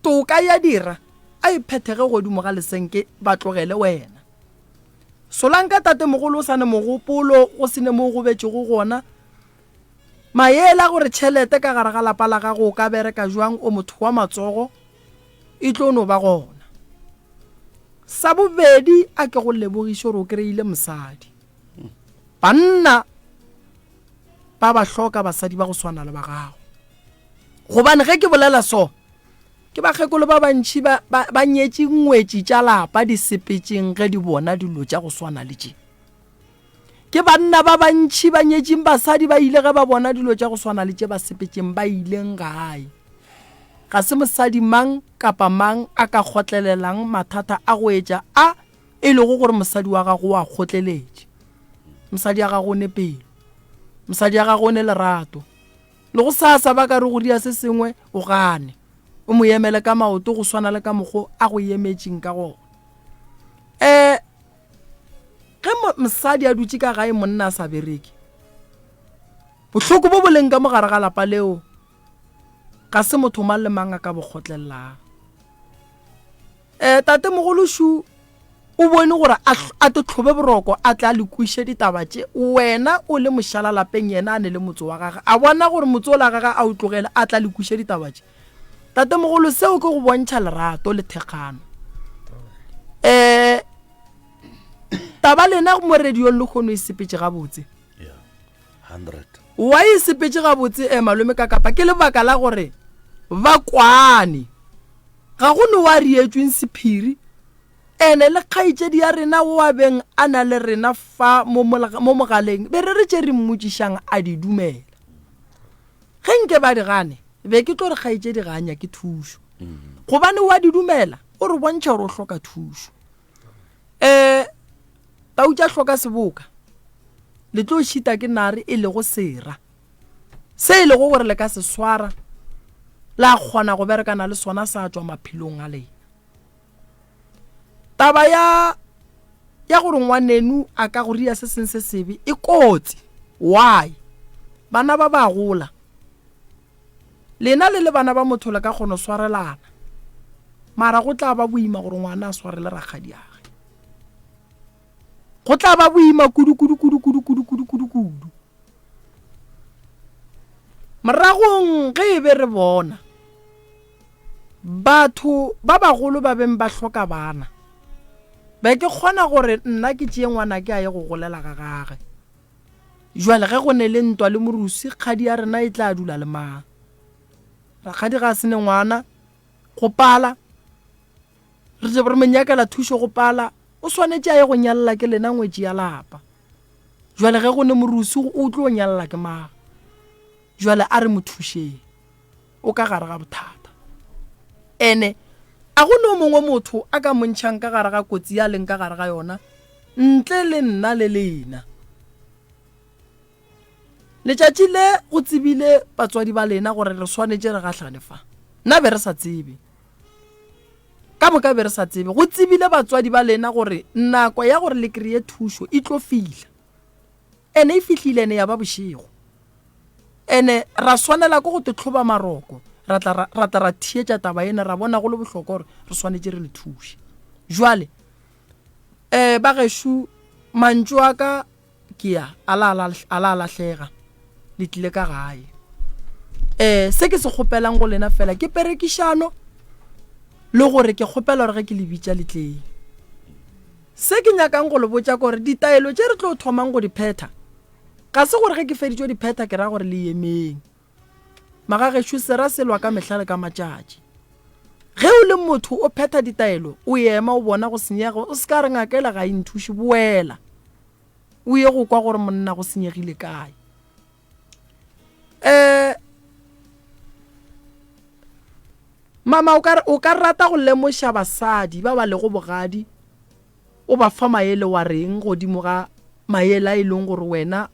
toka ya dira a e phethege godimo ga lesenke ba tlogele wena. Solanka tatemogolo o sa ne mogopolo go se ne mo o gobetšego gona. Maele a gore tšhelete ka gare ga lapa la gago o ka bereka jwang o motho wa matsogo e tlo no ba gona. Sa bobedi a ke go lebogiše gore o kreile mosadi. Banna ba ba hloka basadi ba go swana le ba gago. Gobane ge ke bolela so, ke bakgekolo ba bantši ba, ba, ba nyetše ngwetši tša lapa di sepetšeng ge di bona dilo tša go swana le tše. Ke banna ba bantši ba nyetšeng basadi ba ile ge ba bona dilo tša go swana le tše ba sepetšeng ba ileng gae. Ga se mosadi mang kapa mang a ka kgotlelelang mathata a go etša a e lego gore mosadi wa gago o a kgotleletše. Mosadi ya gago o ne pelo. Mosadi ya gago o ne lerato. Le go sasa ba ka re go ria se sengwe o gane. O mo emele ka maoto go swana le ka mokgo a go emetšeng ka gona. Um ge mosadi a dutše ka gae monna a sa bereke, bohloko bo bo leng ka mo gare ga lapa leo ga se motho mang le mang a ka bo kgotlelelang. Um tatemogolo Shu o bone gore a, a te tlhobe boroko a tle a le kwiše ditaba tše, wena o le mošala lapeng yena a ne le motse wa gage, a bona gore motse ola gage a o tlogele a tla le kwiše ditaba tše. Tatemogolo seo ke go bontšha lerato le thekgano. Um taba lena mo radiong lehono e sepetše gabotse. Why e sepetše gabotse eh malome ka kapa ke lebaka la gore ba kwane. Ga go no wa rietšweng sephiri Ene le kgaetšedi ya rena wo a beng a na le rena fa mo, mo mogaleng, be re re tše re mmotšišang a di dumela. Ge nke ba di gane, be ke tlo re kgaetšedi ga a nyake thušo. Gobane o a di dumela, o re bontšha gore o hloka thušo. Um tau tša hloka seboka, le tlo šita ke nare e lego sera. Se e lego gore le ka se swara, la kgona go berekana le sona sa tšwa maphelong a lena. Taba ya ya gore ngwanenu a ka go ria se seng se sebe e kotsi. Why? Bana ba ba gola. Lena le le bana ba motho le ka kgona go swarelana. Mara go tla ba boima gore ngwana a swarele rakgadiage. Go tla ba boima kudu kudu kudu kudu kudu kudu kudu kudu. Moragong ge e be re bona batho ba bagolo ba beng ba hloka bana, be ke kgona gore nna ke tšee ngwanake a ye go golela ga gage. Jwale ge go ne le ntwa le morusi, kgadi ya rena e tla dula le mang? Rakgadi ga a se ne ngwana, go pala. Re tle re mo nyakela thušo go pala, o swanetše a ye go nyalela ke lena ngwetši ya lapa. Jwale ge go ne morusi o tlo nyalela ke mang? Jwale a re mo thušeng. O ka gare ga bothata. Ene a go ne o mongwe motho a ka mo ntšhang ka gare ga kotsi ya leng ka gare ga yona ntle le nna le lena. Letšatši le go tsebile batswadi ba lena gore re swanetše re gahlane fa. Nna be re sa tsebe. Ka moka be re sa tsebe. Go tsebile batswadi ba lena gore nako ya gore le kreye thušo e tlo fihla. Ene e fihlile ene ya ba bošego. Ene ra swanela ke go te hloba maroko, ra tla ra, ra tla ra theetša taba ena, ra bona go le bohlokwa gore re swanetše re le thuše. Jwale, um ba gešo, mantšu a ka ke a, a la, a la lahlega. Le tlile ka gae. Um se ke se kgopelang go lena fela ke perekišano le gore ke kgopela gore ge ke le bitša le tleng. Se ke nyakang go le botša ke gore ditaelo tše re tlo thomang go di phetha, ga se gore ge ke feditše go di phetha ke ra gore le emeng. Magagešo sera se lwa ka mehla le ka matšatši. Ge o le motho o phetha ditaelo, o ema o bona go senyega, o se ka re ngaka ela ga e nthuše, boela o ye go kwa gore monna go senyegile kae. Um Mama o ka o ka rata go lemoša basadi ba ba lego bogadi o ba fa maele wa reng godimo ga maele a e leng gore wena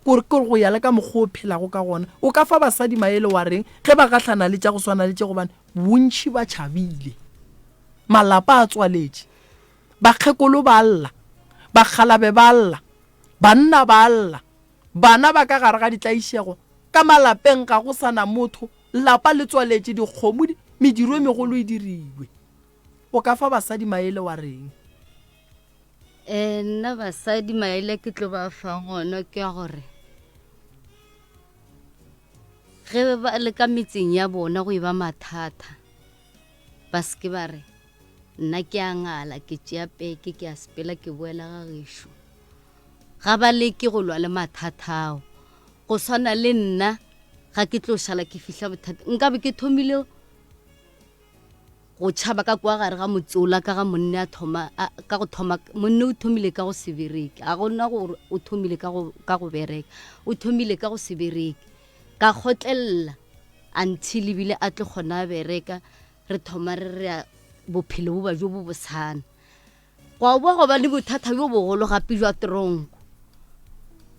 kore kore go ya le ka mokgwa o phelago ka gona o ka fa basadi maele wa reng ge ba gahlana le tša go swana le tše gobane bontši ba tšhabile malapa a tswaletše bakgekolo ba lla bakgalabe ba lla banna ba lla bana ba ka gare ga ditlaišego ka malapeng ga go sa na motho Lapa le tswaletše, dikgomo di, mediro e megolo e dirilwe. O ka fa basadi maele wa reng? Eh, nna basadi maele ke tlo ba fang ona ke a gore ge ba le ka metseng ya bona go e ba mathata ba se ke ba re nna ke a ngala ke tšea peke ke a sepela ke boela ga gešo ga ba leke go lwa le mathata ao go swana le nna ga ke tlo šala ke fihla bothata nkabe ke thomile go tšhaba ka kwa gare ga motsola ka ga monne a thoma ka go thoma monne o thomile ka go se bereke a gona gore o thomile ka go ka go bereka o thomile ka go se bereke ka kgotlelela until ebile a tle kgona a bereka re thoma re re bophelo bo ba jo bo bosana Gwa boa gwa ba le bothata bjo bogolo gape jwa tronko.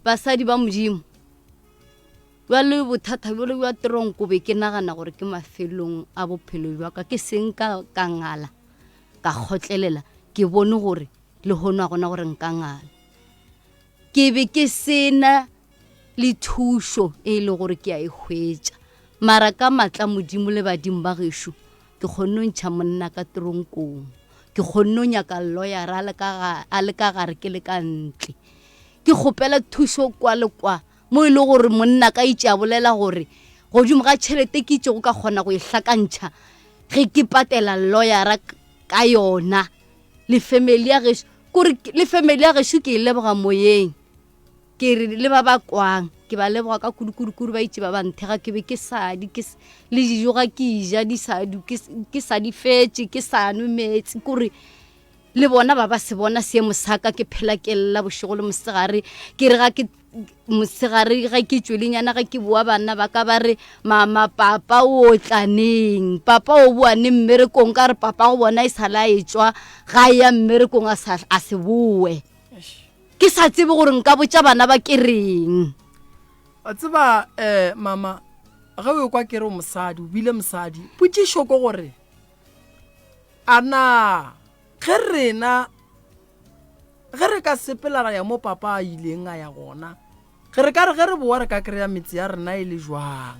Basadi ba Modimo, bjale bothata bjole bja tronko be ke nagana gore ke mafelong a bophelo jwa ka ke seng ka ka ngala ka kgotlelela ke bone gore lehono a gona gore nka ngala ke be ke sena le thušo e le gore ke a e hwetša mara ka matla modimo le badimo ba gešo Ke kgonne go ntšha monna ka tronkong. Ke kgonne go nyaka lloyara a le ka ga, a le ka gare ke le ka ntle. Ke kgopela thušo kwa le kwa mo e le gore monna ka itše a bolela gore godimo ga tšhelete ke itšego ka kgona go e hlakantšha ge ke patela lloyara ka yona. Le family ya gešo, kore le family ya gešo ke e leboga moyeng. Ke re le ba ba kwang, ke ba leboga ka kudu-kudu-kudu, ba itše ba ba nthega, ke be ke sa di, ke le dijo ga ke ja di sa du, ke, ke sa di fetše, ke sa nwe meetse, kore le bona ba ba se bona seemo sa ka, ke phela ke lla bošego le mosegare, ke re ga ke mosegare ga ke tšwelenyana ga ke boa bana ba ka ba re mama papa o tla neng, papa o boa neng mmerekong, ka re papa go bona e sa le a etšwa ga ya mmerekong a sa a se boe. Ke sa tsebe gore nka botša bana ba ke reng. Wa tseba um mama, ge o ekwa ke re o mosadi, o bile mosadi, potšišo ke gore a na ge rena ge re ka sepela ra ya mo papa a ileng a ya gona? Ge re ka re ge re boa re ka kry-a metse ya rena e le jwang?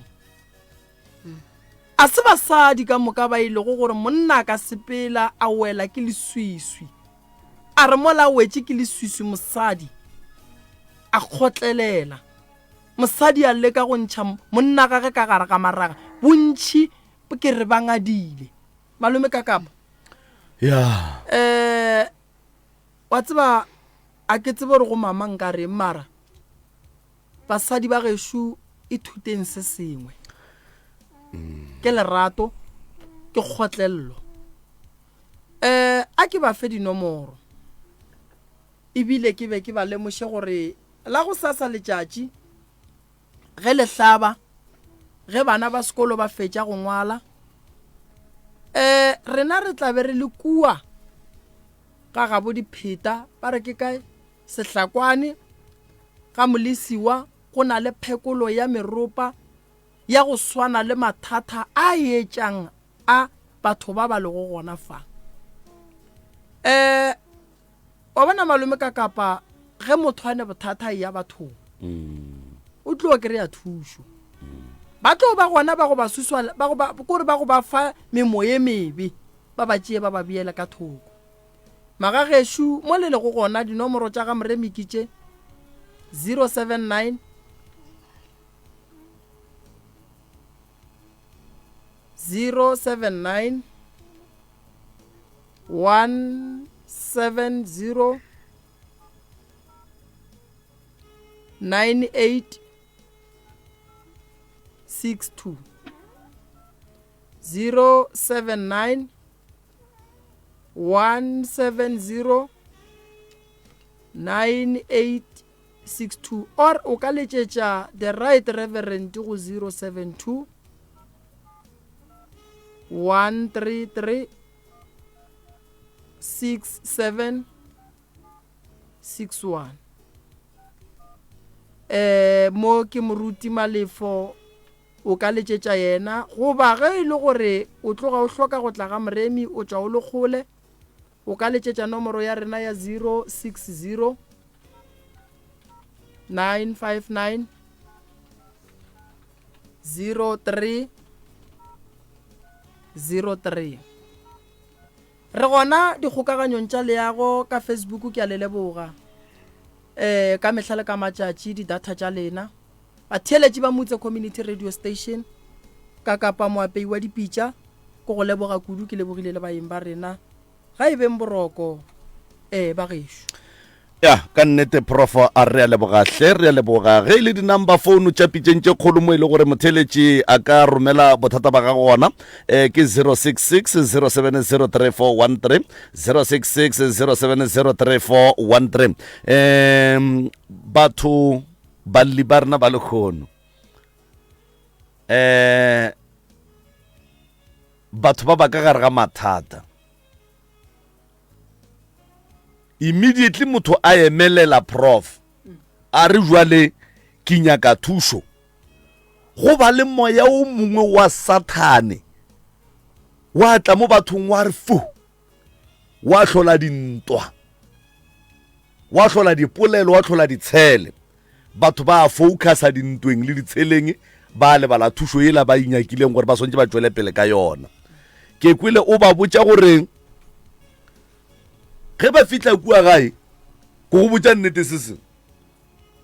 A se basadi ka moka ba e lego gore monna a ka sepela a wela ke leswiswi. A re mola a wetše ke leswiswi mosadi a kgotlelela. Mosadi a leka go ntšha monna gage ka gare ga maraga. Bontši ke re ba ngadile. Malome Kakapa. Ya. Eh, wa tseba a ke tsebe gore go mama nka reng mara basadi ba gešo ithuteng se sengwe. Ke lerato, ke kgotlello. Eh, a ke ba fe dinomoro. Ebile ke be ke ba lemoše gore la go sasa letšatši ge le hlaba, ge bana ba sekolo ba fetša go ngwala, um rena re tla be re le kua ga gabo dipheta, ba re ke kae, Sehlakwane, ga Molesiwa, go na le phekolo ya meropa ya go swana le mathata a etšang a batho ba ba lego gona fa. Um Wa bona malome ka kapa ge motho a ne bothata a eya bathong o tlo kry-a thušo. Ba tlo ba gona ba go ba suswa ba go ba kore ba go ba fa memoya e mebe ba ba tšee ba ba beele ka thoko. Magagešo mo le lego gona dinomoro tša ga Moremi ke tše 079 079 170 98 62 079 170 9862 or o ka letšetša the right reverend go 072 133 6761 eh mo ke moruti Malefo o ka letšetša yena goba ge e le gore o tloga o hloka go tla ga Moremi o tšwa o le kgole o ka letšetša nomoro ya rena ya 060 959 03 03 Re gona dikgokaganyong tša leago ka Facebook ke a le leboga um ka mehla le ka matšatši di-data tša lena. Batheeletši ba Mutse Community Radio Station ka Kapa moapei wa dipitša ke go leboga kudu ke lebogile le baeng ba rena. Ga e beng boroko ee ba gešo. Ya, ka nnete Prof a re a leboga hle, re a leboga. Ge e le di-number phone tša pitšeng tše kgolo mo e le gore motheeletši a ka romela bothata ba gago gona eh, ke 066 0703413 066 0703413. Um batho balli ba rena ba lekgono eh batho ba ba ka gare ga mathata Immediately motho a emelela prof a re jwale ke nyaka thušo, go ba le moya o mongwe wa sathane wa tla mo bathong wa re fu, wa hlola dintwa, wa hlola dipolelo, wa hlola ditshele. Batho ba focusa dintweng le ditsheleng, ba lebala thušo yela ba inyakileng gore ba swantše ba tšwele pele ka yona. Ke kwele o ba botša gore ge ba fihla kua gae, ko go botša nnete se sengwe,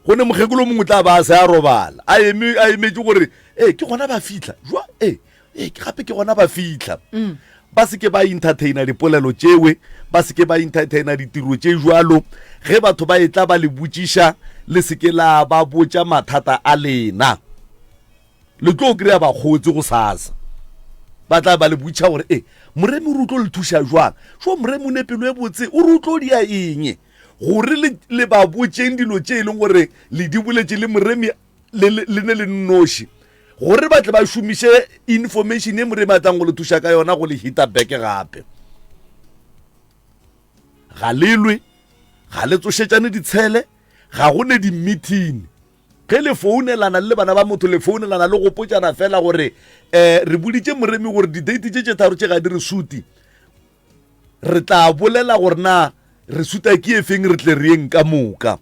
go ne mokgekolo mongwe tla ba a se a robala a eme a emetše gore ee ke gona ba fihla jwa ee ee gape ke gona ba fihla mm. Ba se ke ba entertaina dipolelo tšewe, ba se ke ba entertaina ditiro tše bjalo. Ge batho ba etla ba le botšiša, le se ke la ba botša mathata a lena. Le tlo kry-a bakgotsi gosasa. Ba tla ba le botšiša gore, E, Moremi o re o tlo le thuša jwang? Sho, Moremi o ne pelo e botse, o re o tlo dia eng? Gore le, le ba botšeng dilo tše e leng gore le di boletše le Moremi le, le, le ne le nnoši. Gore ba tle ba šomiše information ye Moremi a tlang go le thuša ka yona go le hita back gape. Ga le lwe, ga le tsošetšane ditshele, ga go ne di-meeting. Ge le founelana le le bana ba motho, le founelana le gopotšana fela gore um re boditše Moremi gore di-date tše tše tharo tše ga di re suti. Re tla bolela gore na re suta ke efeng re tle re yeng ka moka.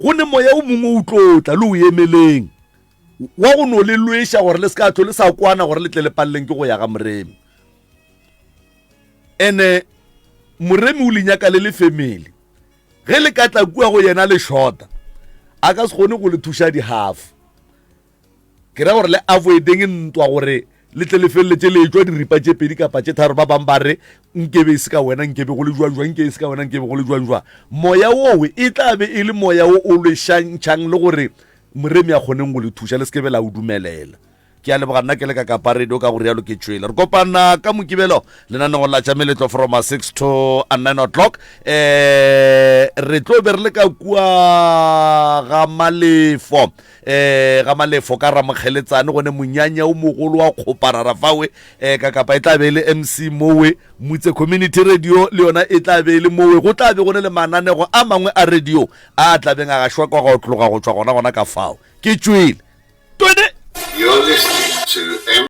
Go ne moya o mongwe o tlo tla, le o emeleng, wa go no le lweša gore le se ka tlo le sa kwana gore le tle le paleleng ke go ya ga Moremi. Ene Moremi o le nyaka le le family. Ge le ka tla kua go yena le shota, a ka se kgone go le thuša di-half. Ke ra gore le avoideng ntwa gore le tle le feleletše le etšwa diripa tše pedi kapa tše tharo. Ba bang ba re, Nkebe e se ka wena, nkebe go le jwang jwang, nke e se ka wena, nkebe go le jwang jwang. Moya wowe e tla be e le moya wo o lwešantšhang le gore Moremi a kgoneng go le thuša, le se ke be la o dumelela. Ke a leboga nna ke le ka Kapa Radio ka go rialo ke tšwele. Re kopana ka Mokibelo lenanegong la tša meletlo from 6 to 9 o'clock. Eh re tlo be re le ka kua ga Malefo. Eh ga Malefo ka Ramokgeletsane gone monyanya o mogolo wa kgoparara fawe eh ka Kapa e tla be e le MC mowe Mutse Community Radio le yona e tla be e le mowe go tla be go ne le mananego a mangwe a radio a tla beng a gašwa kwa go tloga go tšwa gona gona ka fao. Ke tšwele. 20 You're listening to M.